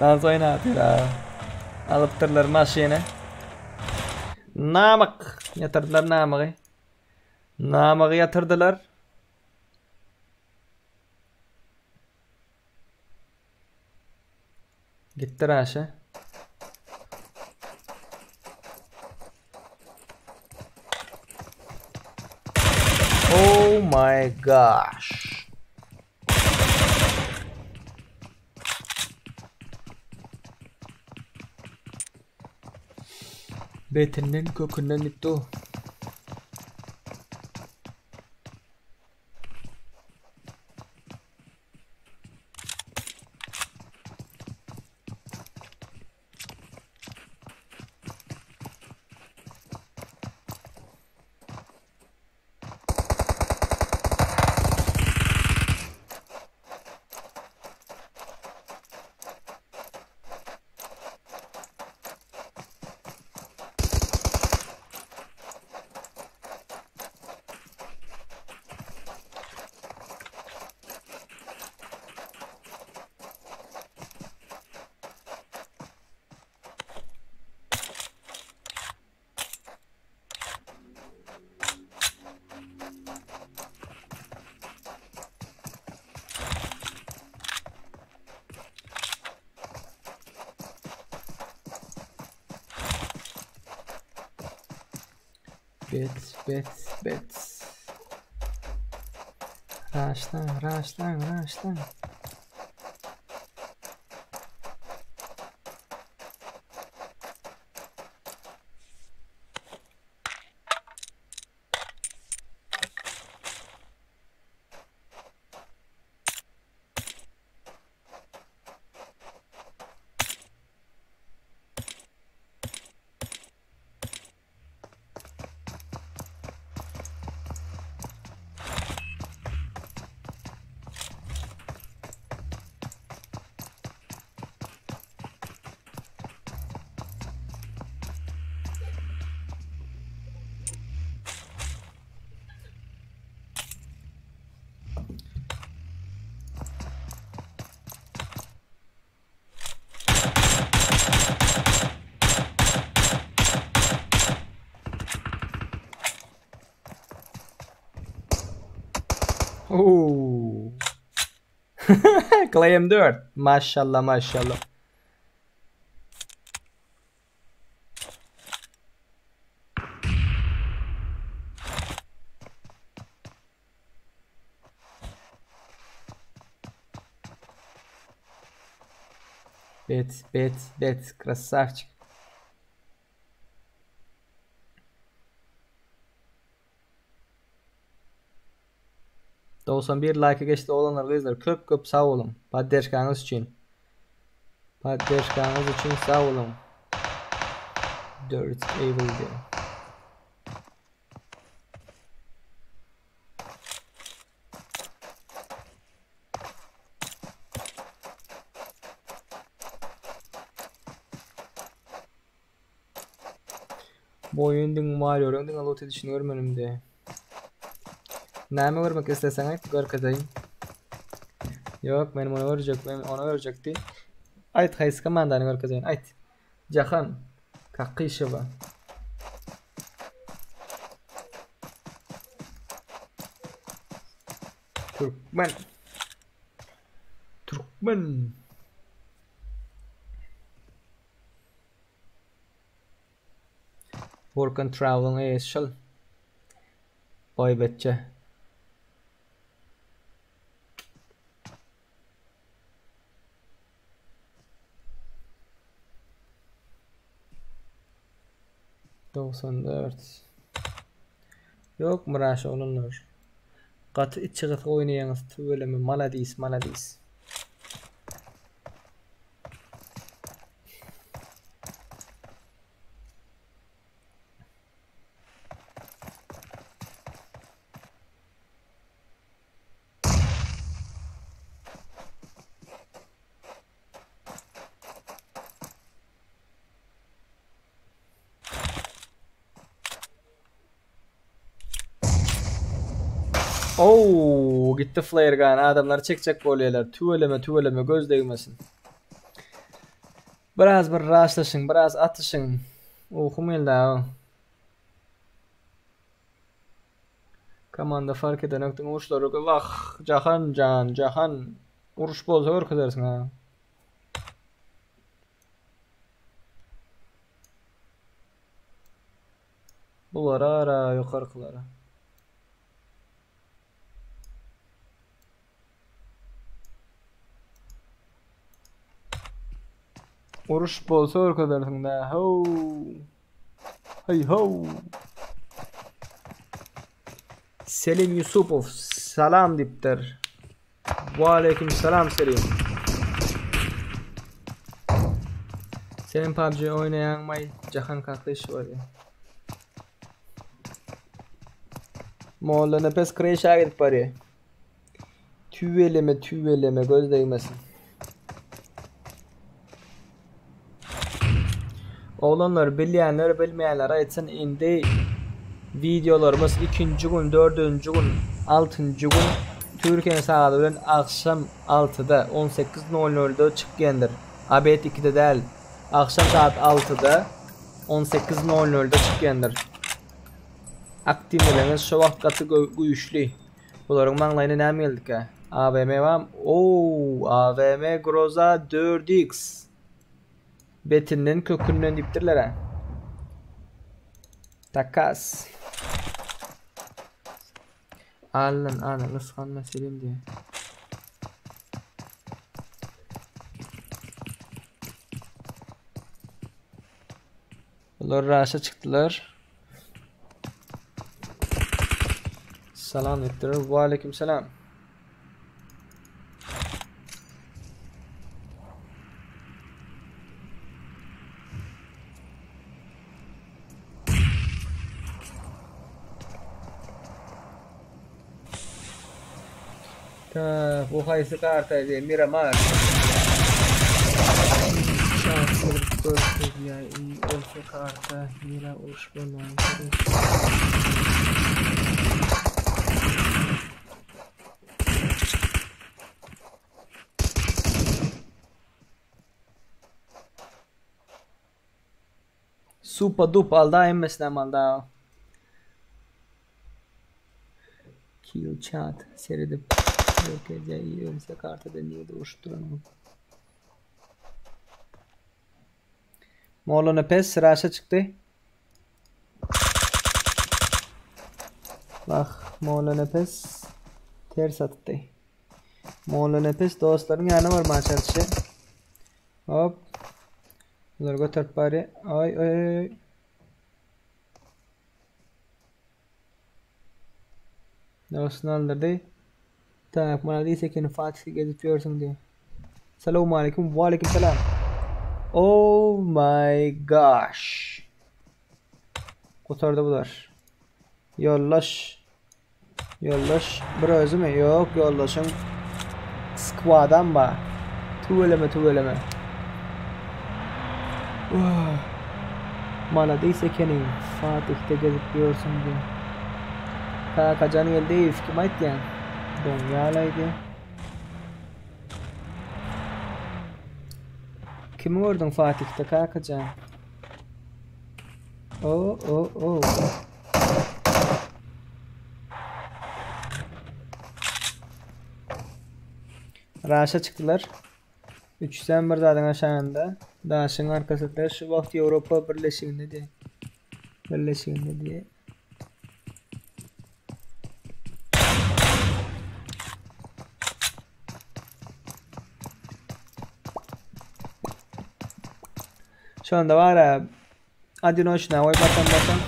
Dans oýnapdyr ha. Alypdyrlar maşyny. Namyk ýatyrdylar namygy. Namygy ýatyrdylar. Gitdi Raşa. Oh my gosh. Betinden kökünden gitdi o. Bet, bet, bet. Raşlan, raşlan, raşlan. Oo. Claim 4. Maşallah maşallah. Bet, bet, bet. Красавчик. 91 like geçdi olanlar gyzlar köp köp sag boluň. Podderžkaňyz üçin. Podderžkaňyz üçin sag boluň. Dirt Evil diýär. Bu oýun diňe Warrior-yň diňe loot edişini görmedim diýär. Näme görmek isleseň aýt, görkezeýin. Ýok, men muny görjek, men ony görjek diý. Aýt, haýsy komandany görkezeýin, aýt. Jahan Kakyşewa. Türkmen. Türkmen. Work and Travel-yň eýesi şol. Boýbetçe. 94. Ýok Muraş oglanlar. Gaty içi gysyk oýnaýaňyz tüweleme maladis maladis. Oo, gitdi flare gun. Adamlar çekjek bolýarlar. Tüweleme, tüweleme göz degmesin. Biraz bir raşlaşyň, biraz atyşyň. Ukum geldi ha. Komanda fark edenok diňe uruşlary wah Jahan jan Jahan uruş bolsa görkezersiň ha. Bulara ara ýokarkylara. Uruş bolsa görkezersiň dä. How. Hey ho. Selim Yusupow salam diýipdir. Waleýkim salam Selim. Senin PUBG oýnaýaňmaý Jahan Kakyş bolýa. Molla Nepes kreşa gidip barýa. Tüweleme tüweleme göz degmesin. Oglanlar bilýänler bilmeýänler aýtsyn indi wideolarymyz ikinji gün dördünji gün altynjy gün Türkiýäniň sagady bilen agşam altyda on sekiz nol nolda çykýandyr obed ikide däl agşam sagat altyda on sekiz nol nolda çykýandyr aktiwligiňiz şo wagt gaty güýçli Bularyň maňlaýyna näme geldikä? AWM bam? Ow, AWM Groza 4X. Betinden kökünden diýipdirler-ä. Takas. Allan ana gysganma Selim diýýär. Bular raşa çykdylar. Salam etdiler. Wa aleyküm selam. Ta, bu haýsy karta diýe Miramar. Şansly görkezýär i ölse karta Mira uruş bolmagyny gerek. Supa dup alda hemmesinem alda. Kill chat seredip görkezýär i ölse kartada nirde urşup duranok. Mollanepes raşa çykdy. Wah, Mollanepes ters atdy. Mollanepes dostlaryň ýanyna barmaga çalyşýar. Hop. Bular göterip barýar. Aý, aý, aý. Dostunu aldyrdy. Tak, maladis ekeni Fatih gezip ýörsüň diýe. Salam aleyküm, wa aleyküm salam. Oh my gosh. Gutardy bular. Ýoldaş. Ýoldaş bir özümi? Ýok, ýoldaşyň skwadam bar. Tüweleme, tüweleme. Maladys ekeniň, Fatihde gezip ýörsüň diýen. Kakajan Geldiýew kim aýtýan? Doňýalaýdy. Kimi gördüň Fatihde Kakajan? O o o. Raşa çykdylar. Üçüsem bir zadyň aşagynda. Daşyň arkasynda şu wagt Ýewropa Birleşiginde diýe. Birleşiginde diýe. Şonda bar-a. Odinoçna goý batan batan.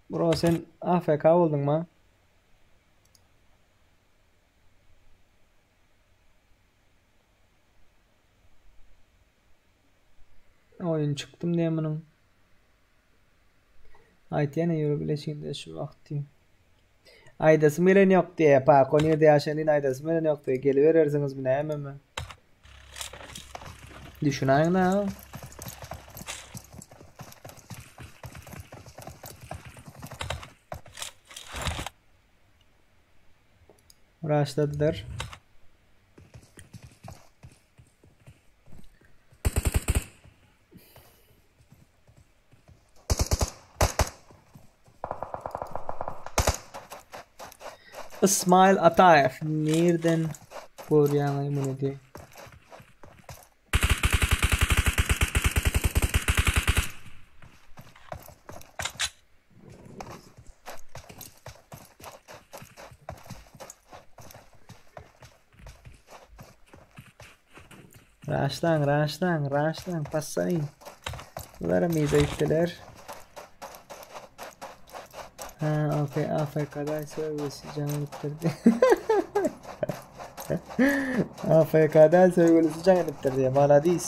Bro sen AFK bolduň ma? Oýun çykdym diýen munuň. Aýtýan ýöre bileşiginde şu wagt diýip. Aýdasym gelen ýok diýýär. Pako nirde ýaşanyny aýdasym gelen ýok diýýär. Geliberersiňizmi nämemi? Düşünäýiň-dä. Raşladylar. Ismail Ataýew nirden görýäňaý muny diý. Raşlaň, raşlaň, raşlaň, passaýyn. Bulara mize gitdiler. Ha, okey, AFK-da söýgülisi jaň edipdir. AFK-da söýgülisi jaň edipdir diýe. Maladis.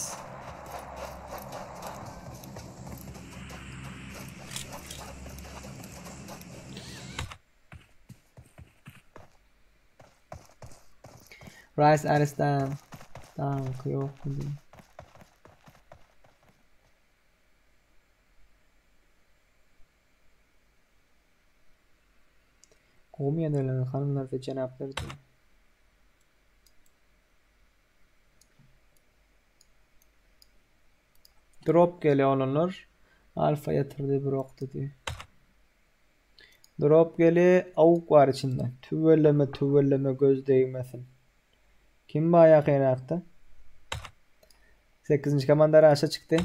Rice Aristan. Tank ýok diýip. Gowy ýerlerden hanymlar we jenaplar diýip. Drop gelýär olanlar. Alfa ýatyrdy bir okdy diýip. Drop geli awuk bar içinde. Tüweleme tüweleme göz degmesin. Kim bar ýakynrakda? 8-nji komanda raşa çykdy.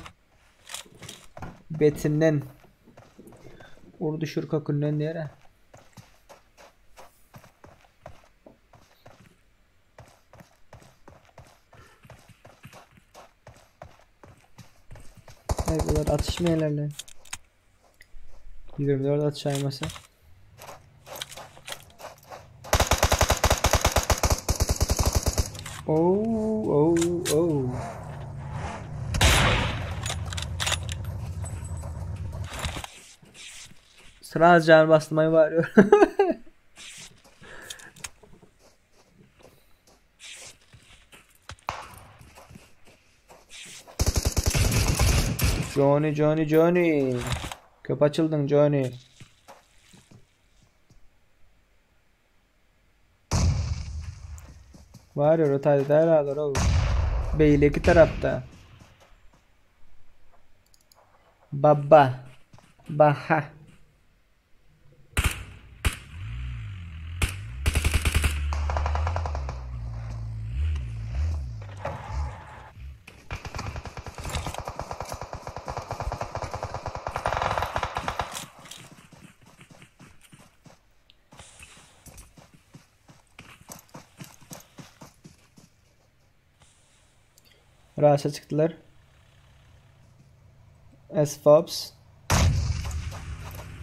Betinden. Ur düşür kökünden diýer. Ay bular atışmaýarlar. 24 atışaýmasa. Oh, oh, oh. Sıra can bastırmayı bağırıyor. Johnny Johnny Johnny. Köp açyldyň Johnny. Var ya rotayda herhalde o. Beýleki tarapda. Baba. Baha. Raşa çykdylar. S-Fobs.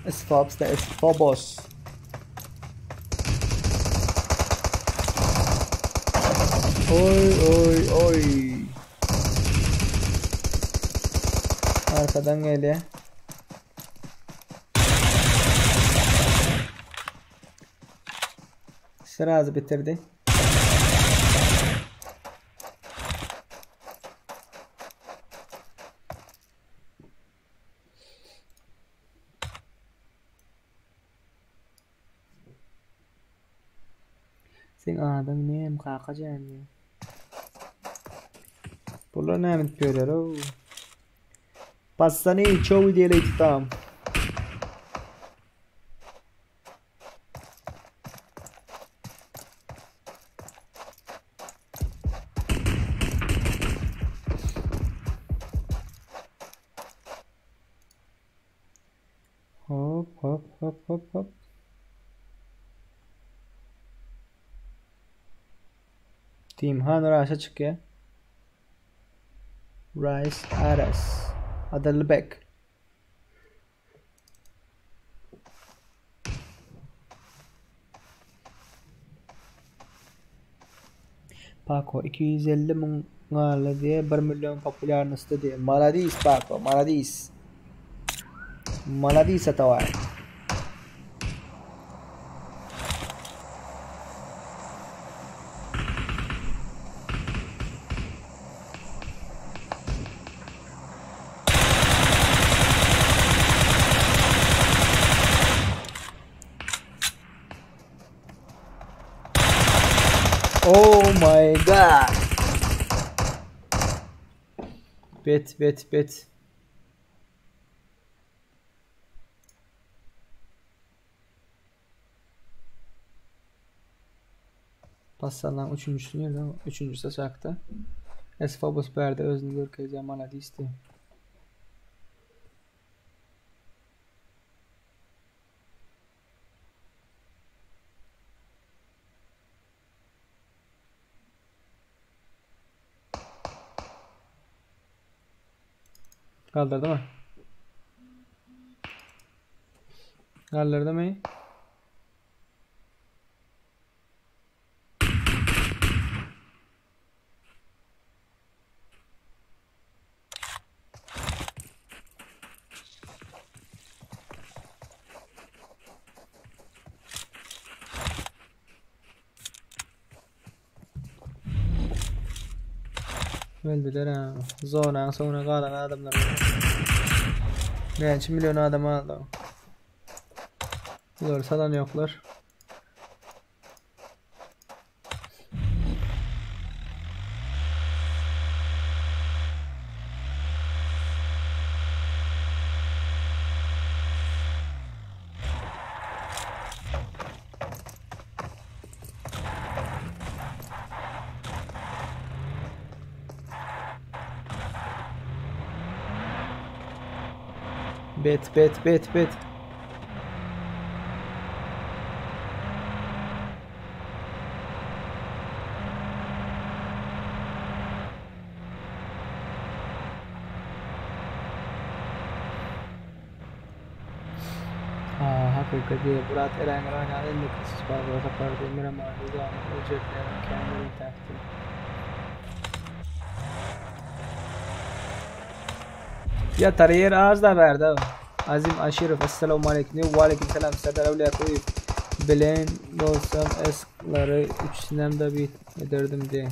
S-Fobs da S-Phobos. Oy oy oy. Arkadan gelýär. Srazy bitirdi. Seň adyň näme kakajan diýýär. Bular näme edip ýörler ow. Patsany, ço we delate tam? Hop hop hop hop hop. Team Han Raşa çykýar. Rice Aras. Adalbek. Paco 250 müň galdy diýe 1 million populýarnostda diýe. Maladis Paco, maladis. Maladis Ataway. Oh my god. Bet bet bet. Passallaň üçünjisi nirde? Üçünjisi aşakda. Esfobus bärde özüni görkezýär maladis diýip. Galdyrdy mı? Galdyrdy mı? Öldüler ha. Zonanın sonuna galan adamlar. Näçe milyon adam aldı. Bular salan yoklar. Bet bet bet bet. Ha, hakykat diýip Murat Ereňir oýnady indi kysys bazara tapar diýip Miramar Rizanyň öljekleriniň kändir intäkdi. Ýatar ýer az-da bärde. Azim Aşyrow Essalamualeýkum diýip Waleýkim salam Serdar Öwlýakulyýew bilen bolsam esklary üçüsinem da bit ederdim diýe.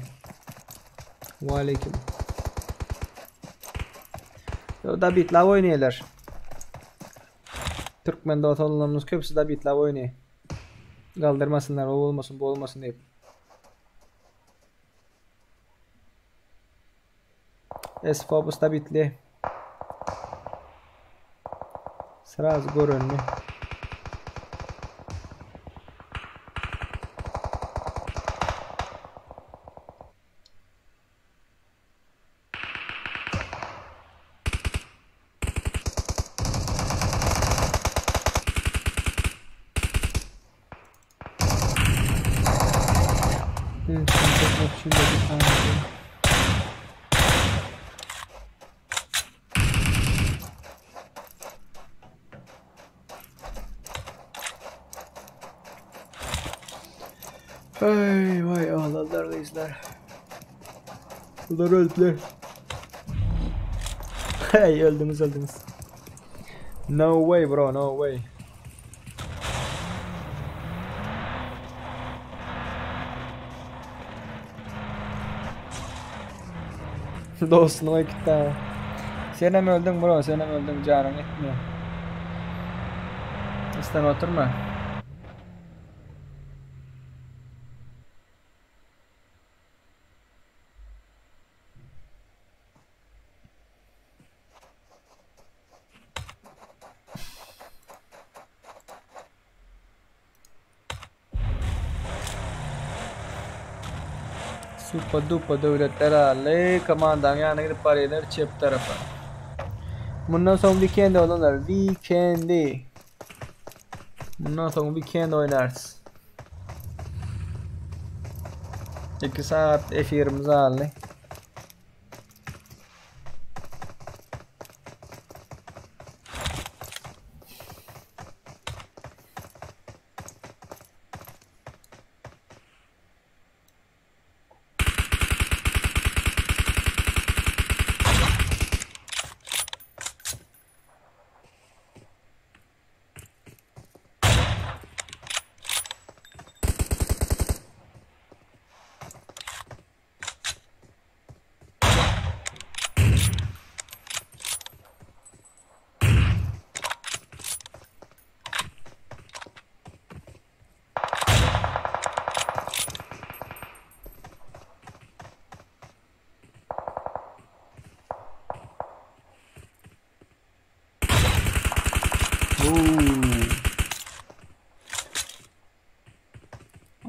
Waleýkim. Yo da bitla oýnaýarlar. Türkmen dost oglanlarymyz köpüsi da bitla oýnaýar. Galdyrmasynlar, o bolmasyn, bu bolmasyn diýip. S-Fobus da bitli. Sraz göründi. Ay vay ağladılar reisler. Bunlar öldüler. Hey öldünüz öldünüz. No way bro no way. Dostluğa gitti. Sen hem öldün bro sen hem öldün canın etmiyor. İstem oturma. Supa dupa döwletler aldy. Komandaň ýanyna gidip barýarlar çep tarapa. Mundan soň weekend olanlar. Weekendi. Mundan soň weekend oýnarys. 2 saat efirimiz aldy.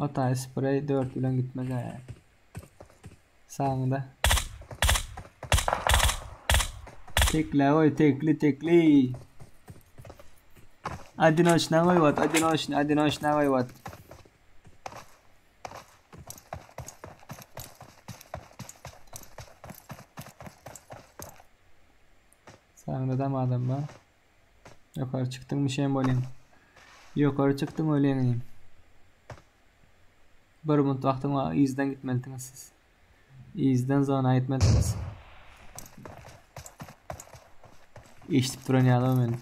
Otay sprey 4 bilen gitmez ha. Sağında. Tekle oy tekli tekli. Одиночная вывод, одиночный, одиночный вывод. Sahnada adam var. Yukarı çıktın mı şey mi Yukarı çıktın öyle Bir minut wagtyň bar, yzdan gitmelidiňiz siz. Yzdan zona gitmelidiňiz. Eşidip duran ýaly men.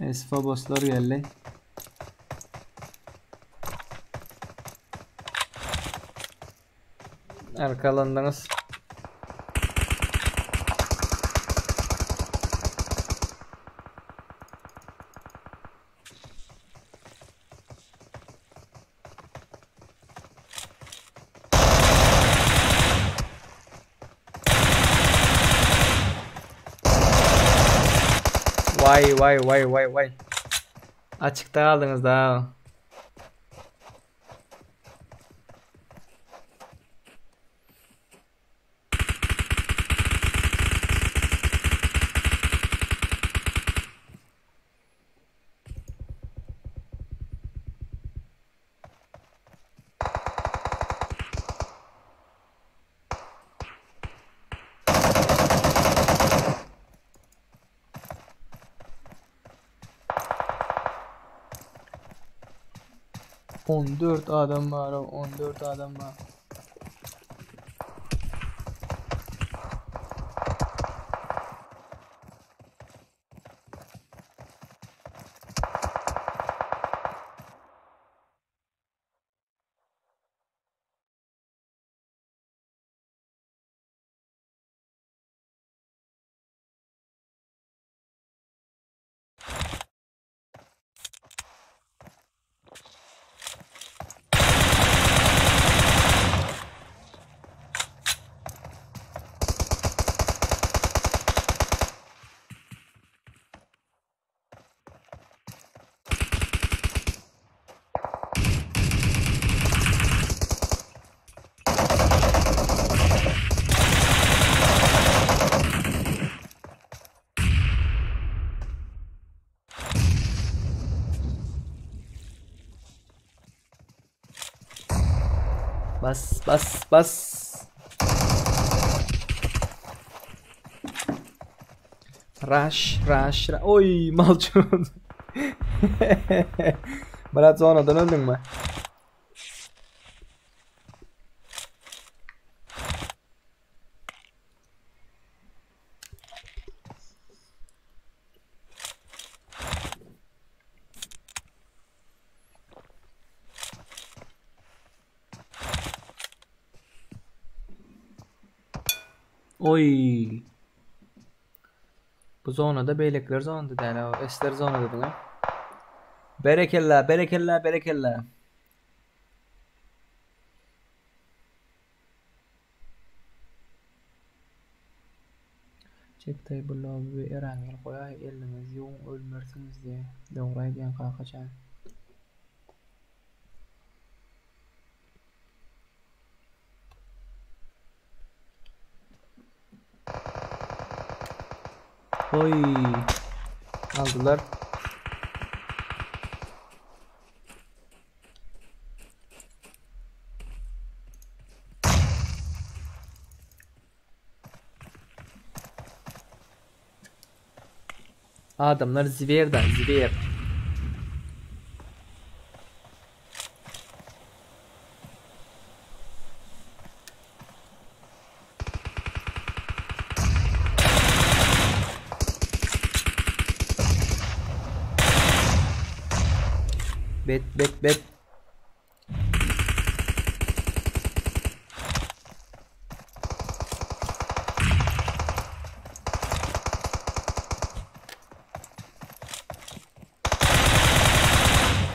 Esfoboslar geldi. Arkalandyňyz. Vay vay vay vay vay. Açıkta aldınız daha. On dört adam var, 14 adam var. Bas bas bas. Rush rush. Oy malçun. Brat zonadan öldün mü? Oy. Bu zonada beýlekler zonada däl, o esler zonada diňe. Berekella, berekella, berekella. Çekday bu lobby Erangel goýaý eliňiz ýuwuň ölmersiňiz diýe. Dogry aýdýaň kakajan. Oy. Aldylar. Adamlar zwer da, zwer. Bet bet bet.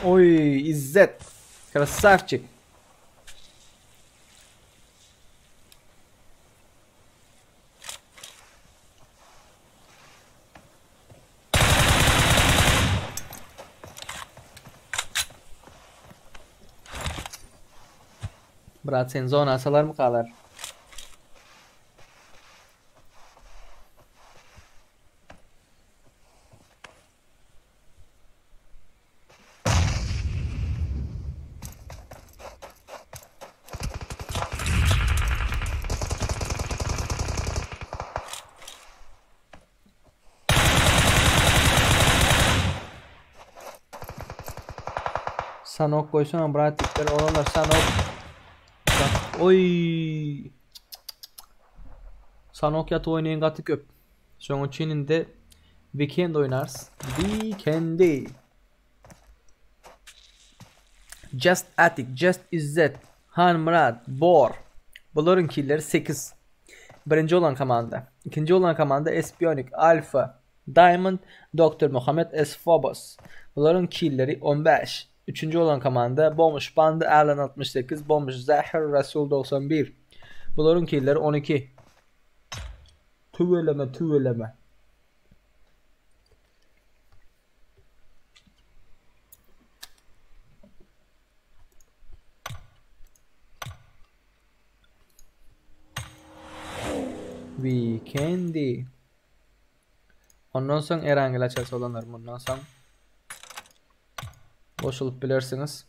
Oy İzzet. Krasavçik. Brat sen zona salarmy kalar? Sanok goýsana brat diýipdir. Olanlar Sanok. Oý. Sanok ýatyp oýnaýan gaty köp. Şonuň üçin indi weekend oýnarys. Weekendi. Just Attic, Just İzzet, Han Murat, Bor. Bularyň killeri 8. Birinji olan komanda. Ikinji olan komanda Espionic, Alpha, Diamond, Dr. Muhammed S. Phobos. Bularyň killeri 15. Üçünji olan komanda Bomuş Bandı, Erlen 68, Bomuş Zahir, Rasul 91. Bularyň killeri 12. Tüweleme, tüweleme. Weekendi. Ondan soň Erangel açarys olanlar mundan soň. Goşulyp bilersiňiz.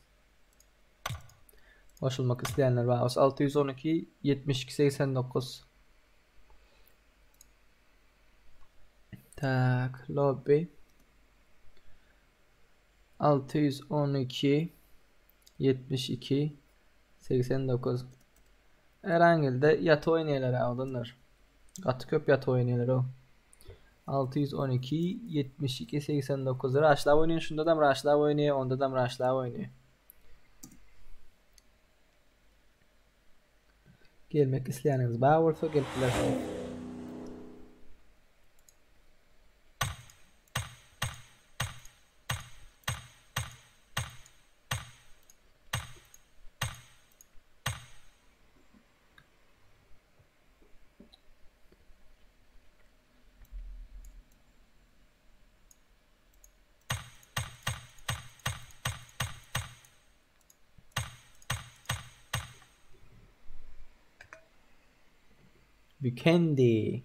Goşulmak isleýänler bar bolsa 612 72 89. Tak, lobby. 612 72 89. Erangelde ýaty oýnaýarlar adamlar. Gaty köp ýaty oýnaýarlar o. 612 72 89 Raşlap oýnaýar, şunda da raşlap oýnaýar, onda da raşlap oýnaýar. Gelmek isleýäniňiz bar bolsa gelip bilersiňiz. Weekendi.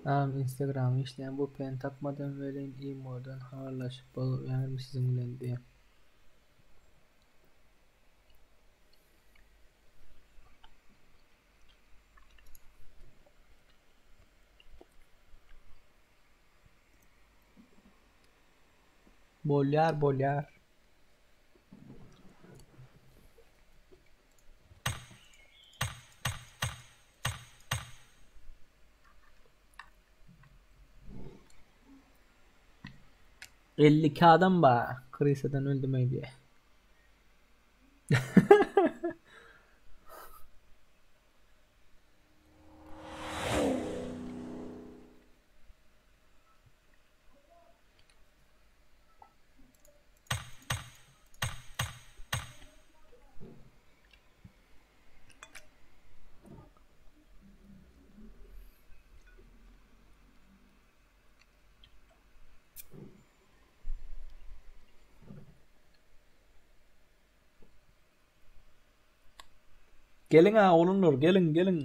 Agam instagramy işleýän bu pen tapmadym welin imodan habarlaşyp bolýarmy siziň bilen diýen. Bolýar bolýar. 52 adam bar. Krysadan öldüm diýe. Geliň ha oglanlar geliň geliň.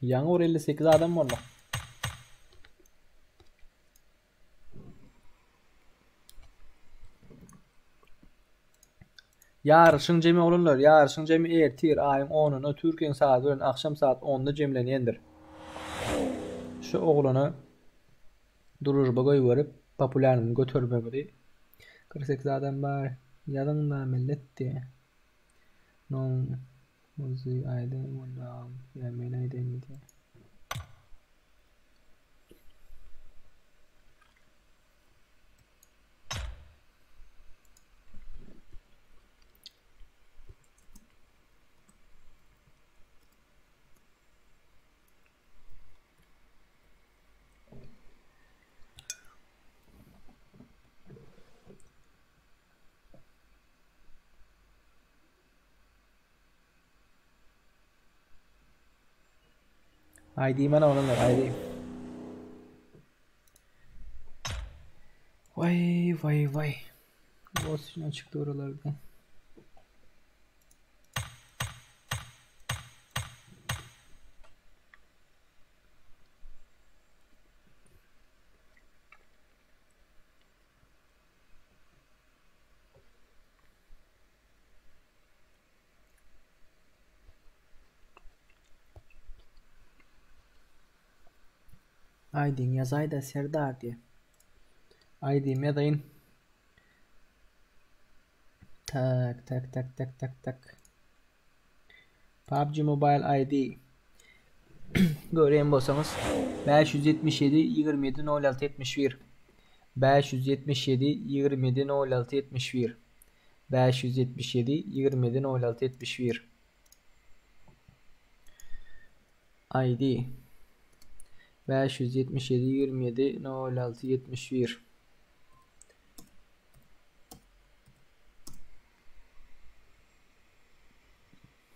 Ýaňy bir 58 adam boldy. Ýaryşyň jemi oglanlar, ýaryşyň jemi ertir aýyň onunda Türkiýäň sagady bilen agşam sagat onda jemlenýändir. Şu oglana družba goýberip populýarnyny götermegini 48 adam bar ýazyňda millet diýe. Noň Uzy aýdaýyn onda agam ýa men aýdaýynmy diýe. Aý diýmän oglanlar, aý diý. Waý, waý, waý. Boss şuna çykdy oralarda. Aýdyň ýazaýda Serdar diýe. Aýdym ýazaýyn. Tak tak tak tak tak tak. PUBG Mobile ID. Görýän bolsaňyz 577 27 06 71 577 27 06 71 577 27 06 71 ID 577 27 06 71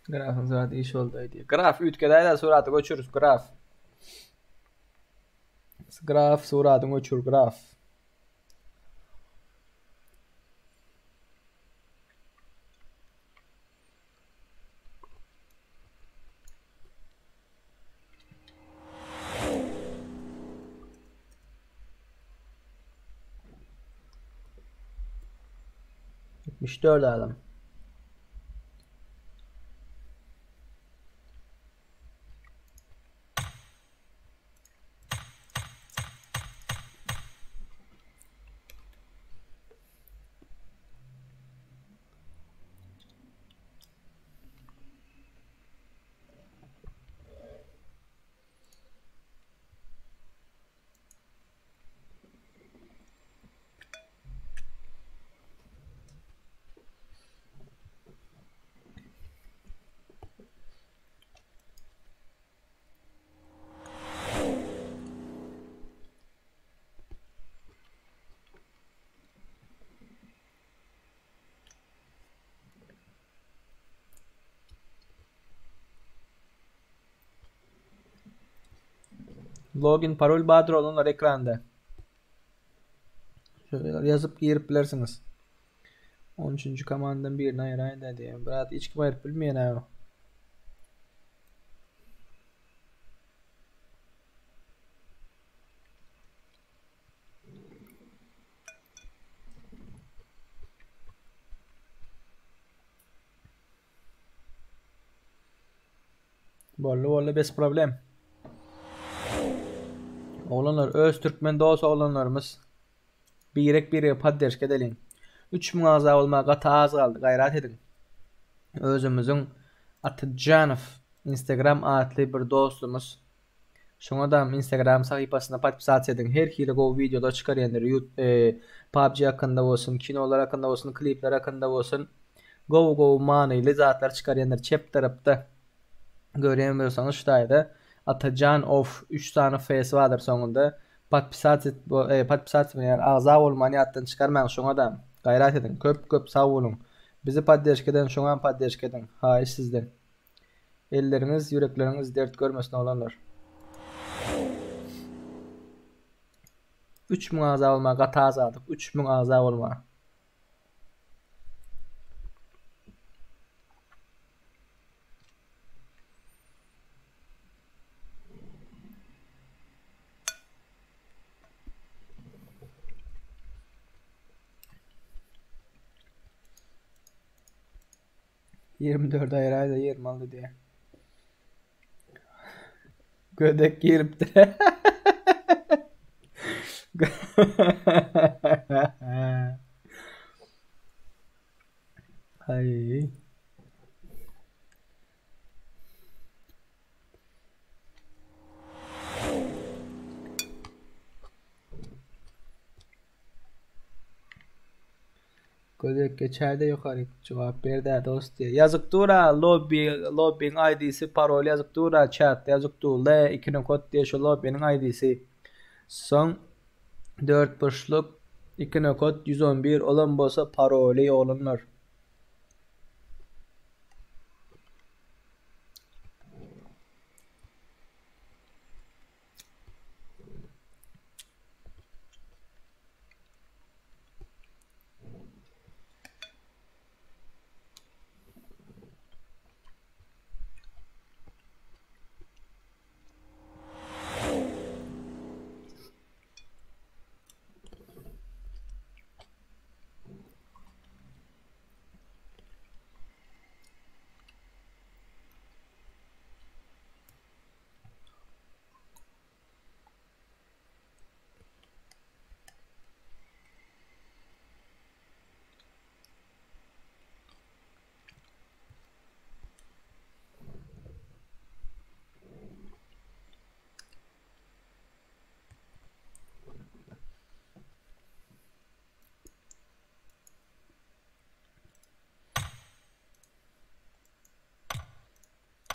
Grafyň suraty iş boldy diýýär. Graf üýtgedäýdä suraty göçür graf. Graf suratyňy öçür graf. 74 adam. Login parol bardyr olanlar ekranda. Şöyle ýazyp girip bilersiňiz. 13. komandadan birini aýyraýyn da diýen. Brat hiç kim aýyryp bilmeýän ha. Boldy boldy bez problem. Oglanlar öz türkmen dos oglanlarymyz birek birege podderşka edeliň. 3000 agza bolmaga gaty az galdy gaýrat ediň. Özümiziň Atajanow Instagram atly bir dostumyz Şoňadam Instagram sahypasyna podpisasiýa ediň her hili gowy wideolar çykarýandyr ýut PUBG hakynda bolsun kinolar hakynda bolsun klipler hakynda bolsun gowy gowy manyly zatlar çykarýandyr çep tarapda görýän bolsaňyz şu taýda Atajan of 3 sany fs bardyr soňunda podpisasiýa e, podpisasiýa ýa agza bolmany ýatdan çykarmaň şoňadam gaýrat ediň köp köp sag boluň bizi podderşka eden şoňam podderşka ediň haýyş sizden. Elleriňiz, ýürekleriňiz dert görmesin oglanlar. 3000 agza bolmaga gaty azadyk. 3000 agza bolmaga. 24 aýyraýda 26 diýýär. Gödek giripdir. Aý. Gödek geçäýde ýokaryk jogap berdä dost diýýär. Ýazyp dur-a lobby lobbyň ID-si parol ýazyp dur-a çatda ýazyp dur L 2 nokat diýe şu lobbynyň ID-si. Soň dörtburçluk 2 nokat 111 olam bolsa paroly oglanlar.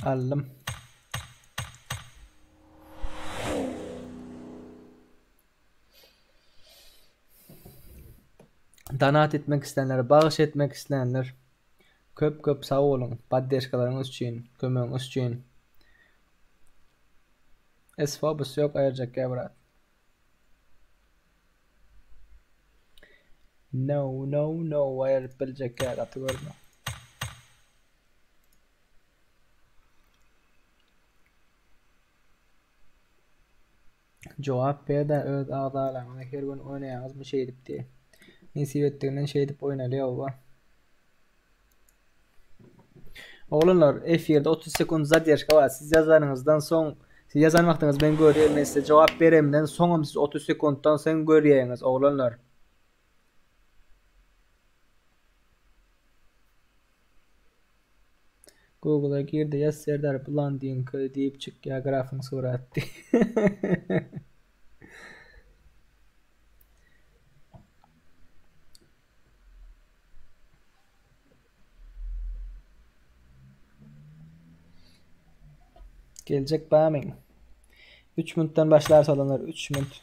Aldym. Donat etmek islänler, bagyş etmek islänler köp köp sag boluň poddeşkalaryňyz üçin, kömegiňiz üçin. S-Fobus ýok aýyrjak ýa brat. No, no, no aýryp biljek ýa gaty görme. Jogap berdä öz agzalaryňyza her gün oýnaýaňyzmy şeýdip diýe. Nesip etdiginden şeýdip oýnalýa oba. Oglanlar efirde 30 sekund zaderşka bar. Siz ýazanyňyzdan soň siz ýazan wagtyňyz men görýän men size jogap beremden soňam siz 30 sekunddan soň görýäňiz oglanlar. Google-a girde ýaz Serdar Blandinka diýip çykýar grafyň suraty. Geljek bamyň? 3 minutdan başlar solanlar 3 minut.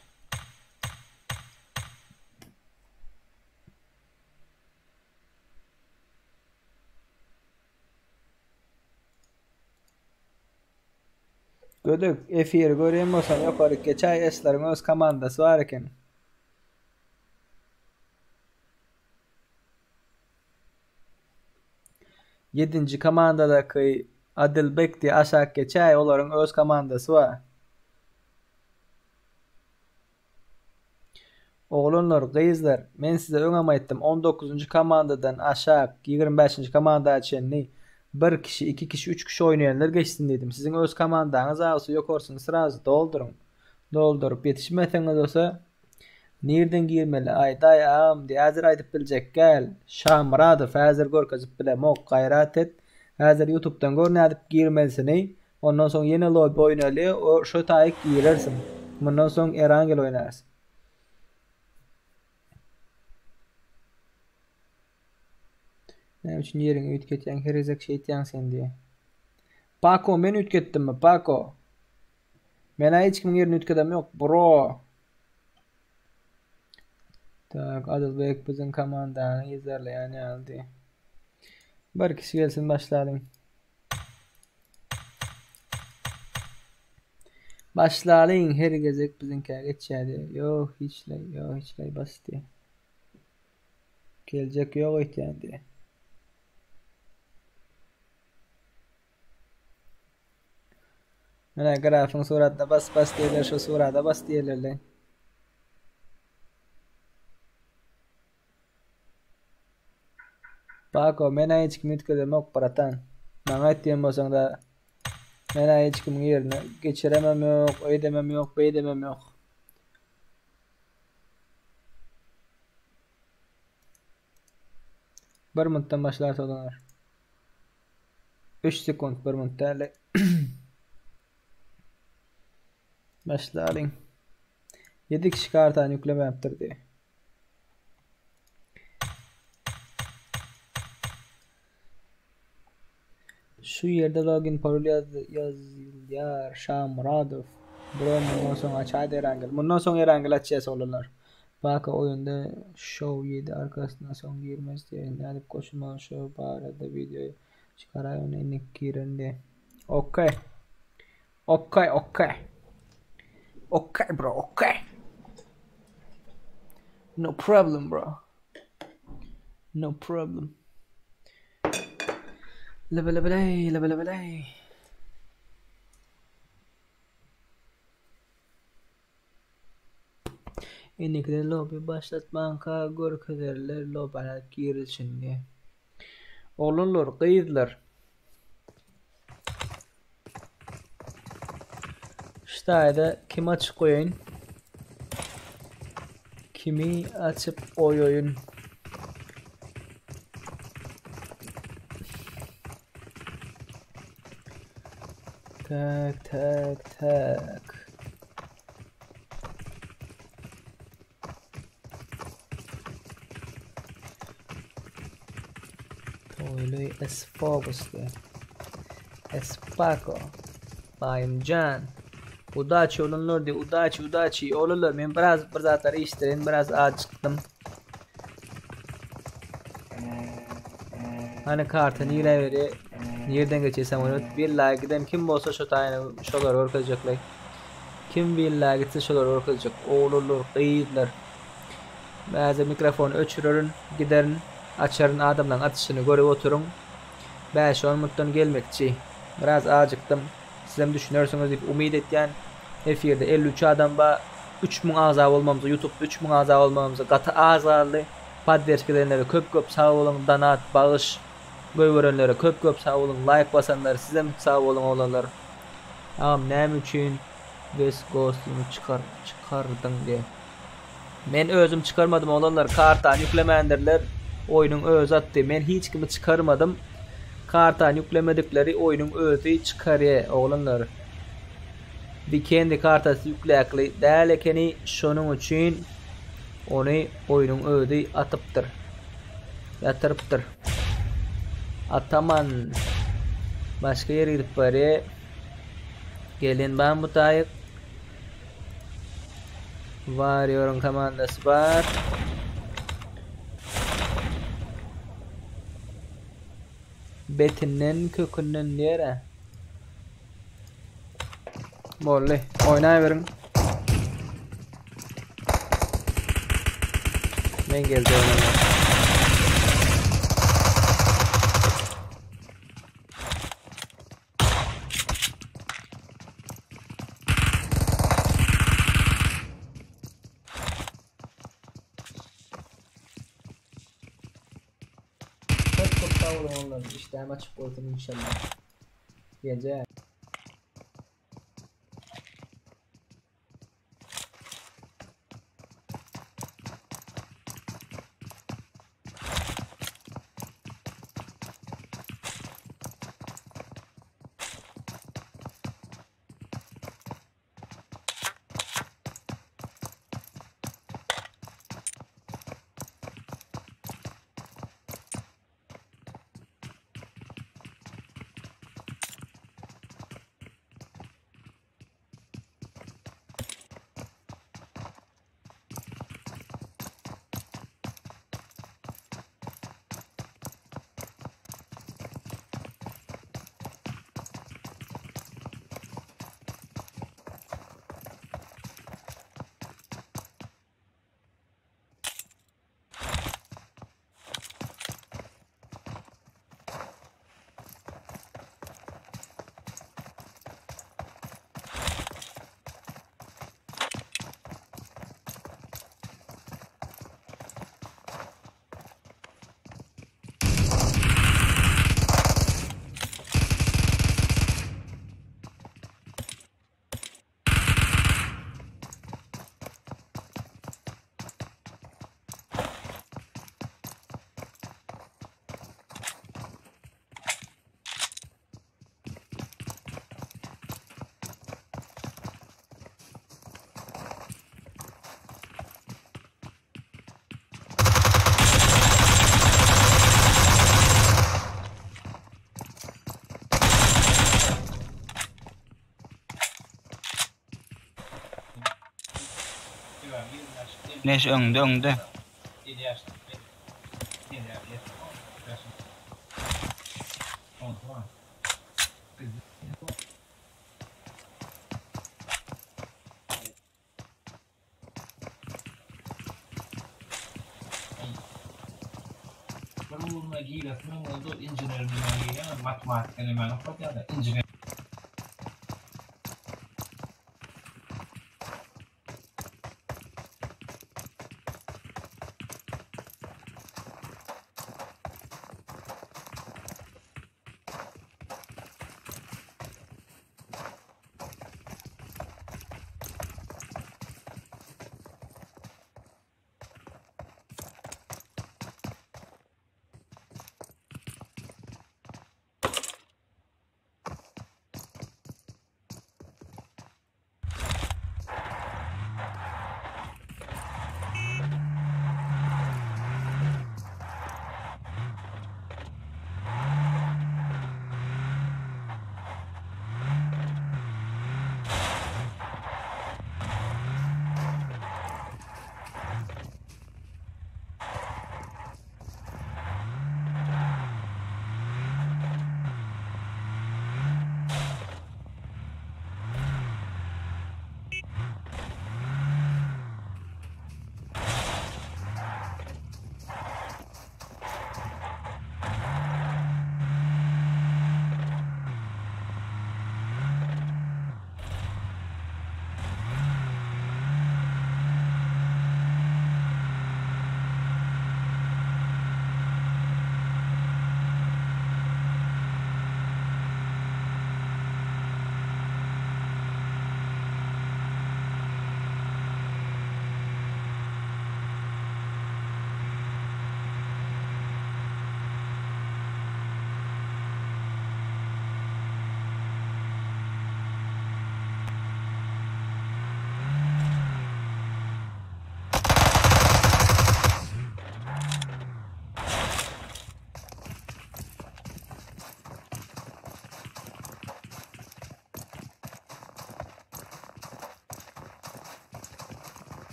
Gödek efiri görýän bolsaň ýokaryk geçäý esleriň öz komandasy bar eken. Ýedinji komandadaky Adilbek diýe aşak geçäý olaryň öz komandasy bar. Oglanlar, gyzlar, men size öňem aýtdym, on dokuzynjy komandadan aşak, ýigrimi bäşinji komanda çenli bir kişi, iki kişi, üç kişi oýnaýanlar geçsin diýdim. Siziň öz komandaňyz agsa ýokarsyny srazy dolduryň. Dolduryp ýetişmeseňiz bolsa, nirden girmeli aýdaý agam diý, häzir aýdyp biljek däl. Şamyradow häzir görkezip bilemok, gaýrat et. Häzir ýutubdan gör nädip girmelisini. Ondan soň ýene lobby oýnaly, o şo taýyk girersiň. Mundan soň Erangel oýnarys. Näme üçin ýeriňi üýtgetýäň, her gezek şeýtýäň sen diýe. Paco men üýtgetdimmi, Paco? Men-ä hiç kimiň ýerini üýtgedem ýok, bro. Tak, Adylbek biziň komandany yzarlaýan ýaly diýe. Bir kişi gelsin başlalyň. Başlalyň her gezek biziňkä geçýädi. Ýok hiçleý, ýok hiçleý bas diýe. Geljek ýok öýtýän diýe. Menä grafyň suratyna bas bas diýerler, şo surata bas diýerler. Bako, men-ä hiç kimi üýtgedemok, bratan. Maňa aýt diýen bolsaň-da, men-ä hiç kimiň ýerine geçiremem ýok, öýdemem ýok, beýdemem ýok. Bir minutdan başlarys oglanlar. 3 sekunt, bir minut däl. Başlalyň. 7 kişi kartany ýüklemäpdir diýýär. Şu ýerde login parol ýazylýar Şamyradow. Bro mundan soň açaýda Erangel. Mundan soň Erangel açýas oglanlar. Baka oýunda show 7 arkasyndan soň girmez diýýär. Nädip goşulmaly şo barada wideo çykaraý ony indik girerin diýýär. Okey. Okey okey. Okey bro okey. No problem bro. No problem. Lebelebeley lebelebeley. Indikide lobby başlatmanka görkezerler lobana girilşini. Oglanlar, gyzlar. Şu taýda kimi açyp goýaýyn? Kimi açyp goýaýyn? Tak, tak, tak. Toýly Esfobusly. Espako. Baýymjan. Udaçi olanlar diýip, udaçi, udaçi. Olanlar men biraz bir zatlar işdirin, biraz acykdym. Hani karta nirä beri, nirden geçýär samolyot? Villa giden kim bolsa şo taýyny şolar görkezjekler. Kim willa gitse şolary görkezjek. Oglanlar, gyzlar. Bäze mikrofony öçürerin, giderin, açaryn adamlaryň atyşyny görüp oturyň. Bäş-on minutdan gelmekçi. Biraz ajykdym. Sizem düşünersiňiz diýip umyt etýän. Efirde 53 adam bar. 3000 agza bolmamyza, YouTube'da 3000 agza bolmamyza gaty az galdy. Podderşka edenlere köp köp sag boluň, donat, bagyş goýberenlere köp köp sag boluň, laýk basanlar sizem sag boluň oglanlar. Agam näme üçin West Ghost'uny çykar çykardyň diýe. Men özüm çykarmadym oglanlar kartany ýüklemändirler oýnuň özi atdy men hiç kimi çykarmadym kartany ýüklemedikleri oýnuň özi çykarýa oglanlar Vikendi kartasy ýükläkli däl ekeni şonuň üçin ony oýnuň özi atypdyr ýatyrypdyr Ataman başga ýere gidip barýa Gelin bam bu taýyk. Warrior'yň komandasy bar. Betinden kökünden diýer-ä. Boldy. Oýnaýberiň. Men geljek oýnamaga. Köp köp sag boluň oglanlar işdäm açyk bolsun inşallah. Gece. Neş öňde öňde. Bir ugruna giresiniň boldy, inžener bilen girýän, matematika nämäni okadýar-da, inžener.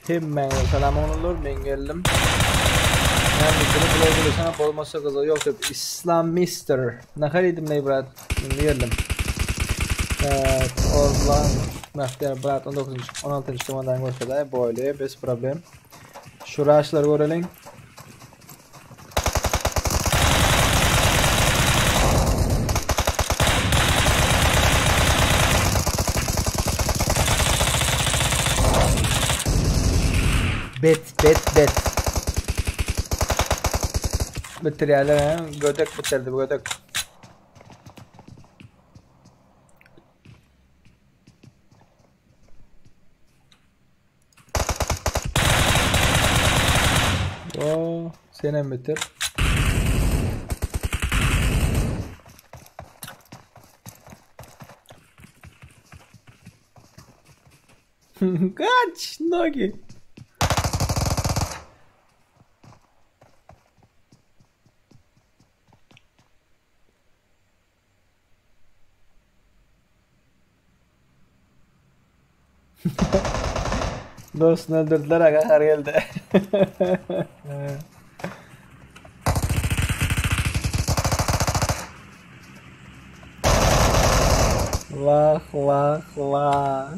Hemmäňize salam oglanlar, men geldim. Näme üçin bular gülüşene bolmasa gyzy ýok diýip Islam Mister. Nahar idim ney brat? Indi geldim. Evet, Orlan Mehter brat 19 16. komandan görkezdi. Boýly, bez problem. Şu raşlary göreliň. Bet, bet, bet. Bitirýärler, he? Gödek bitirdi, gödek. Oo, senem bitir. Kaç Nogi. Dostunu öldürdüler aga her geldi. Vah vah vah.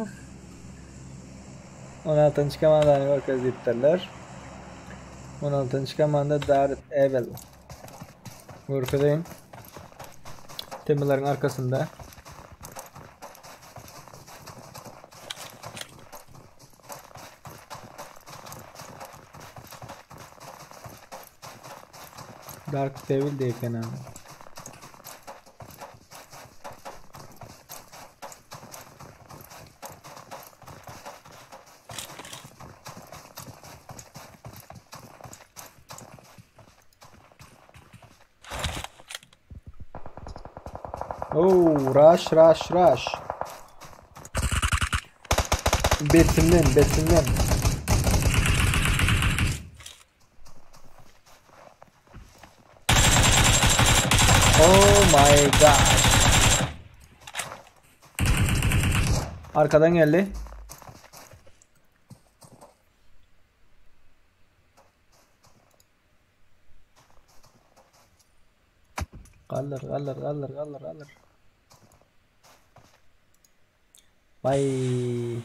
16. komandany görkezipdirler. 16. komanda Darth Evil. Görkezeyim. Temeleriň arkasynda. Dark Devil diye eken abi. Oh, rush, rush, rush. Betinden, betinden. Oh my gosh. Arkadan geldi. Galdyr, galdyr, galdyr, galdyr, galdyr. Vay.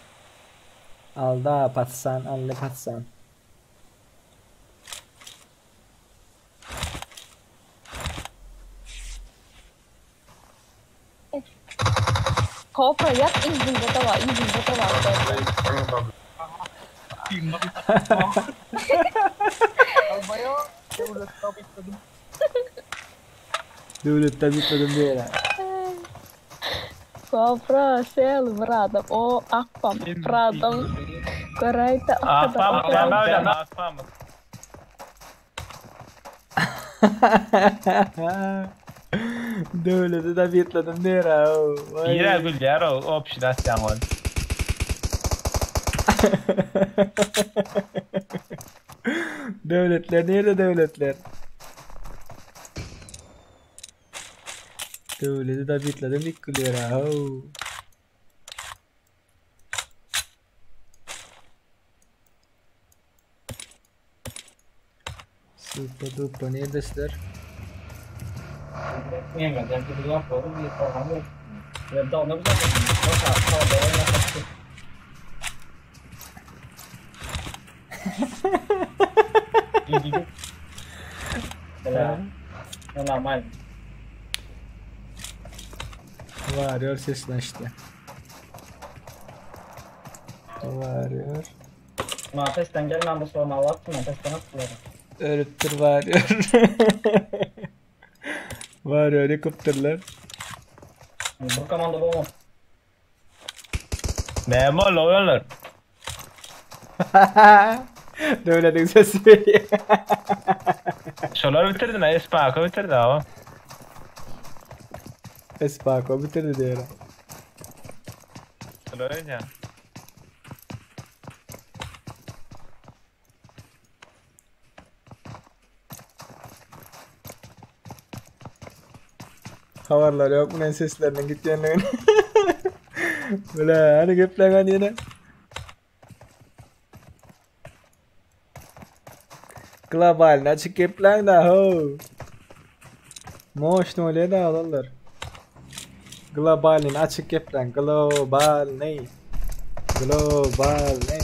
Alda patsan, aldy patsan. Kobra ýat yzyňda da bar, yzyňda da bar kobra. Döwletden ýükledim diýýär. Kobra sel bir adam o akpam bir adam göräýde Akpamyk näme bilen akpamyk. Döwleti de bitledim diýer ha. Nirä gülýär o opşin atýaň ol. Döwletler nirde döwletler? Döwleti de bitledim diýip gülýär ha. Super duper neredesiler? Varıyor seslenişti. Varıyor. Mafes'ten gelmem bu sorma Allah Mafes'ten attılar. Ölüptür varıyor. Varıyor helikopterler. Bu komanda bu mu? Näme boldy oglanlar? Döwletiň sesi berýär. Şolar bitirdi mi? Espako bitirdi abi. Espako bitirdi diýer. Şolar oýnaýar. Habarlar ýok munuň sesleriniň gitýändigini. Bile, hany gepleňän ýene. Globalny açyk gepläň da how. Moşny bolýa da oglanlar. Globalny açyk gepläň. Globalny. Globalny.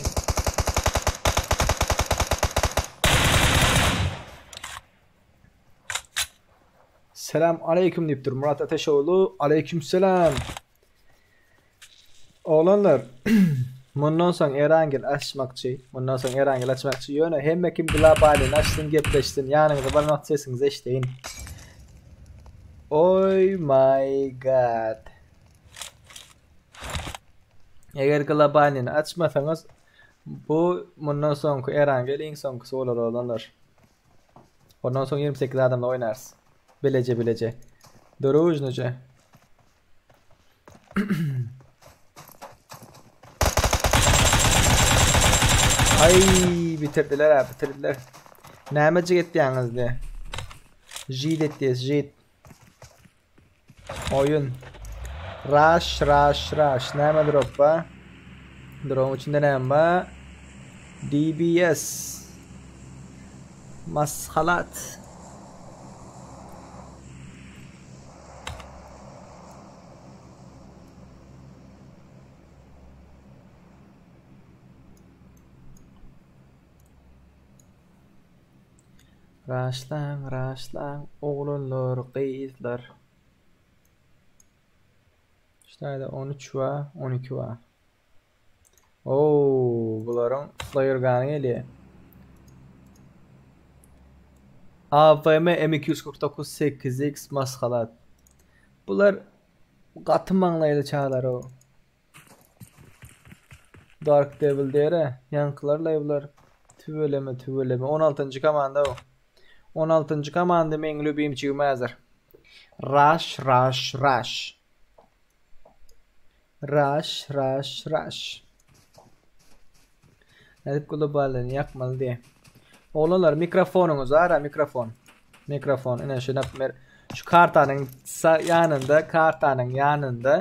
Selam aleyküm diýipdir Murat Ateşoğlu. Aleyküm selam. Oglanlar, mundan soň Erangel açmakçy. Mundan soň Erangel açmakçy. Ýöne hemme kim globalini açsyn, gepleşsin. Ýanyňyza barmak sesiňizi eşdeýin. Oy my god. Eger globalini açmasaňyz, bu mundan soňky Erangel iň soňkusy bolar oglanlar. Ondan soň 28 adamla oýnarys. Bileje bileje. Družnyje. Ay bitirdiler ha bitirdiler. Nämejik etýäňiz diye. Jid etýäs jid. Oýun. Rush rush rush. Näme drop ba? Drop'un içinde näme ba? DBS. Mashalat. Raşlaň, raşlaň, oglanlar, gyzlar. Şu taýda 13 bar, 12 bar. Oo, bularyň flare gany gelýär. AVM M249 8X maskalat. Bular gaty maňlaýly çagalar o. Dark Devil diýere, ýaňkylar laý bular. Tüweleme, tüweleme. 16-njy komanda o. 16-njy komanda meň lübimçigim häzir. Rush, rush, rush. Rush, rush, rush. Nädip globallyny ýakmaly diýe. Oglanlar mikrofonyňyz ara mikrofon. Mikrofon ine şu napmer şu kartanyň ýanynda kartanyň ýanynda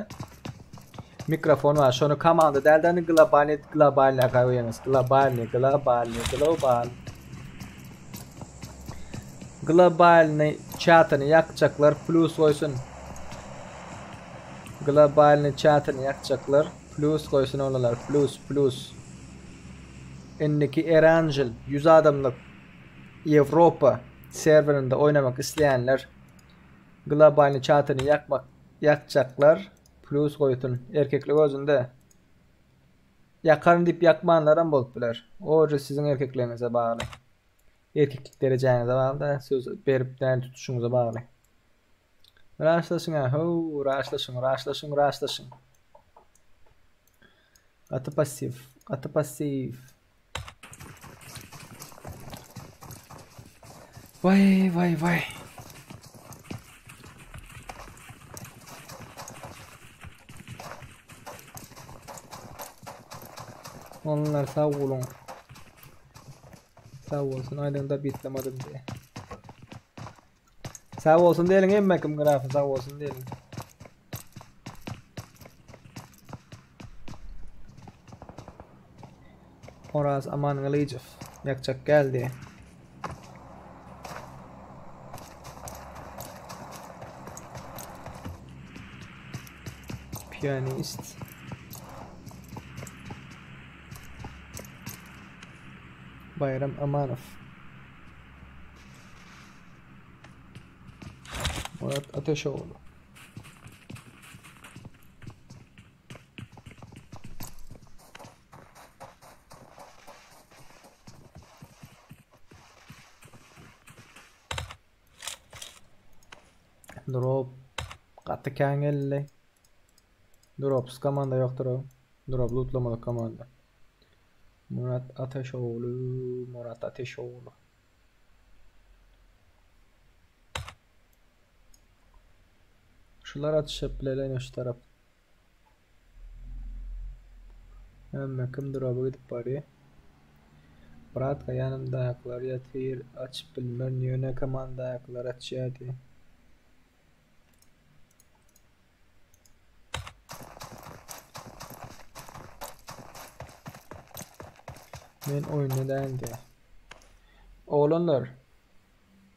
mikrofon bar. Şony komanda dälden globalny globalny goýuňyz. Globalny globalny global. Globalny çatyny ýakjaklar plus goýsun. Globalny çatyny ýakjaklar plus goýsun oglanlar plus plus. Indiki Erangel 100 adamlyk Ýewropa serwerinde oýnamak isleýänler globalny çatyny ýakmak ýakjaklar plus goýsun. Erkeklik özünde. Ýakaryn diýip ýakmanlaram bolup biler. O siziň erkekligiňize bagly. Erkeklik derejäňize bagly da, söz berip däl tutuşyňyza bagly. Raşlaşyň ha, how, raşlaşyň, raşlaşyň, raşlaşyň. Gaty passiw, gaty passiw. Vay vay vay. Onlar sag boluň. Sag bolsun aýdyňda bitlemedim diye. Sag bolsun diýeliň hemme kim grafy sag bolsun diýeliň. Oraz Amangylyjow ýakjak geldi. Pianist. Bayram Amanow. Murat Ateşoğlu. Drop gaty kän geldi. Drops komanda ýokdur o. Drop lootlamadyk komanda. Murat Ateşoğlu, Murat Ateşoğlu. Şular atyşyp bileler şu tarap. Hemme kim drop'a gidip barýar. Bratka ýanymdakylar ýatyr, açyp bilmerin, ýöne komandakylar açýar diýip. Men oýunda däldi. Oglanlar,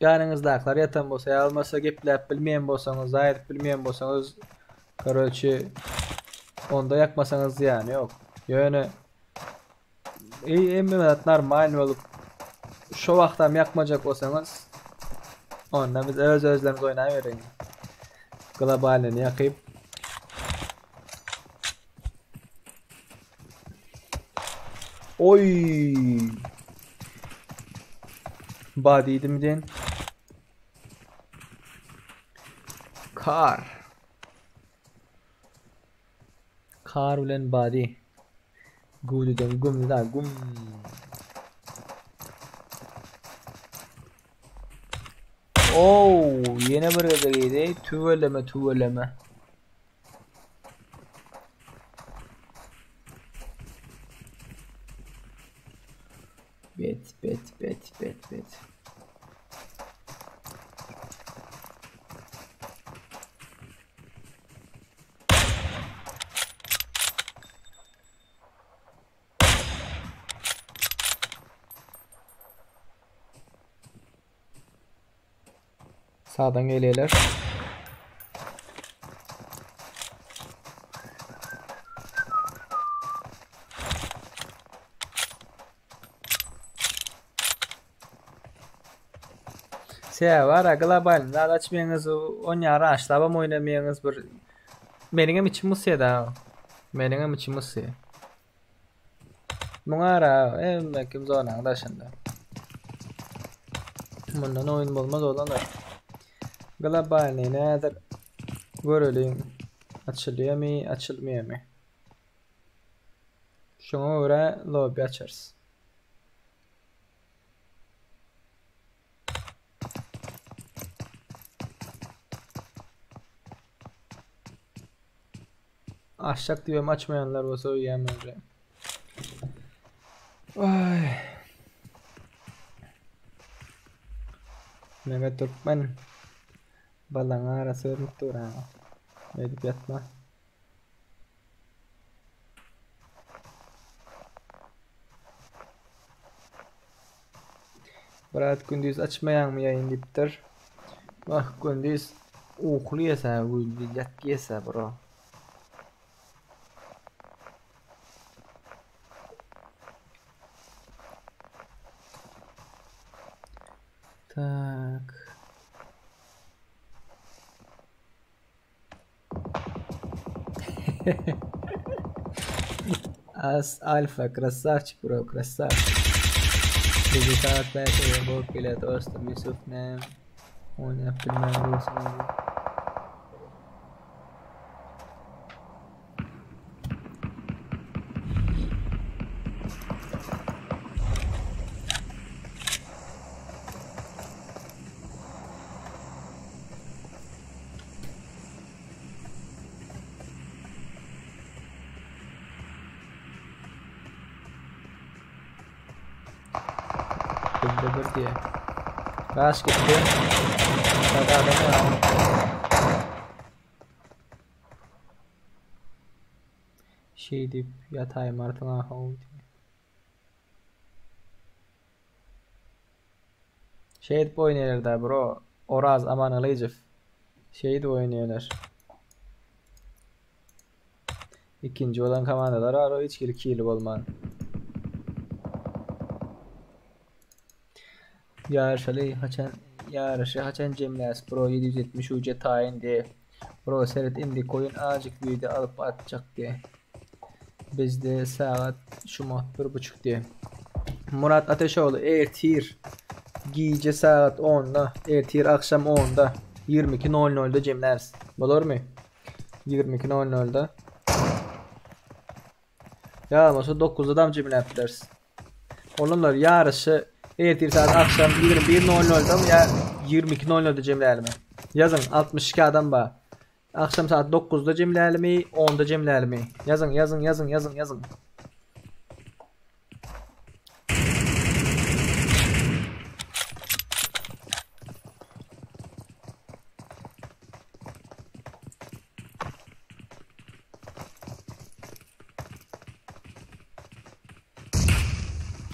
ýanyňyzdakylar ýatan bolsa, ýa bolmasa gepläp bilmeýän bolsaňyz, aýdyp bilmeýän bolsaňyz, karoçi, onda ýakmasaňyz zyýany ýok. Ýöne hemme zat normal bolup, şo wagtam ýakmajak bolsaňyz, onda biz öz özlerimiz oýnabereýin. Globalnyny ýakyp. Oy! Ba diýdim diýen. Kar. Kar bilen body. Güwdüden güm da güm. Oo, ýene bir gezek ýedi. Tüweleme, tüweleme. Bet, bet, bet, bet, bet. Sağdan gelýärler. Sebäbi ara global zat açmaýaňyz, onýa raşlabam oýnamaýaňyz bir meniňem içim gysýada. Meniňem içim gysýar. Muňa ara hemme kim zonanyň daşynda. Mundan oýun bolmaz oglanlar. Globalny nädir göreliň. Açylýarmy, açylmaýarmy? Şoňa görä lobby açarys. Açjak diýibem açmaýanlar bolsa öýýän bence. Ay. Mehmet Türkmen. Balaň arasy görünüp dur ha. Edip ýatma. Brat gündiz açmaýaňmy ýaýyn diýipdir. Wah gündiz uklaýasa gündiz ýatýasa bro. Tak. As Alfa krasavçik bro krasavçik. Bizi saat 5 bolup gelýär dostum Ýusuf näme oýnap bilmän dursuň diýip. Bizde bir diye. Raş gitti. Hadi adam var. Şey diýip ýataýym artyň ahaw diýip. Şeýdip oýnaýarda bro. Oraz Amangylyjow. Şeýdip oýnaýarlar. Ikinji bolan komandalar bar, hiç hili kili bolman. Ýaryşaly haçan ýaryşy haçan jemläs bro 770 uje taýyn diye. Bro seret indi goýun azjyk video alyp atjak diye. Bizde sagat şumat bir buçuk diye. Murat Ateşoğlu ertir gije sagat 10-da ertir akşam 10-da 22.00'da jemläris. Bolarmy? 22.00'da. Ýa bolmasa 9-da dam jemläp bileris. Oglanlar ýaryşy ertir saat akşam 21.00'da mı ýa 22.00'da jemlälimi? Ýazyň 62 adam bar. Akşam saat 9-da jemlälimi, 10-da jemlälimi? Ýazyň, ýazyň, ýazyň, ýazyň, ýazyň.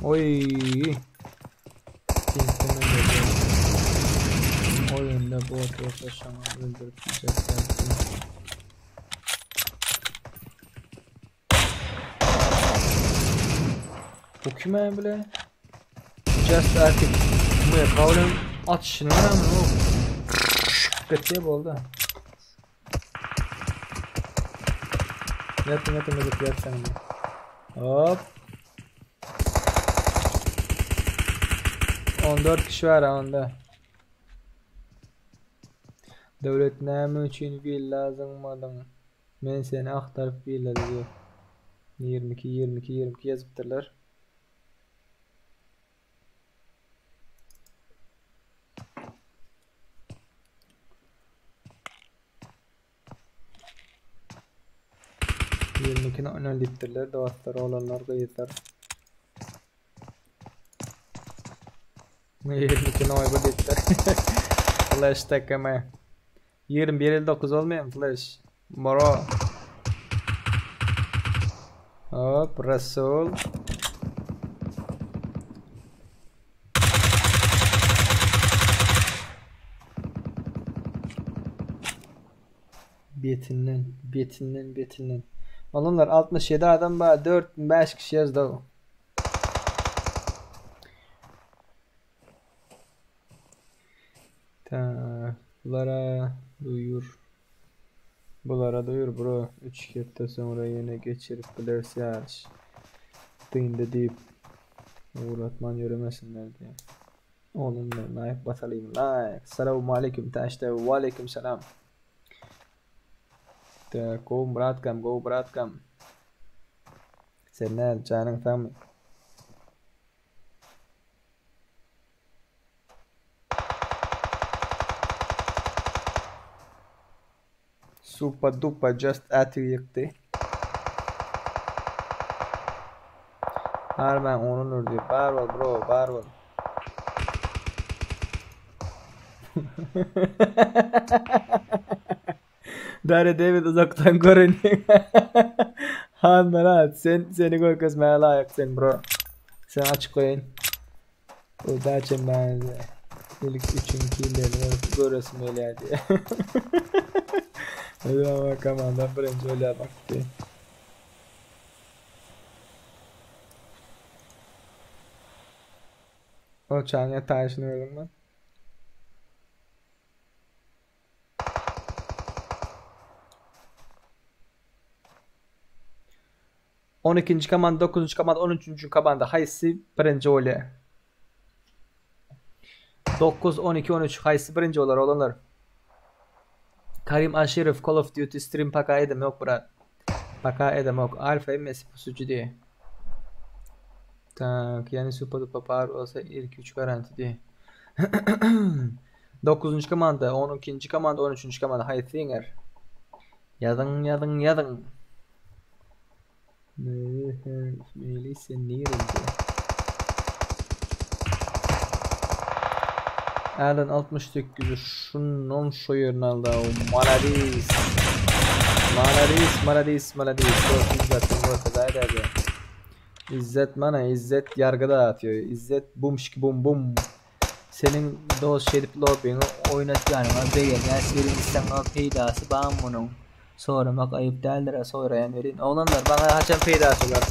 Oý. Oýunda bot bolsa şoňa öldürip biljek dälsiň. Bu kim ay bile? Just artık bu kavlen atışını mı o? Kötü oldu. Yatın yatın yatın yatın. Hop. 14 kişi var onda. Döwlet näme üçin willa zyňmadyň? Men seni agtaryp villada diýip. 22 22 22 ýazypdyrlar. 22 nol diýipdirler dostlar, oglanlar, gyzlar. 22 nol bu diýipdir. Flash TKM. 21 59 olmaýan Flash. Bro. Hop, Rasul. Betinden, betinden, betinden. Olanlar 67 adam bar, 4-5 kişi yazdı o. Ta, bulara duyur. Bulara duyur bro. 3 hepde soňra ýene geçirip bileris ýaryş. Dyndy diýip ugratman ýöremesinler diýip. Oğlum like basalyň like. Salam aleyküm taşda ve aleyküm selam. Tak, go bratkam, go bratkam. Sen ne canın sagmy? Supa dupa just aty ýykdy. Harman onunur diýip. Bar bol bro, bar bol. Dare David uzakdan görünüyor. Han sen seni görkezmeye laýyk sen bro. Sen açık koyun. O daçem ben ilk üçün killerini göresim gelýär diye. Hadi bakalım ben birinci öyle baktı. O çağın yatağını gördüm ben. 12. komanda, 9. komanda, 13. komanda haýsy birinji bolýar? 9, 12, 13 haýsy birinji bolar oglanlar? Karim Aşirow Call of Duty stream paka edemok brat. Paka edemok. Alfa emmesi pusucu diye. Tak, yani super duper par olsa ilk 3 garanti diye. 9. komanda, 12. komanda, 13. komanda haýsy ýeňer? Ýazyň, ýazyň, ýazyň. Melisa nirede? Alan 68 şundan şu yerine aldı. Maladis. Maladis, maladis, maladis. İzzet'in bu kadar derdi. İzzet mana, İzzet yargıda atıyor. İzzet bum şiki bum bum. Senin dost şerif lobby'ni oynatýanyňa begenýär, senin istemag peýdasy bar munuň. Soramak aýyp däldir, soraýan welin. Oglanlar, maňa haçan peýdasy bolar?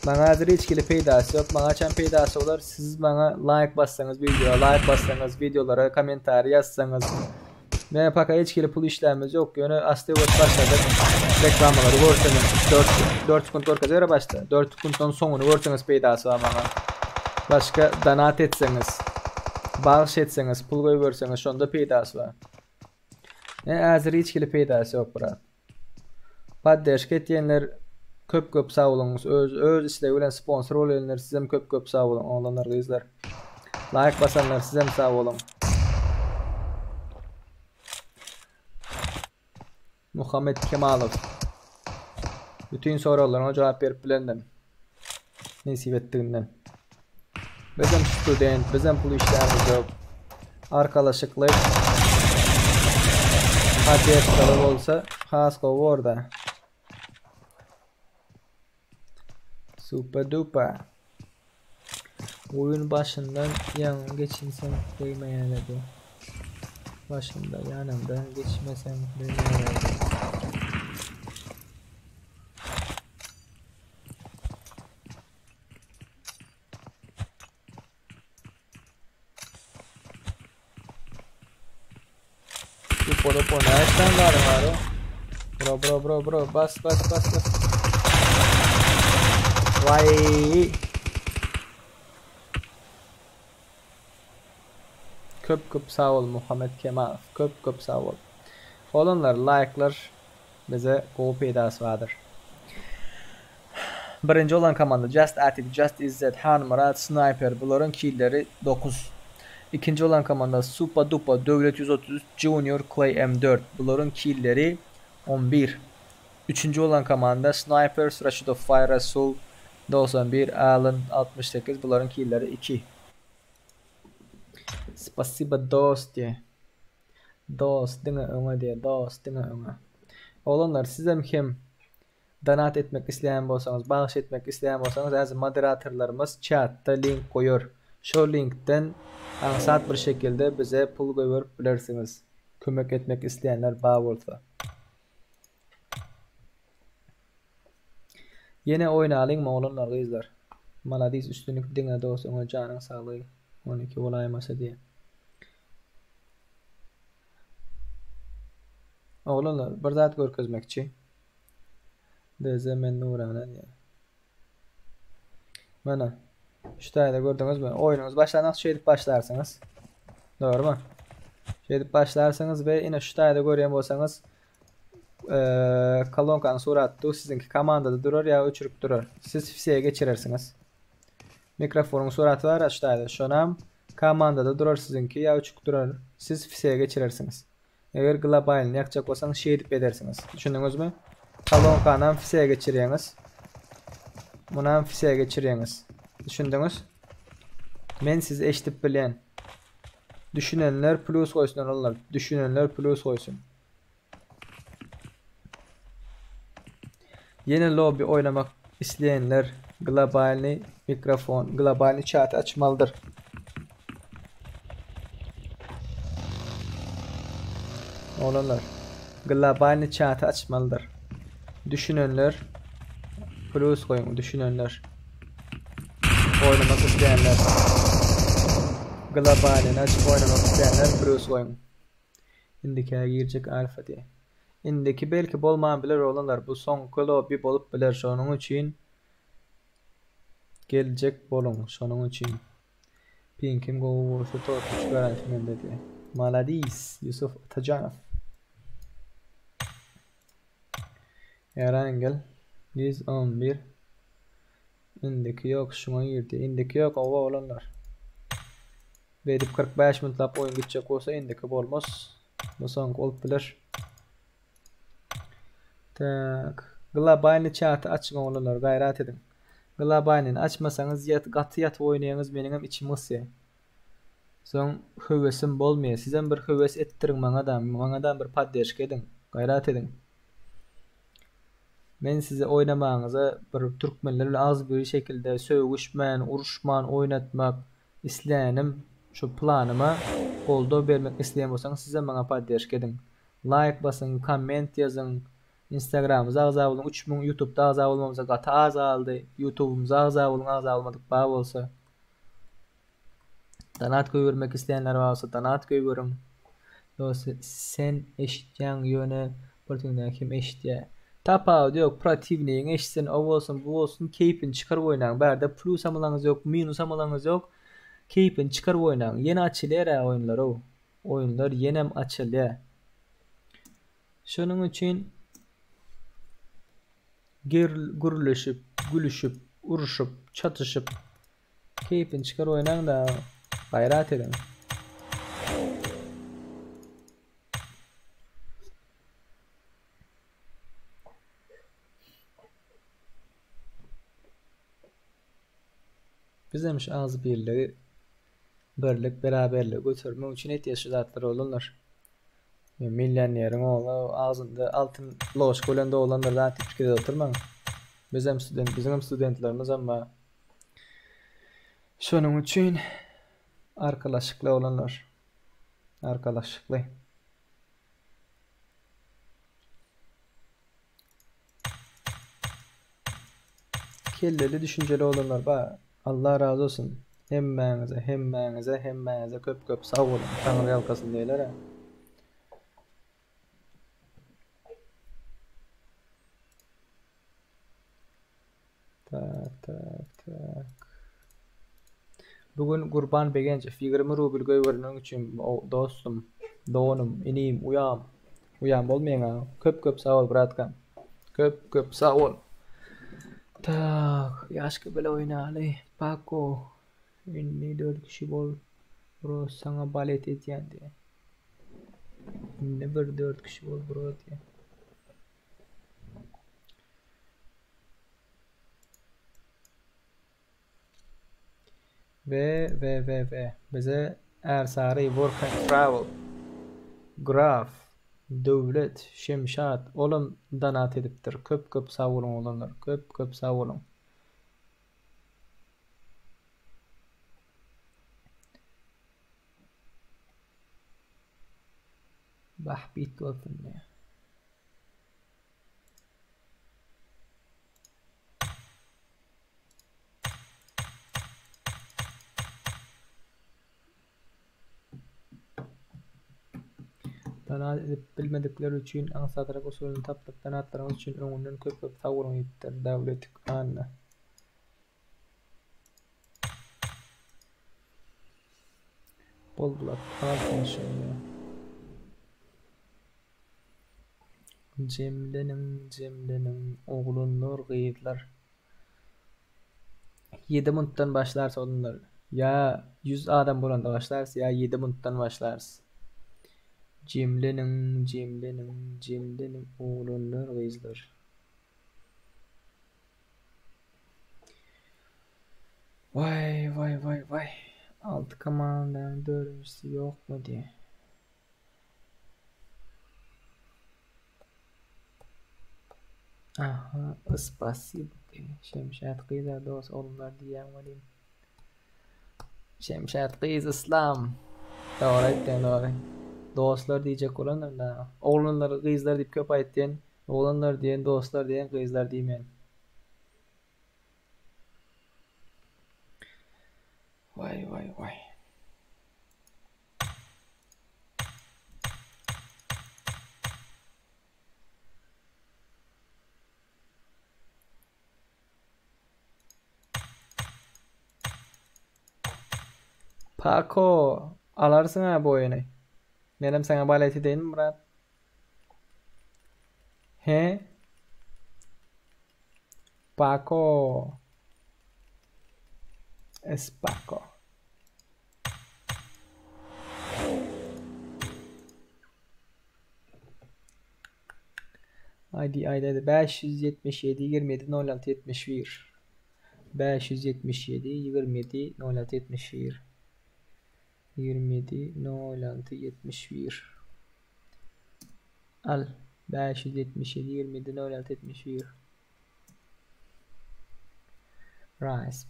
Maňa hazir hiç hili peýdasy ýok. Maňa haçan peýdasy bolar? Siz maňa like bassaňyz video, like bassaňyz videolara, kommentariý ýazsaňyz. Men paka hiç hili pul işlämiz ýok. Ýöne asta-ýuwaş başladyk. Reklamalary görseňiz 4 4 sekund görkezere başda. 4 sekunddan soňuny görseňiz peýdasy bar maňa. Başga donat etseňiz, bagyş etseňiz, pul goýberseňiz şonda peýdasy bar. Ne häzir hiç hili peýdasy ýok brat. Poddeşka etýänler köp köp sag boluň. Öz öz islegi bilen sponsor bolýanlar sizem köp köp sag boluň oglanlar gyzlar. Like basanlar sizem sag boluň. Muhammed Kemalow. Bütün soraglaryňa jogap berip bilendim. Nesip etdiginden. Bizem student, bizem pul işlämiz ýok. Arkalaşykly poddeşkaly bolsa has gowy borda. Super duper. Oyun başından ýaňy geçinseň goýmaýarlar. Başynda ýanynda geçmeseň bilmeýärdi. Lupo lupo näçden garyň bar o? Bro bro bro bro bas bas bas bas. Vay. Köp köp sag bol Muhammet Kemalow. Köp köp sag bol. Oglanlar laýklar bize gowy peýdasy bardyr. Birinji bolan komanda Just Atik, Just Izzet, Hanmyrat, Sniper bularyň killeri 9. Ikinji bolan komanda Supa Dupa, Döwlet 133, Junior, Clay M4 bularyň killeri 11. Üçünji bolan komanda Sniper, Raşidow Fire, Rasul 91, Allen 68 bularyň killeri 2. Spasiba dost diýe. Dost diňe öňe diýe, dost diňe öňe. Oglanlar sizem hem donat etmek isleýän bolsaňyz, bagyş etmek isleýän bolsaňyz, häzir moderatorlarymyz çatda link goýar. Şo linkden aňsat bir şekilde bize pul goýberip bilersiňiz. Kömek etmek isleýänler bar bolsa. Ýene oýnalyňmy oglanlar gyzlar. Maladis üstünlik diňe dos öňe janyň saglygy 12 bolaýmasa diýä. Oglanlar bir zat görkezmekçi. DZ men Nurana diýä. Mana şu taýda gördüňizmi? Oýnuňyz başlanok şeýdip başlarsyňyz. Dogrymy? Şeýdip başlarsyňyz we ine şu taýda görýän bolsaňyz kolonkanyň suraty dur, siziňki komandada durar ýa öçürip durar. Siz wseye geçirersiňiz. Mikrofonyň suraty bar şu taýda. Şonam komandada durar siziňki ýa öçük durar. Siz wseye geçirersiňiz. Eger globalny ýakjak bolsaňyz şeýdip edersiňiz. Düşündiňizmi? Kolonkanam wseye geçirýäňiz. Munam wseye geçirýäňiz. Düşündiňiz? Men sizi eşidip bilýän. Düşünenler plus goýsun olar. Düşünenler plus goýsun. Ýene lobby oýnamak isleýänler globalny mikrofon, globalny çaty açmalydyr. Oglanlar, globalny çaty açmalydyr. Düşünenler plus goýuň, düşünenler. Oýnamak isleýänler. Globalny açyp oýnamak isleýänler plus goýuň. Indikä girjek alfa diýe. Indiki belki bolman biler oglanlar bu soňky lobby bolup biler şonuň üçin geljek boluň şonuň üçin. Pinkim gowy bolsa top 3 garanti mende diýe. Maladis Yusuf Atajanow. Erangel 111 Indiki ýok şuňa girdi. Indiki ýok owa oglanlar. Beýdip 45 minutlap oýun gitjek bolsa indiki bolmaz. Bu soňky bolup biler. Tak. Globalny çaty açyň oglanlar, gaýrat ediň. Globalnyny açmasaňyz ýat gaty ýatyp oýnaýaňyz meniňem içim gysýar. Soň höwesim bolmaýar. Sizem bir höwes etdiriň maňada, maňadam bir podderşka ediň. Gaýrat ediň. Men sizi oýnamagyňyza bir türkmenler bilen agzybir şekilde sögüşmän, uruşman oýnatmak isleýänim şu planyma goldaw bermek isleýän bolsaňyz sizem maňa podderşka ediň. Laýk basyň, komment ýazyň, Instagramymyza agza boluň 3000 YouTube'da agza bolmamyza gaty az galdy. YouTube'umyza agza boluň agza bolmadyk bar bolsa. Donat goýbermek isleýänler bar bolsa donat goýberiň. Ýogsa sen eşitýäň ýöne protiwniň kim eşitýär. Tapawudy ýok protiwnigiň eşitsin o bolsun bu bolsun keýpini çykaryp oýnaň bärde plusam alaňyz ýok minusam alaňyz ýok keýpini çykaryp oýnaň ýene açylýar-ä oýunlar-ow oýunlar ýenem açylýar. Şonuň üçin gürleşip gülüşip uruşyp çatyşyp Keýpini çykar oýnaň-da, gaýrat ediň. Bizem şu agzybirligi, birlik, beraberligi götermek üçin etýäs şu zatlary oglanlar. Millioneriň ogly agzynda altyn ložka bilen doglandyr zat diýip pikir edip oturmaň. Bizem student, biziňem studentlerimizem bar. Şonuň üçin arkalaşykly oglanlar. Arkalaşykly. Kelleli düşünjeli oglanlar bar. Allah razy bolsun. Hemmäňize, hemmäňize, hemmäňize köp köp sag boluň. Taňry ýalkasyn diýler-ä. Tak, tak, tak. Bu gün Gurban Begenjow 20 rubl goýbereniň üçin dostum, doganym, inim, uýam, uýam bolmaýaň-a. Köp köp sag bol bratkam. Köp köp sag bol. Tak, ýaşka bile oýnaly. Pako. Indi 4 kişi bol. Bro saňa balet edýän diýýär. Indi bir 4 kişi bol bro diýýär. We we we we bize Ärsary work and travel Graf Döwlet Şemşat olam donat edipdir köp köp sag boluň oglanlar köp köp sag boluň. Bahbit bolsun diýýär. Donat edip bilmedikler üçin aňsatrak usulyny tapdyk. Donatlaryňyz üçin öňünden köp köp sag boluň diýipdir Dawletik Anna. Bol bular galsyn şeýle. Jemleniň, jemleniň, oglanlar, gyzlar. 7 minutdan başlarys oglanlar. Ýa 100 adam bolanda başlarys, ýa 7 minutdan başlarys. Jemleniň, jemleniň, jemleniň, oglanlar, gyzlar. Waý, waý, waý, waý. Alty komandanyň dördünjisi ýokmy diýe. Aha, spasibo diýe. Şemşat gyza dos oglanlar diýýän welin. Şemşat gyz Yslam. Dogry aýtdyň, dogry. Dostlar diýjek bolandyr da. Oglanlar, gyzlar diýip köp aýtýan. Oglanlar diýen, dostlar diýen, gyzlar diýmän. Waý, waý, waý. Paco, alarsyň-a bu oýuny. Menem saňa balet edeýinmi, brat? He? Paco. Es Paco. ID ID 577 27 06 71 577 27 06 71 27 06 71 Al 577 27 06 71 Rice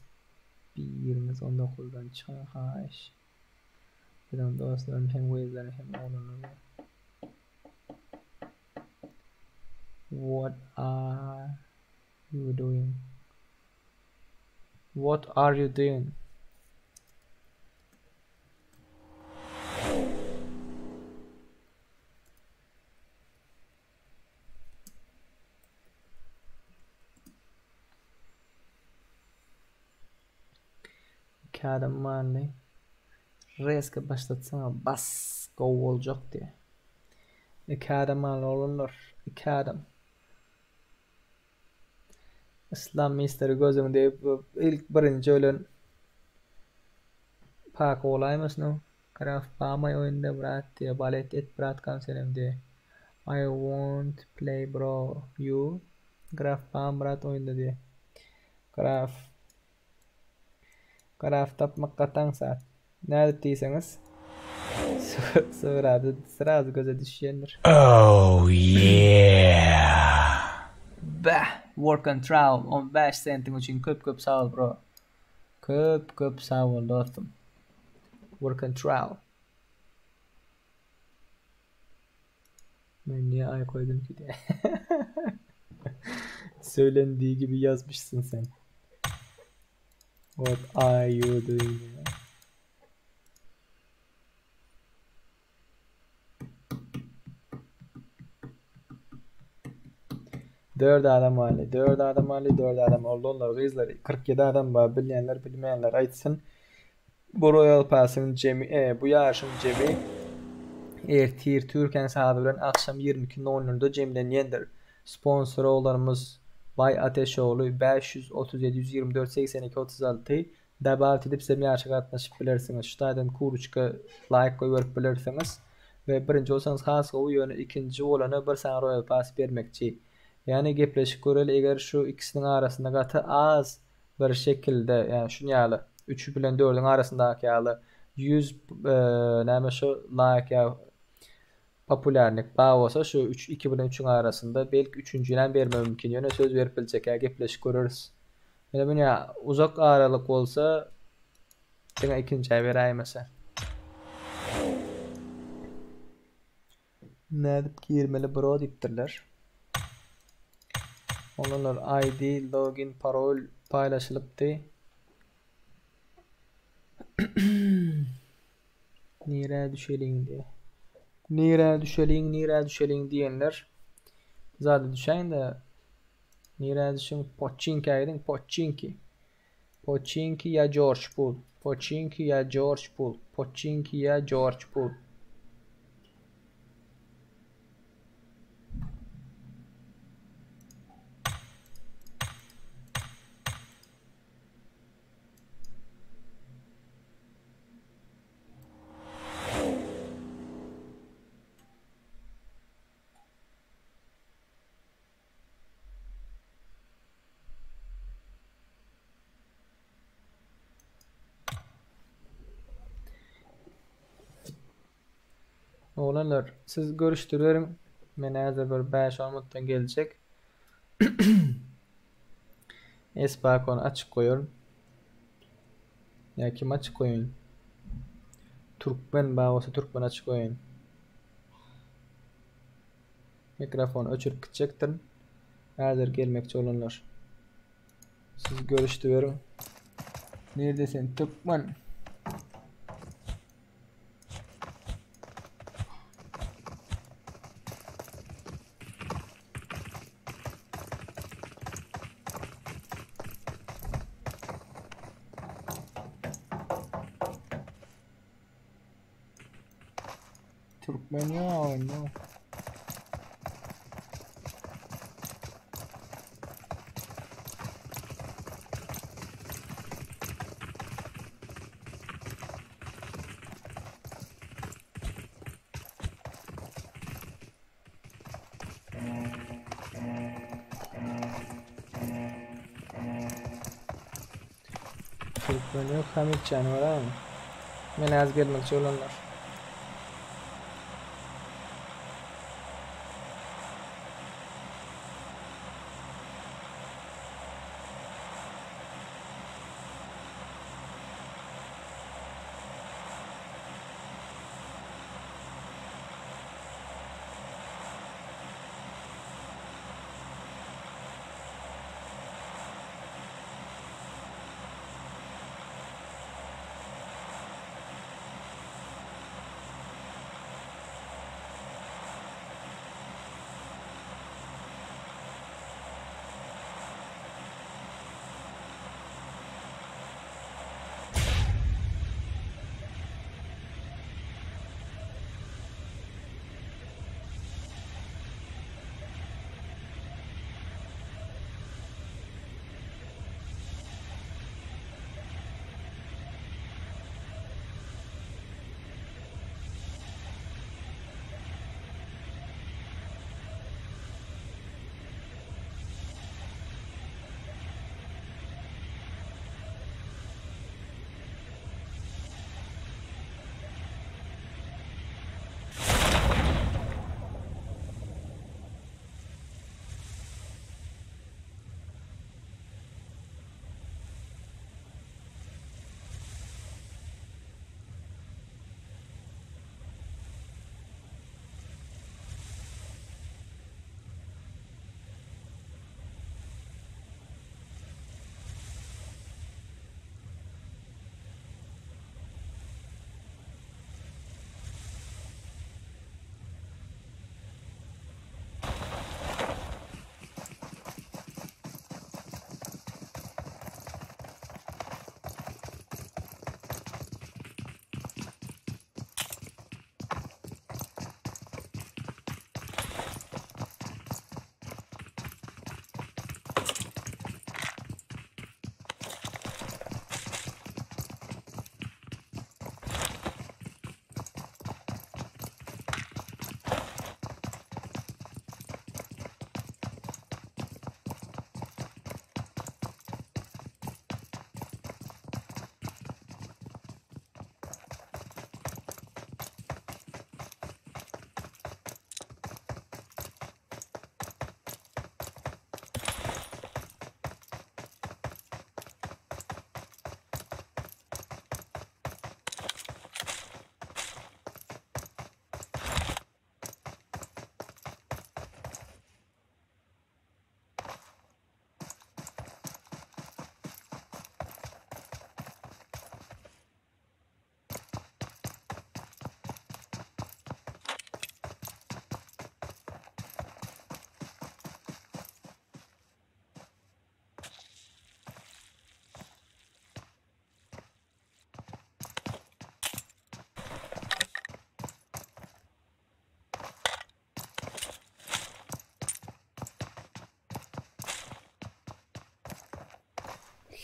birimiz 19-dan çykan haýyş. Biziň dostlarym hem gyzlar hem oglanlar. What are you doing? What are you doing? Iki adam bardy. Reska başlatsaňa bas gowy boljak diýe. Iki adam bardy oglanlar. Iki adam. Islam misteri gözüň degip ilk birinji ölen Paka bolaýmasyn o. Graf bamay oýunda brat diýe balet et bratkam senem diýe. I won't play bro you Graf bam brat oýunda diýe. Graf Graf tapmak gaty aňsat. Nädip diýseňiz Suraty srazu göze düşýändir. Oh yeah. Bäh work and travel 15 sentiň üçin köp köp sag bol bro. Köp köp sag bol dostum. Work and travel. Men niye ay koydum ki diye. Söylendiği gibi yazmışsın sen. What are you doing here? Dört adam galdy, dört adam galdy, dört adam oldu. Onlar gyzlar 47 adam bar. Bilýänler, bilmeýänler aýtsyn. Bu Royal Pass'yň jemi, e, bu ýaryşyň jemi ertir Türkiýäniň sagady bilen agşam 22:00-da jemlenýändir. Sponsor oglanymyz Baý Ateşogly 537 124 82 36 Dabawt edip sizem ýaryşa gatnaşyp bilersiňiz. Şu taýdan kuruçka laýk goýberip bilersiňiz. We birinji bolsaňyz has gowy ýöne ikinji bolana bir sany Royal Pass bermekçi. Ýagny gepleşik göreli eger şu ikisiniň arasynda gaty az bir şekilde ýagny şun ýaly üçi bilen dördüň arasyndaky ýaly 100 näme şu laýk ýa populýarnik bar bolsa şu üç iki bilen üçüň arasynda belki üçünjinem bermegi mümkin ýöne söz berip biljek ýa gepleşik göreris. Ýöne bu ýa uzak aralyk bolsa diňe ikinjä beräýmese. Nädip girmeli bro diýipdirler. Oglanlar ID, login, parol paýlaşylypdy. Nirä düşeliň diýe. Nirä düşeliň, nirä düşeliň diýenler. Zada düşäýin-de. Nirä düşüň? Poçinkä gidiň, Poçinki. Poçinki ýa Jorj Pul. Poçinki ýa Jorj Pul. Poçinki ýa Jorj Pul. Oglanlar, siz görüşdiriberiň. Men häzir bir 5-10 minutdan geljek. Espakony açyk goýaryn. Ýa kim açyk goýaýyn? Türkmen bar bolsa türkmen açyk goýaýyn. Mikrofony öçürip gitjekdirin. Häzir gelmekçi bolanlar. Siz görüşdiberiň. Nirde sen türkmen? Türkmen ýok no. Türkmen ýok Hamitjan baramy? Men az gelmekçi bolanlar.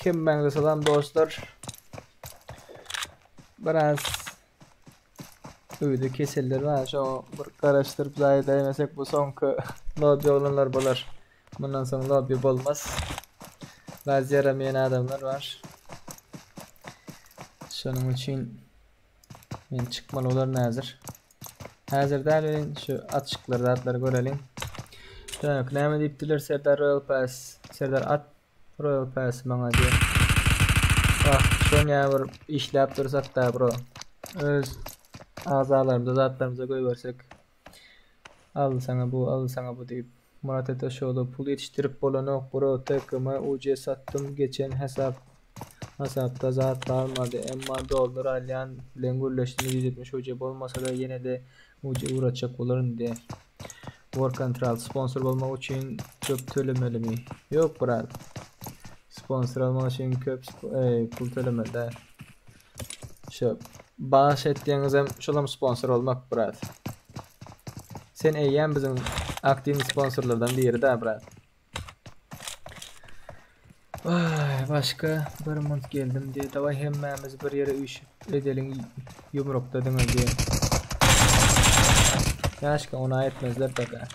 Hemmäňize salam dostlar. Biraz öýde keseller bar, şo bir garaşdyryp zaýa edäýmesek bu soňky lobby oglanlar bolar. Mundan soň lobby bolmaz. Biraz ýaramaýan adamlar bar. Şonuň üçin men çykmaly bolaryn häzir. Häzir däl welin şu açyklary zatlary göreliň. Tak, näme diýipdiler Serdar Royal Pass. Serdar at Royal Pass maňa diýip. Ah, şony ýa bir işläp dursak da bro. Öz agzalarymyza zatlarymyza goýbersek. Al saňa bu, al saňa bu diýip. Murat Ataşoğlu pul ýetişdirip bolanok bro TKM UC satdym geçen hesap hasapda zat galmady emma dollar alýan bilen gürleşdim 170 UC bolmasada ýenede UC ugratjak bolaryn diýýär. Work Control sponsor bolmak üçin köp tölemelimi? Ýok brat. Sponsor almak üçin köp e, pul tölemeli däl. Şu bagyş etdiğiňizem şolam sponsor bolmak brat. Sen eýýäm biziň aktiw sponsorlardan biri da brat. Ay, başga bir munt geldim diye. Daway hemmämiz bir ýere üýşüp edeliň ýumrukda diňe diye. Ýaşka ony aýtmazlar baka.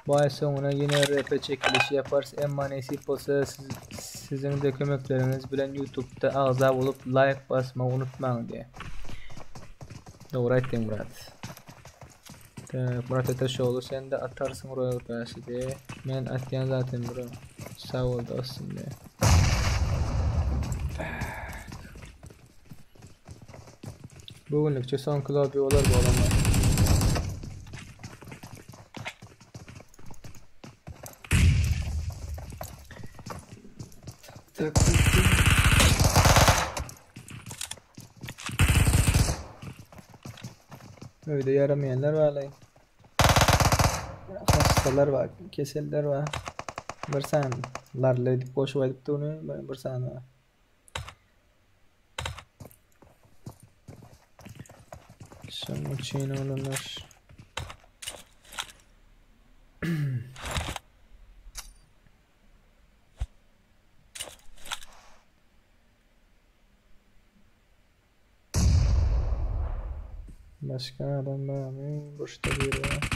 Bu aý soňuna ýene RP çekilişi yaparys. Emma nesip bolsa siz, siziň de kömekleriňiz bilen YouTube'da agza bolup like basmagy unutmaň diye. Dogry aýtdyň Murat. Tak, Murat Ataşoğlu sen de atarsyň Royal Pass'i diye. Men atýan zaten bro. Sag ol dostum diye. Bugünlükçe soňky lobby bolar bu olanlar. Tak, tak, tak. Öýde ýaramaýanlar barlaý. Hastalar bar, keseller bar. Bir sany larly edip goşup aýdypdy ony, bir sany bar. Şonuň üçin olanlar. Başga adam barmy? Burçda biri bar.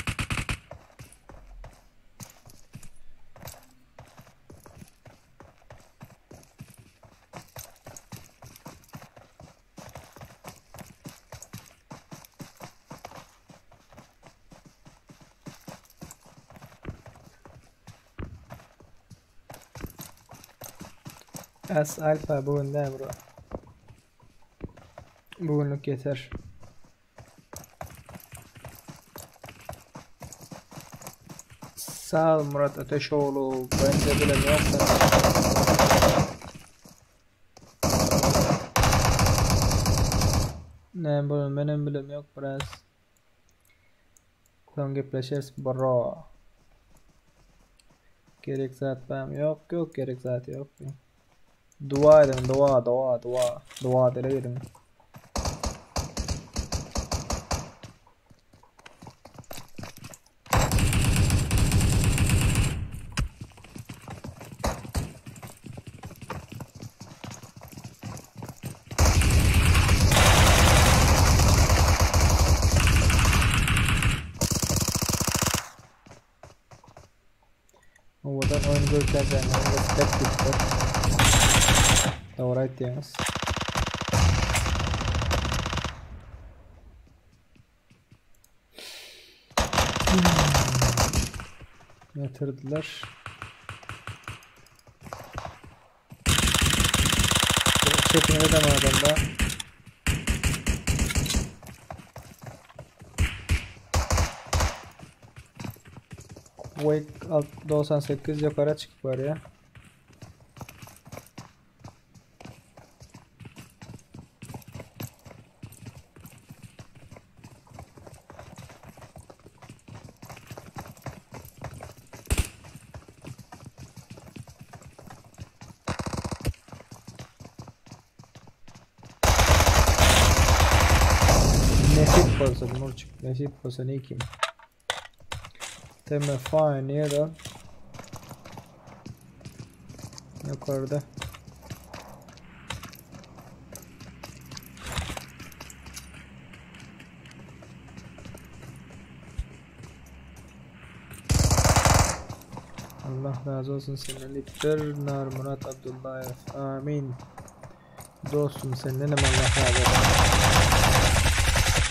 S Alpha bugün däl bro. Bugünlük yeter. Sağ ol Murat Ateşoğlu. Bence bilemiyorum. Ne bu benim bilem yok biraz. Soň gepleşeris bro. Gerek zat barmy? Ýok, ýok gerek zat ýok. Dua ediň, dua, dua, dua. Dua dileg ediň. Owadan oýun görkezýänlere respekt diýipdir. Dogry aýtýaňyz. Ýatyrdylar. Çepine de adamda. Quake 98 yukarı çıkıp var ya. Nesip bolsa Nurçuk, nesip bolsa ne kim? Teme fine niye da? Yukarıda. Allah razy bolsun senden diýipdir Narmyrat Abdullaýew. Amin. Dostum sendenem Allah razy bolsun.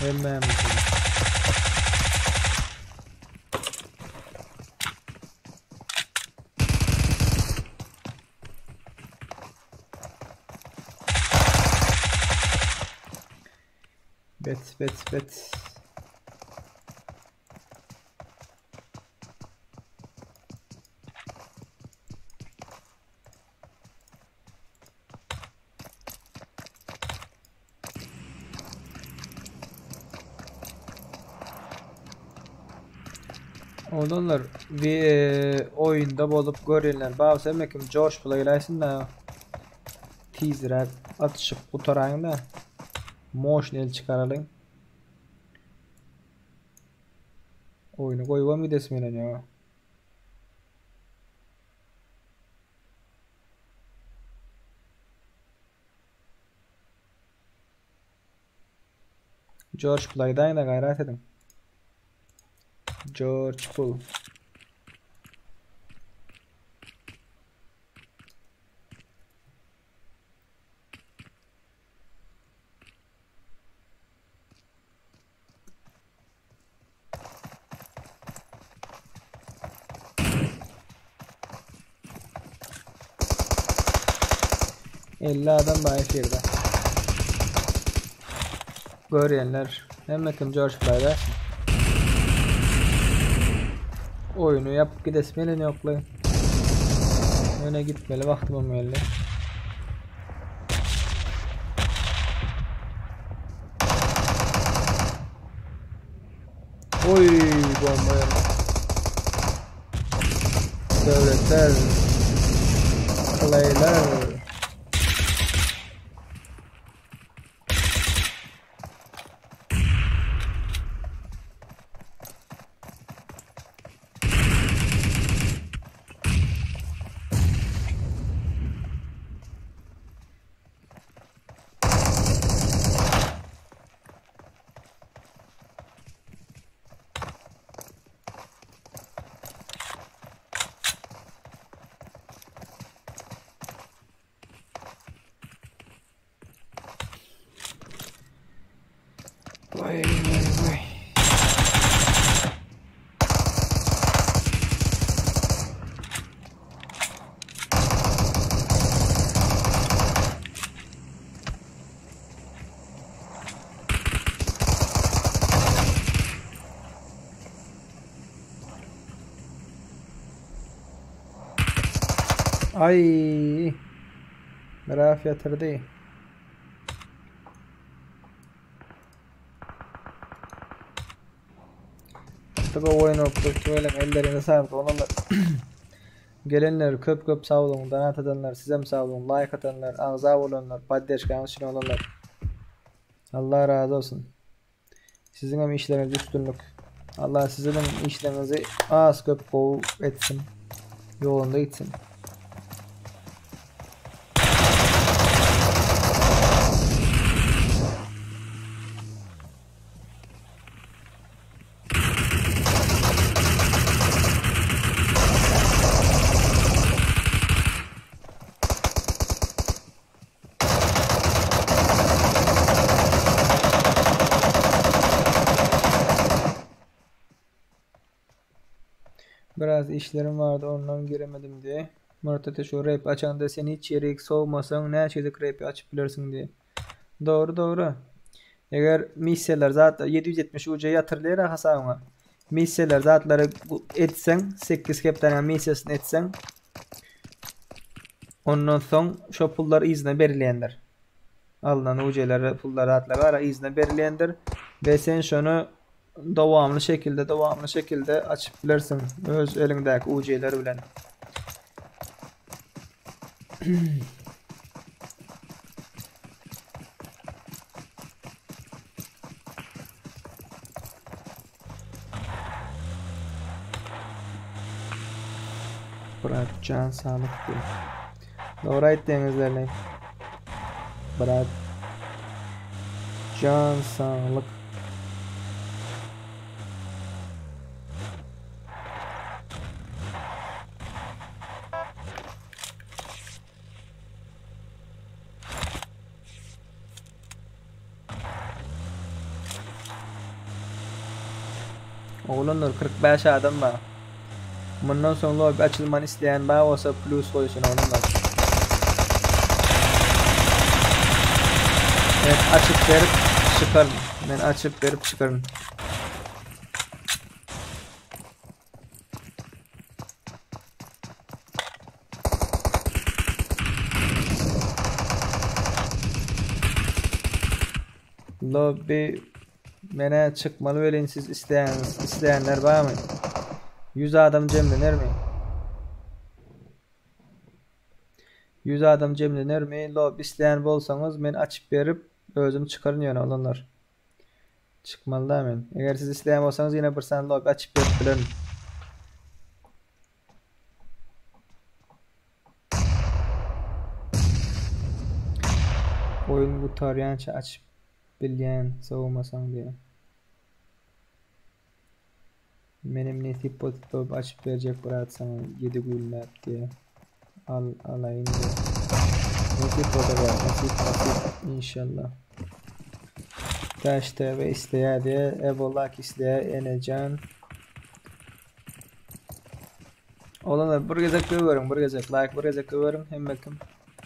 Hemmämizden. Bet bet bet. Oglanlar bir e, oyunda bolup görýänler bar bolsa hemme kim George Playlaýsyn da tizräk atyşyp gutaraýyň da moşny el çykaralyň. Oýny goýubam gidesim gelen ýok. George Play'dan da gaýrat ediň. George Pull. 50 adam bar efirde. Görýänler hemme kim George Play'da. Oýunu ýapyp gidesim gelen ýokly. Öne gitmeli wagtym geldi. Oy bomba ýaly. Döwletler. Klaylar. Waý waý waý. Ay. Miraf ýatyrdy. Tabi oýun bolupdyr. Tüweleme ellerine saglyk oglanlar. Gelenler köp köp sag boluň. Donat atanlar sizem sag boluň. Laýk atanlar, agza bolanlar, podderžkaňyz üçin oglanlar. Allah razy bolsun. Siziň hem işleriňizde üstünlik. Allah siziň işleriňizi az köp gowy etsin. Ýolunda gitsin. Biraz işlerim bardy ondan giremedim diýe. Murat ata şu rap açanda sen hiç ýerik sowmasaň näçe gezek rapi açyp bilersiň diýe. Dogry dogry. Eger missiýalar zatlar 770 uja ýatyrylýar hasabyňa. Missiýalar zatlary etseň 8 hepdäniň missiýasyny etseň ondan soň şo pullar yzyna berilýändir. Alnan ujeler pullar zatlar bar yzyna berilýändir we sen şony dowamly şekilde dowamly şekilde açyp bilersiň öz eliňdäki ujeler bilen. Brat jan saglyk diýip. Dogry aýtdyňyz Lerli. Brat jan saglyk. Oglanlar 45 adam bar. Mundan soň lobby açylmany isleýän bar bolsa plus goýsun oglanlar. Men açyp berip çykaryn. Men açyp berip çykaryn. Lobby menä çykmaly welin siz isleýäňiz isleýänler barmy? 100 adam jemlenermi? 100 adam jemlenermi? Lobby isleýän bolsaňyz men açyp berip özüm çykaryn ýöne olanlar. Çykmaly da men. Eger siz isleýän bolsaňyz ýene bir sany lobby açyp berip bilerin. Oýun gutarýança açyp bilýän sowmasaň diýýär. Menem nesip bolsa lobby açyp berjek brat saňa 7 günläp diýýär. Al alaýyn diýýär. Nesip bolsa brat nesip nasip inşallah. Daş TV isleýär diýýär. Ebolak isleýär Enejan. Oglanlar bir gezek göberiň, bir gezek like, bir gezek göberiň hemme kim.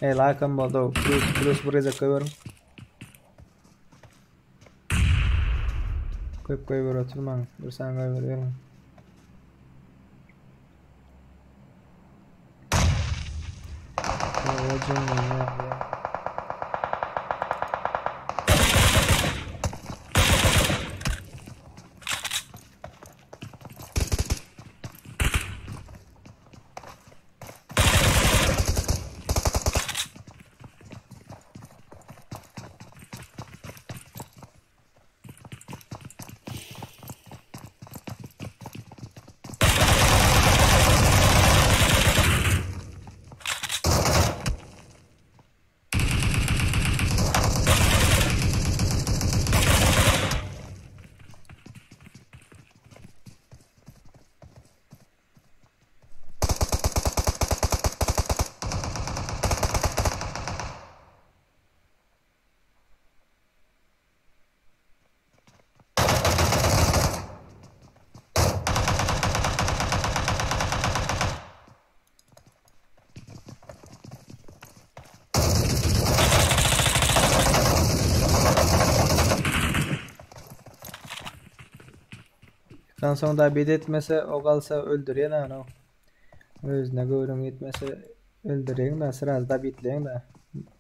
Ey like hem boldy. Plus plus bir gezek göberiň. Köp göber oturmaň. Bir sany göber beriň. Ýykan soň da bet etmese o galsa öldürýän ana. Özüne göwnüň ýetmese öldürýäň da sraz da bitleýäň da.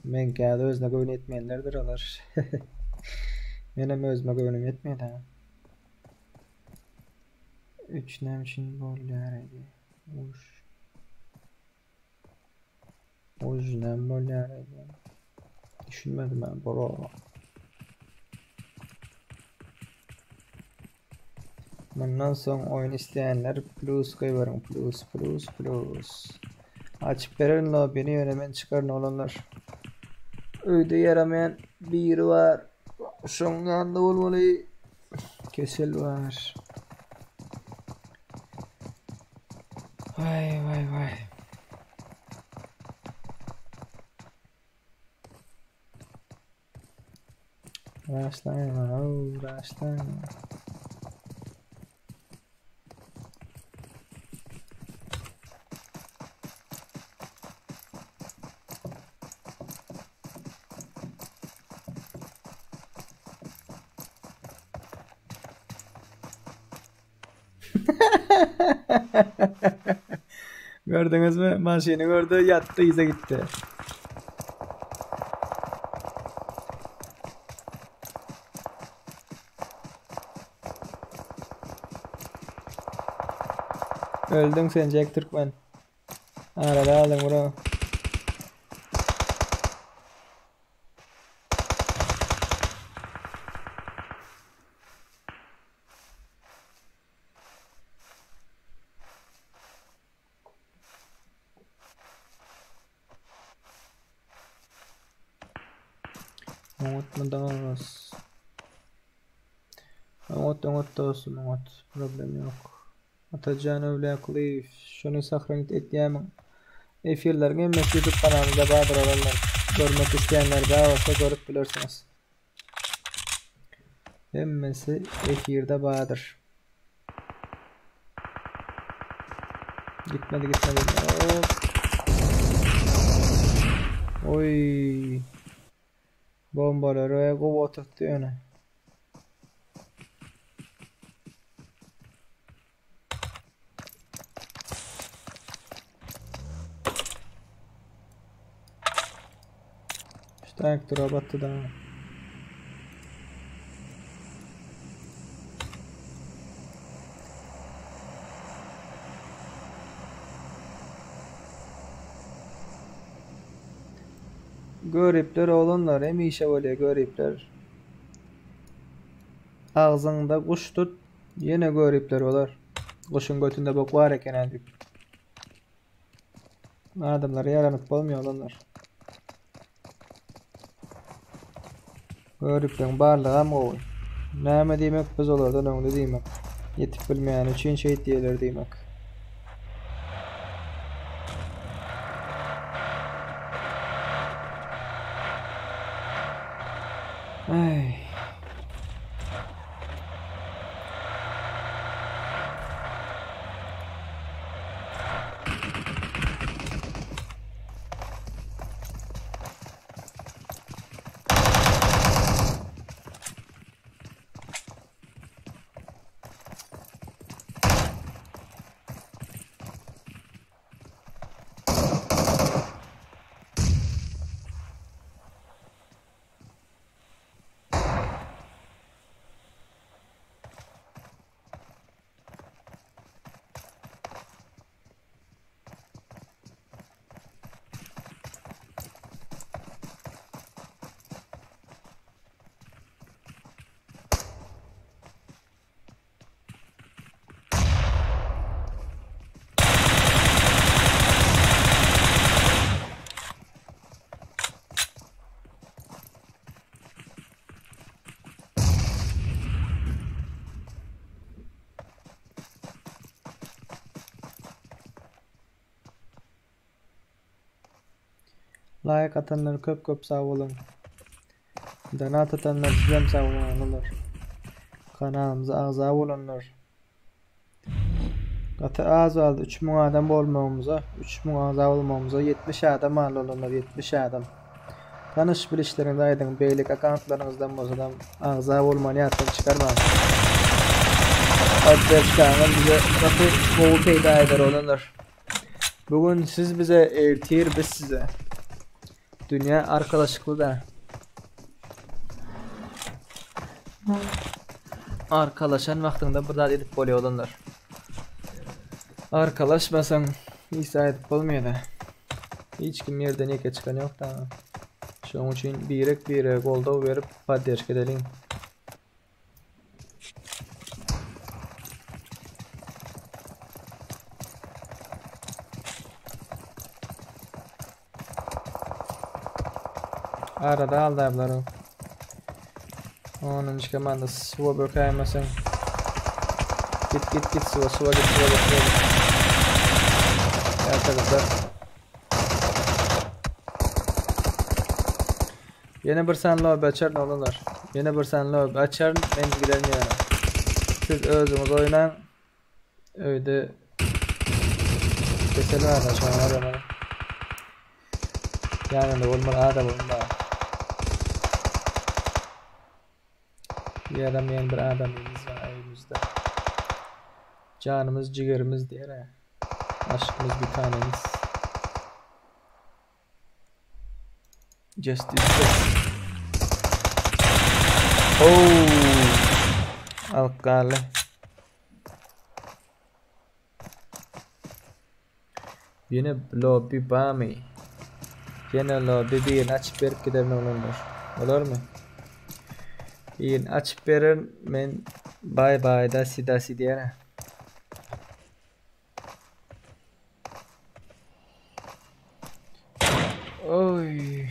Meňki ýaly özüne göwni ýetmeýänlerdir olar. Menem özüme göwnüm ýetmeýär da. 3 näme üçin bolýar edi? Uş. Uş näme bolýar edi? Düşünmedim ben bro. Mundan soň oýun isleýänler plus goýberiň plus plus plus. Açyp bererin lobbyny ýöne men çykaryn oglanlar. Öýde ýaramaýan biri bar. Şoň ýanynda bolmaly. Kesel bar. Vay vay vay. Raşlaň, au, raşlaň. Gördüňizmi? Maşyny gördü, ýatdy, yza gitdi. Öldüň sen Jack Türkmen. Arada aldyň bro. Oňat dos. Oňat oňat dostum oňat. Problem ýok. Atajan Öwlýakulyýew şony sahranit etýämiň? Efirleriň hemmesi YouTube kanalymda bardyr oglanlar. Görmek isleýänler bar bolsa görüp bilersiňiz. Hemmesi efirde bardyr. Gitmedi gitmedi. Hop. Oy. Bombalary gowy oturtdy ýöne. Tank drop atdy da. Göripler oglanlar hemişe bolýar göripler. Agzyňda guş tut ýene göripler bolar. Guşuň götünde bok bar eken diýip. Adamlara ýaranyp bolmaýar oglanlar. Görüpleň barlygam gowy. Näme diýmek biz olardan öňde diýmek. Ýetip bilmeýäni üçin şeýt diýerler diýmek. Aý. Like atanlar köp köp sag boluň. Donat atanlar sizem sag boluň oglanlar. Kanalymyza agza bolanlar. Gaty az galdy 3000 adam bolmagymyza, 3000 agza bolmagymyza 70 adam galdy oglanlar 70 adam. Tanyş bilişleriňizi aýdyň beýleki akkauntlaryňyzdan bolsadam agza bolmany ýatdan çykarmaň. Podderžkaňyz bize gaty gowy peýda eder oglanlar. Bu gün siz bize ertir biz size. Dünýä arkalaşykly da. Arkalaşan wagtyňda bir zat edip bolýar oglanlar. Arkalaşmasaň hiç zat edip bolmaýar da. Hiç kim ýerden ýeke çykan ýok da. Şonuň üçin birek birege goldaw berip podderžka edeliň. Arada aldaýarlar o. Onuncu komanda suwa bökäýmeseň. Git git git suwa suwa git suwa git suwa git. Ýa Ýene bir sany lobby açaryn oglanlar. Ýene bir sany lobby açaryn men giderin ýöne. Siz özüňiz oýnaň. Öýde kesel bar da şoňa baramaly. Ýanynda bolmaly adamym bar. Ýaramaýan bir adamymyz bar öýümizde. Janymyz jigerimiz diýer-ä. Aşkymyz bir tanemiz. Just is best. Oh! Alyp galdy. Ýene lobby bamy? Ýene lobby birini açyp berip giderin oglanlar. Bolarmy? Birini açyp bererin men bye bye dasi dasi diýer. Oý.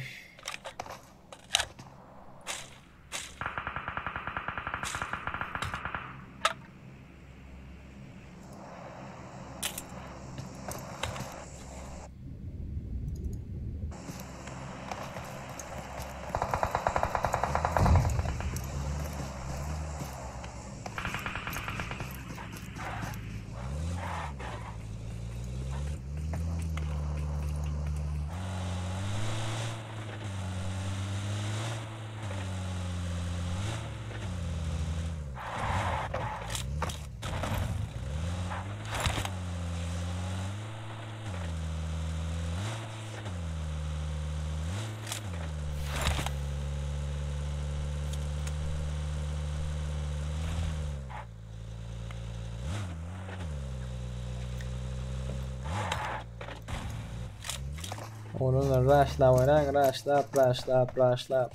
Oglanlar raşlap oýnaň, raşlap, raşlap, raşlap.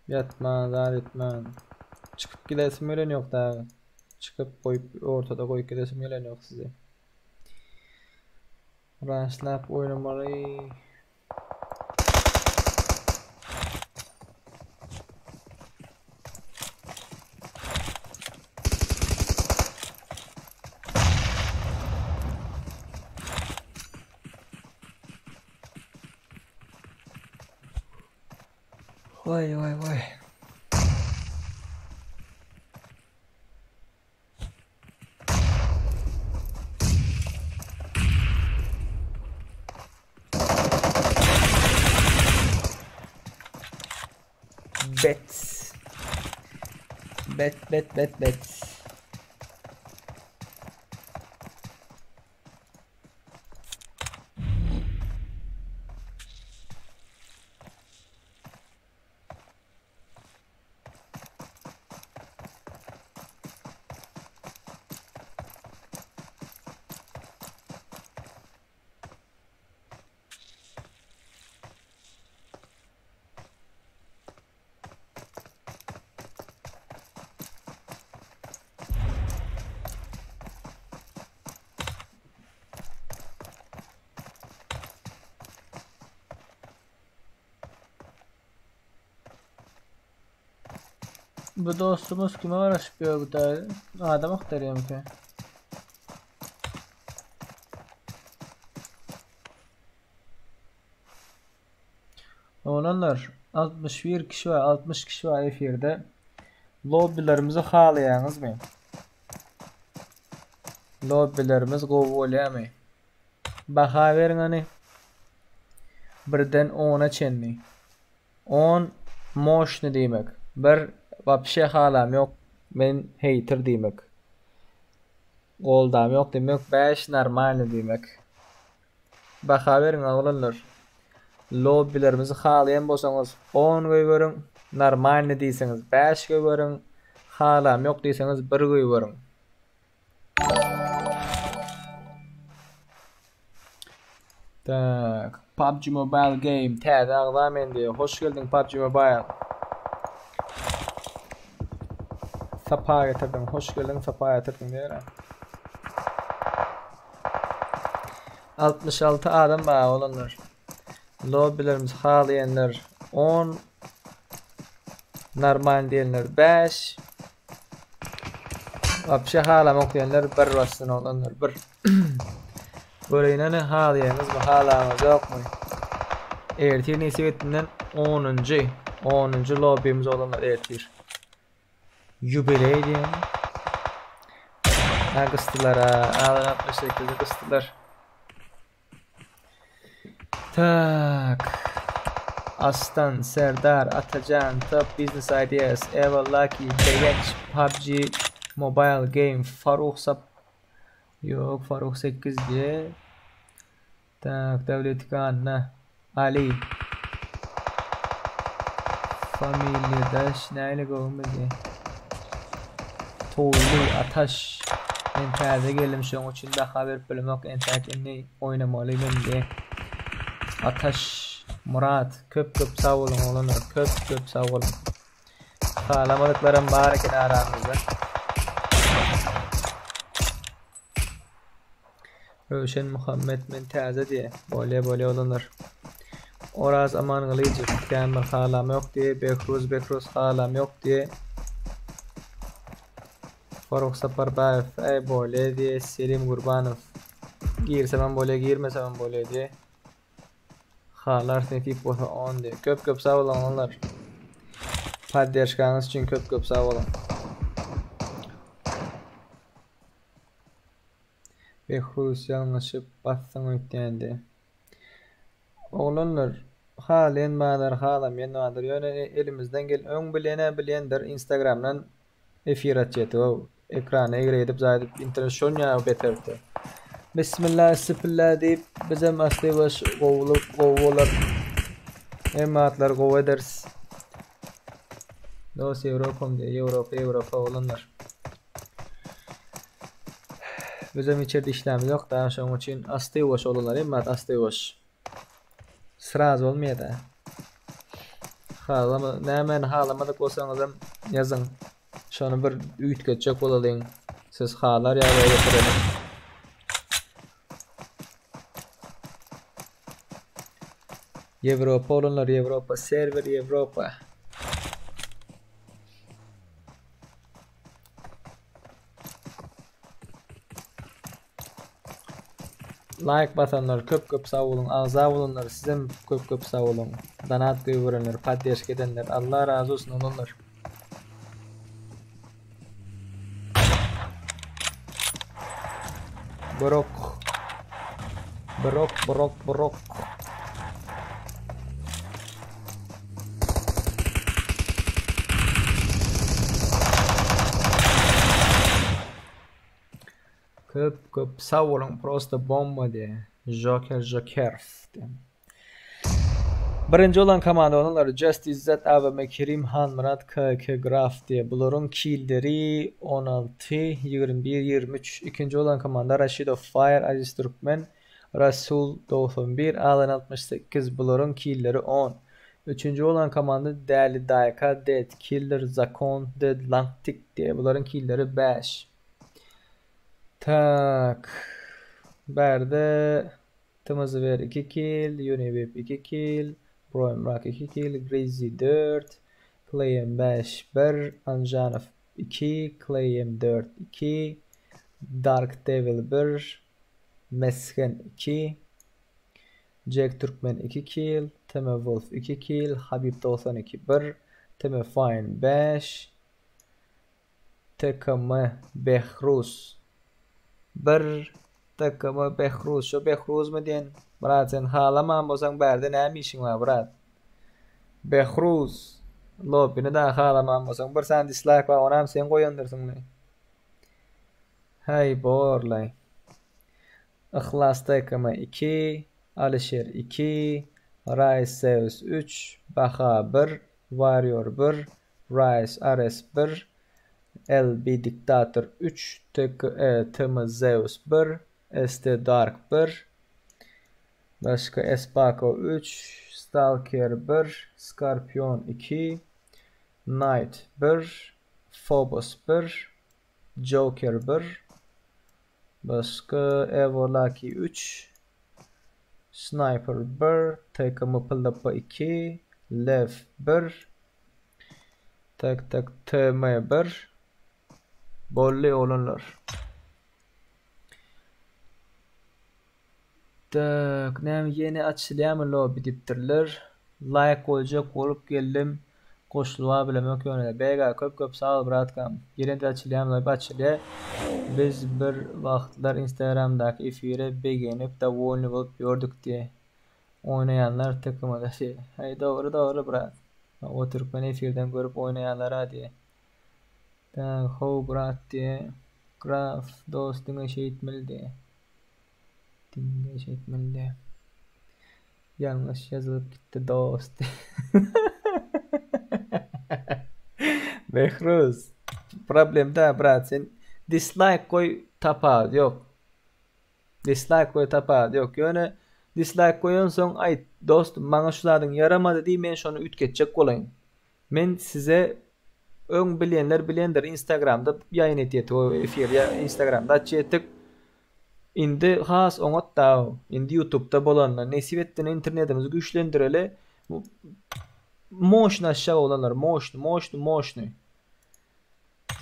Ýatman, zat etmän. Çykyp gidesim gelen ýok dagy. Çykyp goýup ortada goýup gidesim gelen ýok sizi. Raşlap oýnamaly. Waý waý waý. Bet. Bet bet bet bet. Bu dostumuz kime garaşyp ýör bu taýda? Adam agtarýarmyka? Oglanlar, 61 kişi bar, 60 kişi bar efirde. Lobbilerimizi halaýaňyzmy? Lobbilerimiz gowy bolýarmy? Baha beriň hany. Birden ona çenli. On moşny diýmek. Bir wapşe halam ýok. Men heýter diýmek. Goldam ýok diýmek. 5 normalny diýmek. Baha beriň oglanlar. Lobbilerimizi halaýan bolsaňyz 10 goýberiň, normalny diýseňiz 5 goýberiň, halam ýok diýseňiz 1 goýberiň. Tak, PUBG Mobile Game täze agza men diýýär. Hoş geldiň PUBG Mobile. Sapa getirdiň. Hoş geldiň, sapa getirdiň diýýär. 66 adam bar olanlar. Lobbilerimiz halaýanlar 10 normal diýenler 5 Wapşe halamok diýenler bir bassyn oglanlar bir. Göreýin hany halaýaňyzmy halaňyz ýokmy? Ertir nesip etdinden 10-njy 10-njy lobbimiz oglanlar ertir. Ýubileý diýen. Ha gysdylar ha. Alan 68-i gysdylar. Tak. Aslan, Serdar, Atajan, Top Business Ideas, Eva Lucky, Begenç, PUBG Mobile Game, Faruk Sap Yok, Faruk 8 diye. Tak, Devlet Anna, Ali. Familiýadaş nähili gowumy diýe. Toýly Ataş. Men täze geldim şoň üçin baha berip bilemok entäk indi oýnamaly men diýe. Ataş Murat köp köp sag boluň oglanlar köp köp sag boluň. Halamadyklaram bar eken aramyzda. Röwşen Muhammet men täze diýe. Bolýa bolýa oglanlar. Oraz Amangylyjow kän bir halam ýok diýe. Behruz Behruz halam ýok diýe. Faruk Saparbaýew äý bolýa diýe. Selim Gurbanow girsemem bolýa girmesemem bolýa diýe. Halarys nesip bolsa on diýe. Köp köp sag boluň oglanlar. Podderşkaňyz üçin köp köp sag boluň. Behruz ýalňyşyp basdyň öýtýändi. Oglanlar halaýan bardyr halamaýan bardyr ýöne elimizden gel öň bilenä bilýändir instagramdan efir açýadygow ekrany egri edip zaýdyp internet şonýa beterdi. Bismillah sipilla diýip bizem asly baş gowulyk gowy bolar. Hemme zatlar gowy ederis. Dos Ýewropam diýýär. Ýewropa Ýewropa oglanlar. Bizem içerde işlämiz ýok da, şonuň üçin asty ýuwaş olanlar hemme zat asty ýuwaş. Sraz bolmaýar-da. Halama, nämäni halamadyk bolsaňyzam ýazyň. Şony bir üýtgetjek bolalyň. Siz halar ýagdaýa getireliň. Ýewropa olanlar Ýewropa serwer Ýewropa. Laýk basanlar köp köp sag boluň agza bolanlar sizem köp köp sag boluň donat goýberenler poddeşka edenler Allah razy bolsun oglanlar. Brok Brok brok brok Köp köp sag boluň prosta bomba diýe. Joker Joker diýen. Birinji bolan komanda olanlar Just Izzet AWM Kerim Hanmyrat KK Graf diýe. Bularyň killeri 16 21 23. Ikinji bolan komanda Raşidow Fire Aziz Türkmen Rasul 91 Alan 68 bularyň killeri 10. Üçünji bolan komanda Däli Daýka Dead Killer Zakon Dead Langtik diýe. Bularyň killeri 5. Tak. Bärde Tmzver 2 kill, Univip 2 kill, Broimrak 2 kill, Grizzly 4, Clay M5 1, Anjanow 2, Clay M4 2, Dark Devil 1, Mesgen 2, Jack Türkmen 2 kill, TM Wolf 2 kill, Habib 92 1, TM Fine 5, TKM Behruz Bir TKM Behruz şo Behruzmy diýen brat sen halaman bolsaň bärde näme işiň bar brat Behruz lobbyny dagy halaman bolsaň bir sany dislike bar onam sen goýandyrsyňmy häý borlaý Yhlas TKM 2 Alyşir 2 Rise Zeus 3 Baha 1 Warrior 1 Rise RS 1, LB Diktator 3, TKE TM Zeus 1, ST Dark 1, başga Espako 3, Stalker 1, Scorpion 2, Knight 1, Phobos 1, Joker 1, başga Evo Lucky 3, Sniper 1, TKM PLP 2, Lev 1, Tak tak TM 1 Bolly oglanlar. Tak näme ýene açylýarmy lobby diýipdirler. Laýk goýjak bolup geldim. Goşulyba bilemok ýöne. BG köp köp sag bol bratkam. Ýene-de açylýarmy lobby açylýar. Biz bir wagtlar instagramdaky efire begenip dowolny bolup ýördük diýe. Oýnaýanlar TKM-da diýe. Häý dogry dogry brat. O türkmen efirden görüp oýnaýanlara diýe. Tak how brat diýe. Graf dost diňe şeýtmeli diýe. Diňe şeýtmeli diýe. Ýalňyş ýazylyp gitdi dost. Behruz problem däl brat sen dislike goý tapawudy ýok. Dislike goý tapawudy ýok. Ýöne dislike goýansoň aýt dostum maňa şu zadyň ýaramady diý men şony üýtgetjek bolaýyn. Men size öň bilýänler bilendir instagramda ýaýyn etýetik o efir ýa instagramda açýetik. Indi has oňat da indi ýutubda bolanda nesip etdine internetimizi güýçlendireli. Moşny aşak oglanlar moşny moşny moşny.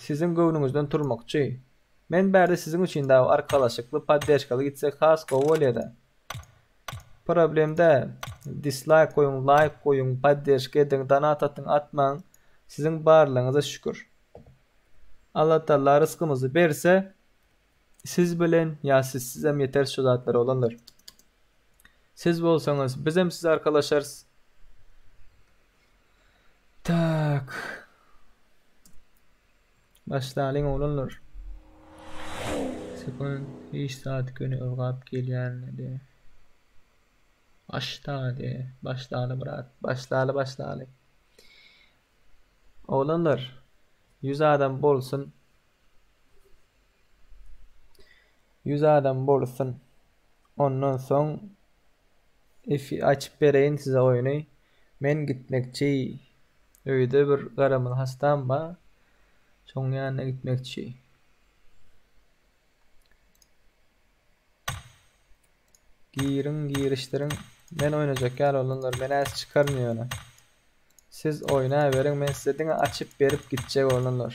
Siziň göwnüňizden turmakçy. Men bärde siziň üçin dagy arkalaşykly podderşkaly gitsek has gowy bolýada. Problem däl. Dislaýk goýuň, laýk goýuň, podderşka ediň, donat atyň, atmaň. Siziň barlygyňyza şükür. Allatalla rysgymyzy berse siz bilen ýa sizsizem ýeteris şu zatlara oglanlar. Siz bolsaňyz bizem size arkalaşarys. Tak. Başlalyň oglanlar. Sekund hiç zat göni ylgap gelýänidi. Başlady. Başlaly brat. Başlaly başlaly. Oglanlar 100 adam bolsun. 100 adam bolsun. Ondan soň efi açyp bereýin size oýny. Men gitmekçi. Öýde bir garamyl hastam bar. Şoň ýanyna gitmekçi. Giriň, girişdiriň. Men oýnajak ýaly oglanlar, men häzir çykaryn ýöne. Siz oýnaberiň, men size diňe açyp berip gitjek oglanlar.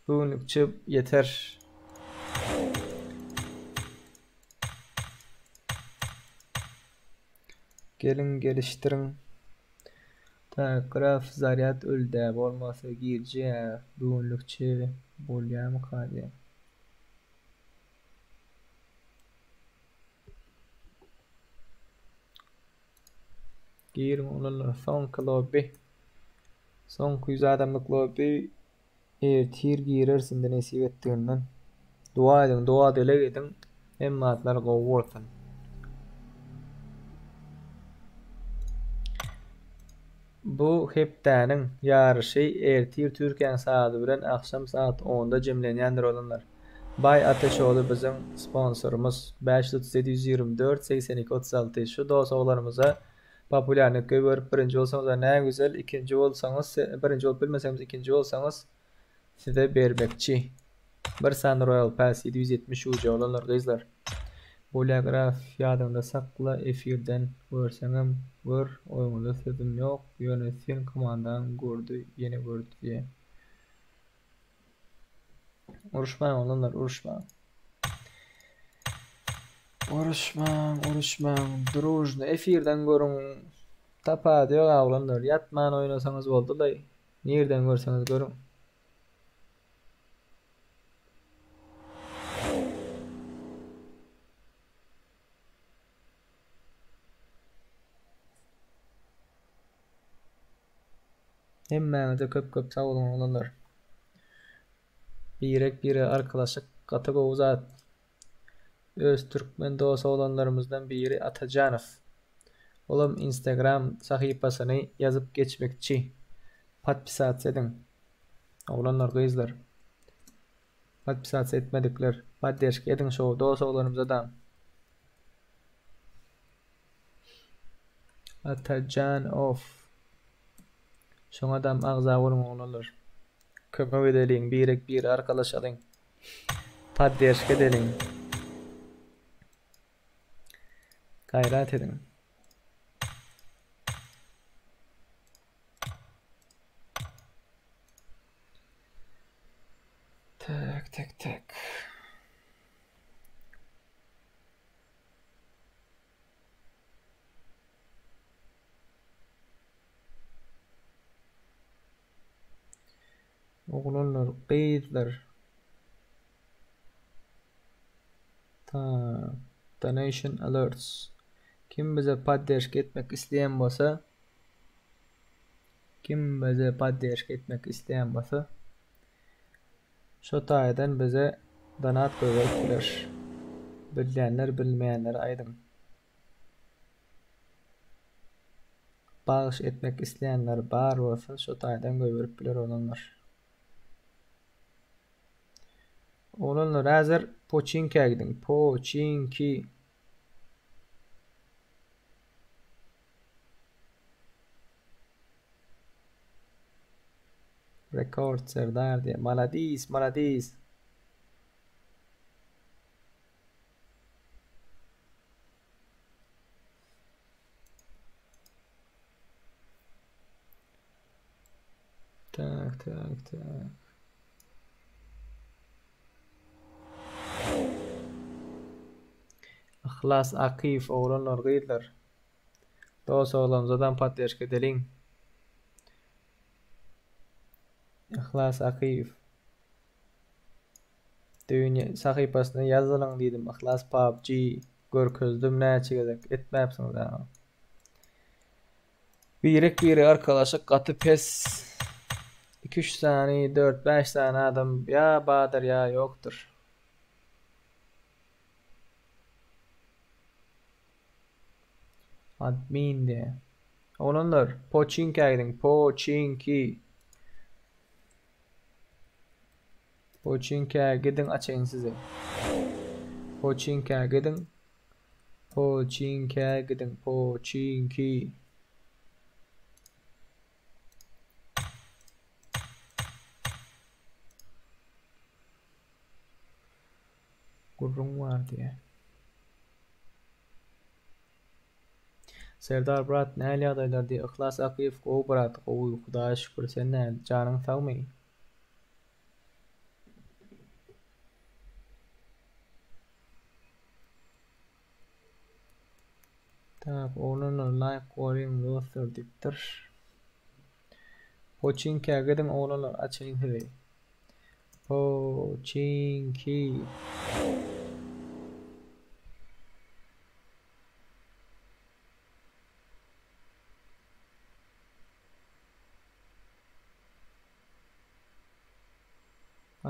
Bu günlükçe ýeter. Geliň, gelişdiriň. Tak, graf zarýad öldä, bolmasa girje, bu günlükçe bolýamyka diýýän. Giriň oglanlar soňky lobby. Soňky 100 adamlyk lobby ertir gireris indi nesip etdiginden. Dua ediň, dua dileg ediň. Hemme zatlar gowy bolsun. Bu hepdäniň ýaryşy ertir Türkiýäniň sagady bilen agşam sagat onda jemlenýändir oglanlar. Baý Ateşogly biziň sponsorymyz 537 124 82 36 şu dos oglanymyza populýarnyk goýberip birinji bolsaňyza nä güzel ikinji bolsaňyz birinji bolup bilmeseňiz ikinji bolsaňyz size bermekçi bir sany royal pass 770 uja oglanlar gyzlar. Bolýa graf ýadyňda sakla efirden görseňem gör oýuňyza sözüm ýok ýöne seň komandaň gördi ýene gördi diýä. Uruşmaň oglanlar uruşmaň. Uruşmaň uruşmaň družno efirden görüň tapady ýok oglanlar ýatman oýnasaňyz boldylaý nirden görseňiz görüň. Hemmäňize köp köp sag boluň oglanlar. Birek birege arkalaşyk gaty gowy zat. Öz türkmen dos oglanlarymyzdan biri Atajanow. Olam instagram sahypasyny ýazyp geçmekçi. Podpisatsa ediň. Oglanlar gyzlar. Podpisatsa etmedikler podderşka ediň şo dos oglanymyzadam. Atajanow. Şoňadam agza boluň oglanlar. Kömek edeliň birek bire arkalaşalyň. Podderşka edeliň. Gaýrat ediň. Tak tak tak. Oglanlar, gyzlar. Tak. Donation alerts. Kim bize podderşka etmek isleýän bolsa, kim bize podderşka etmek isleýän bolsa, şo taýdan bize donat goýberip biler. Bilýänler, bilmeýänler aýdyň. Bagyş etmek isleýänler bar bolsa şo taýdan goýberip biler oglanlar. Oglanlar häzir Poçinkä gidiň. Poçinki. Rekord Serdar diýe. Maladis, maladis. Tak, tak, tak. Yhlas Akyýew oglanlar gyzlar. Dos oglanymyzadam podderşka edeliň. Yhlas Akyýew. Düýn sahypasyna ýazylyň diýdim Yhlas PUBG görkezdim näçe gezek etmäpsiňiz aga. Birek bire arkalaşyk gaty pes. 2-3 sany, 4-5 sany adam ýa bardyr ýa ýokdur. Admin diýe. Oglanlar, Poçinkä gidiň, Poçinki. Poçinkä gidiň açaýyn sizi. Poçinkä gidiň. Poçinkä gidiň. Poçinki. Gürrüň bar diýýär. Serdar brat nähili ýagdaýlar diýýär. Yhlas Akyýew gowy brat gowy Hudaýa şükür sen nähili janyň sagmy? Tak oglanlar laýk goýuň dostlar diýipdir. Poçinkä gidiň oglanlar açaýyn sizi. Poçinki.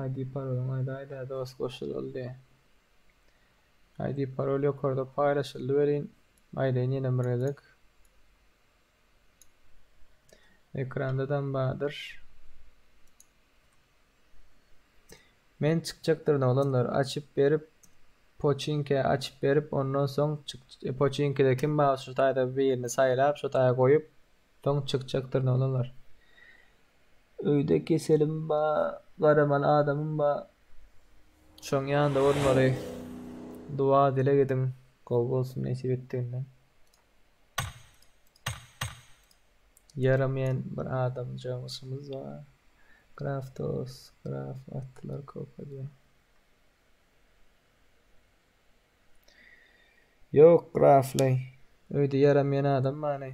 ID parolyň aýdaýda dost goşulaly diýýär. ID parol ýokarda paýlaşyldy welin aýdaýyn ýene bir gezek. Ekrandadam bardyr. Men çykjakdyryn oglanlar açyp berip poçinkä açyp berip ondan soň çyk poçinkide kim bar şu taýda birini saýlap şu taýa goýup soň çykjakdyryn oglanlar. Öýde keselim ba garamaly adamym ba şoň ýanynda bolmaly duwa dileg ediň gowy bolsun nesip etdiginden. Ýaramaýan bir adamjagymyz bar. Graf dos, graf atdylar koka diýen. Ýok grafly. Öýde ýaramaýan adam barny.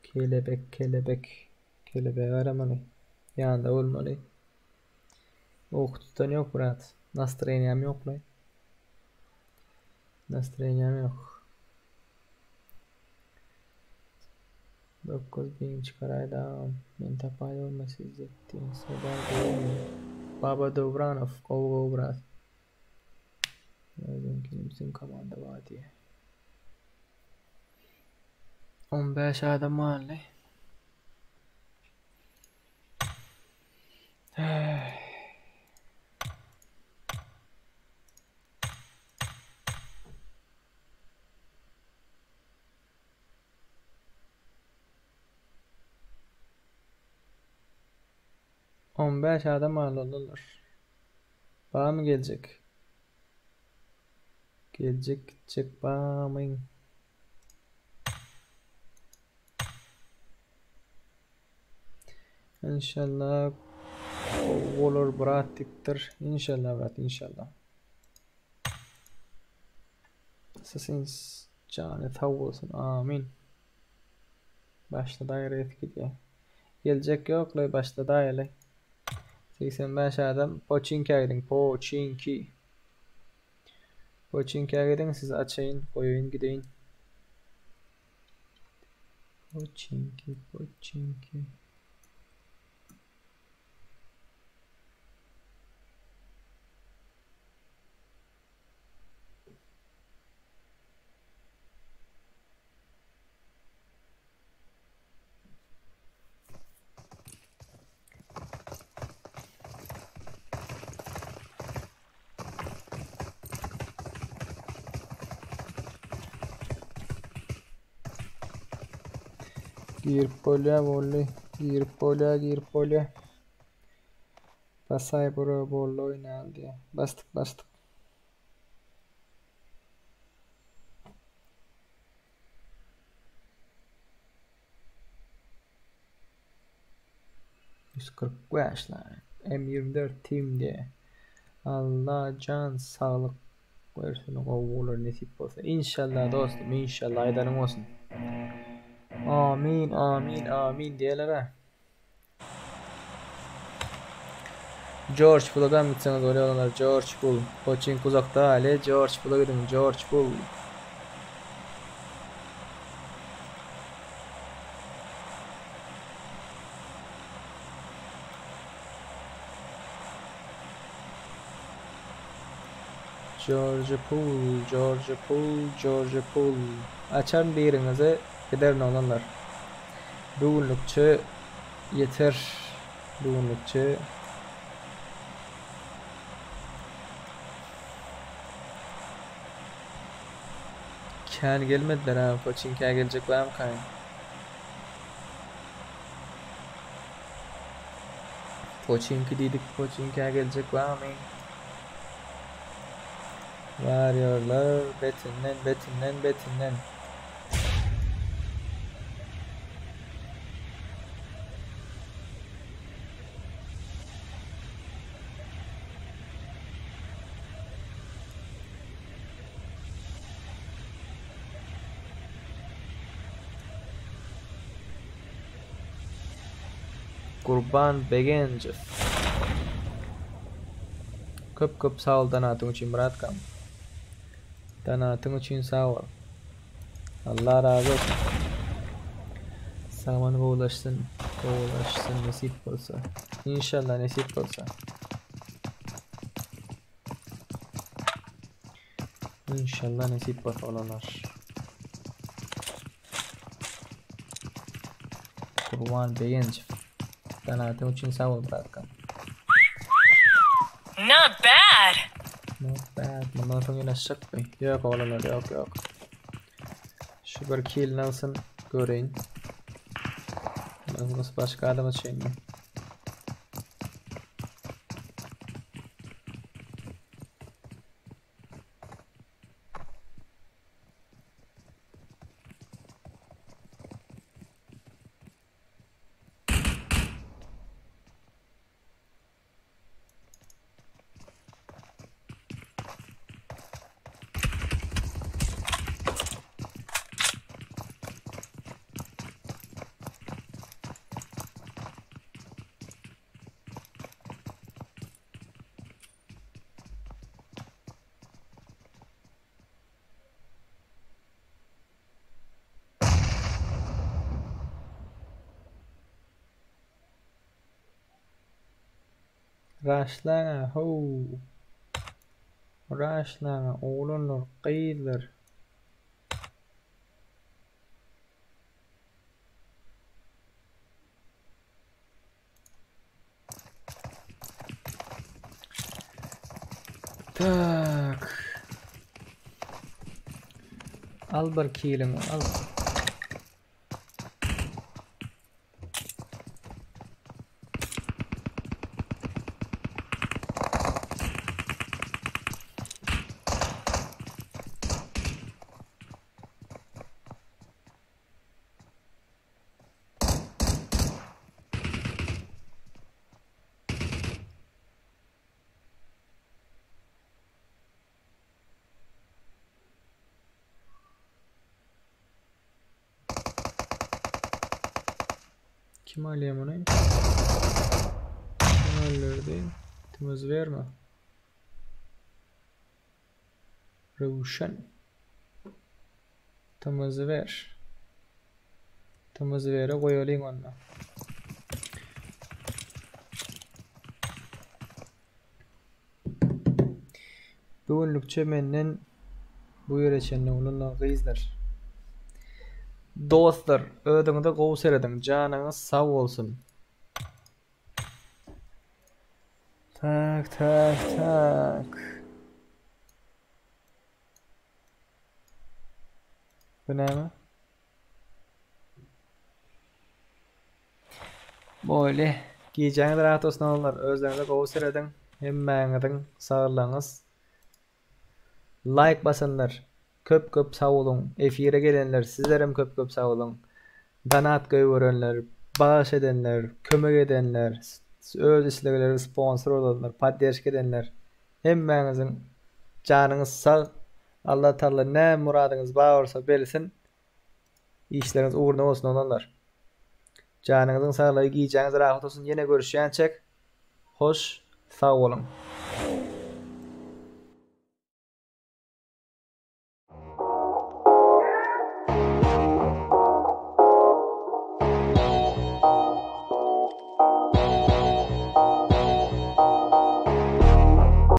Kelebek, kelebek. Kelebege garamaly. Ýanynda bolmaly. Ok tutan ýok brat. Nastroýeniýam ýoklaý. Nastroýeniýam ýok. 9000 çykaraýda agam. Men tapaý bolmasa Izzetdin. Serdar gowumy? Baba Döwranow gowy gowy brat. Özüňkini biziň komanda bar diýýä. 15 adam galdy. On bäş adam aldylar. Barmy geljek? Geljek gitjek barmy? Inşallah gowy bolar brat diýipdir. Inşallah brat inşallah. Assassins jany sag bolsun amin. Başla daýry gidýär. Geljek ýoklaý başla daýaly. 85 adam Poçinkä gidiň Poçinki. Poçinkä gidiň sizi açaýyn goýaýyn gideýin. Poçinki Poçinki. Girip bolýa boldy. Girip bolýa, girip bolýa. Basaý bro boldy oýnaly diýýä. Basdyk, basdyk. 145 laýk. M24 team diýe. Allah jan saglyk bersin gowy bolar nesip bolsa. Inşallah dostum inşallah aýdanyň bolsun. Amin amin amin diýerler ha. George Bull'dan gitseňiz bolýar olar George Bull. Poçink uzakda ale George Bull'a gidiň George Bull. George Pool, George Pool, George Pool. Açaryn biriňizi giderin oglanlar. Bu günlükçe ýeter. Bu günlükçe. Kän gelmediler ha, Poçinkä geljek barmykaýyn? Poçinki diýdik, Poçinkä geljek barmy? Barýarlar betinden, betinden, betinden. Gurban Begenjew. Köp köp sag bol donatyň üçin bratkam. Donatyň üçin sag bol. Allah razy bolsun. Saman gowulaşsyn, gowulaşsyn nesip bolsa. Inşallah nesip bolsa. Inşallah nesip bolsa olanlar. Gurban Begenjew. Donatyň üçin sag bol bratkam. Not bad. Not bad. Mundan soň ýene çykmy? Ýok oglanlar, ýok, ýok. Şu bir killini alsyn, göreýin. Bundan soň başga adama çenli. Raşlaňa how. Raşlaňa oglanlar, gyzlar. Tak. Al bir kiliňi al. Kim alýar muny? Kim öldürdi? Tümüz verme. Röwşen. Tümüz ver. Tümüz vere goýalyň onda. Bu günlükçe menden bu ýere çenli oglanlar gyzlar. Dostlar özüňize gowy serediň janyňyz sag bolsun. Tak tak tak. Bu näme? Boldy. Gijäňiz rahat bolsun oglanlar. Özleriňize gowy serediň. Hemmäňiziň saglygyňyz. Laýk basanlar köp köp sag boluň. Efire gelenler sizlerem köp köp sag boluň. Donat goýberenler, bagyş edenler, kömek edenler, öz islegleri sponsor bolanlar, podderşka edenler hemmäňiziň janyňyz sag. Allah Taala näme myradyňyz bar bolsa bersin. Işleriňiz ugruna bolsun oglanlar. Janyňyzyň saglygy, gijäňiz rahat bolsun. Ýene görüşýänçek hoş sag boluň.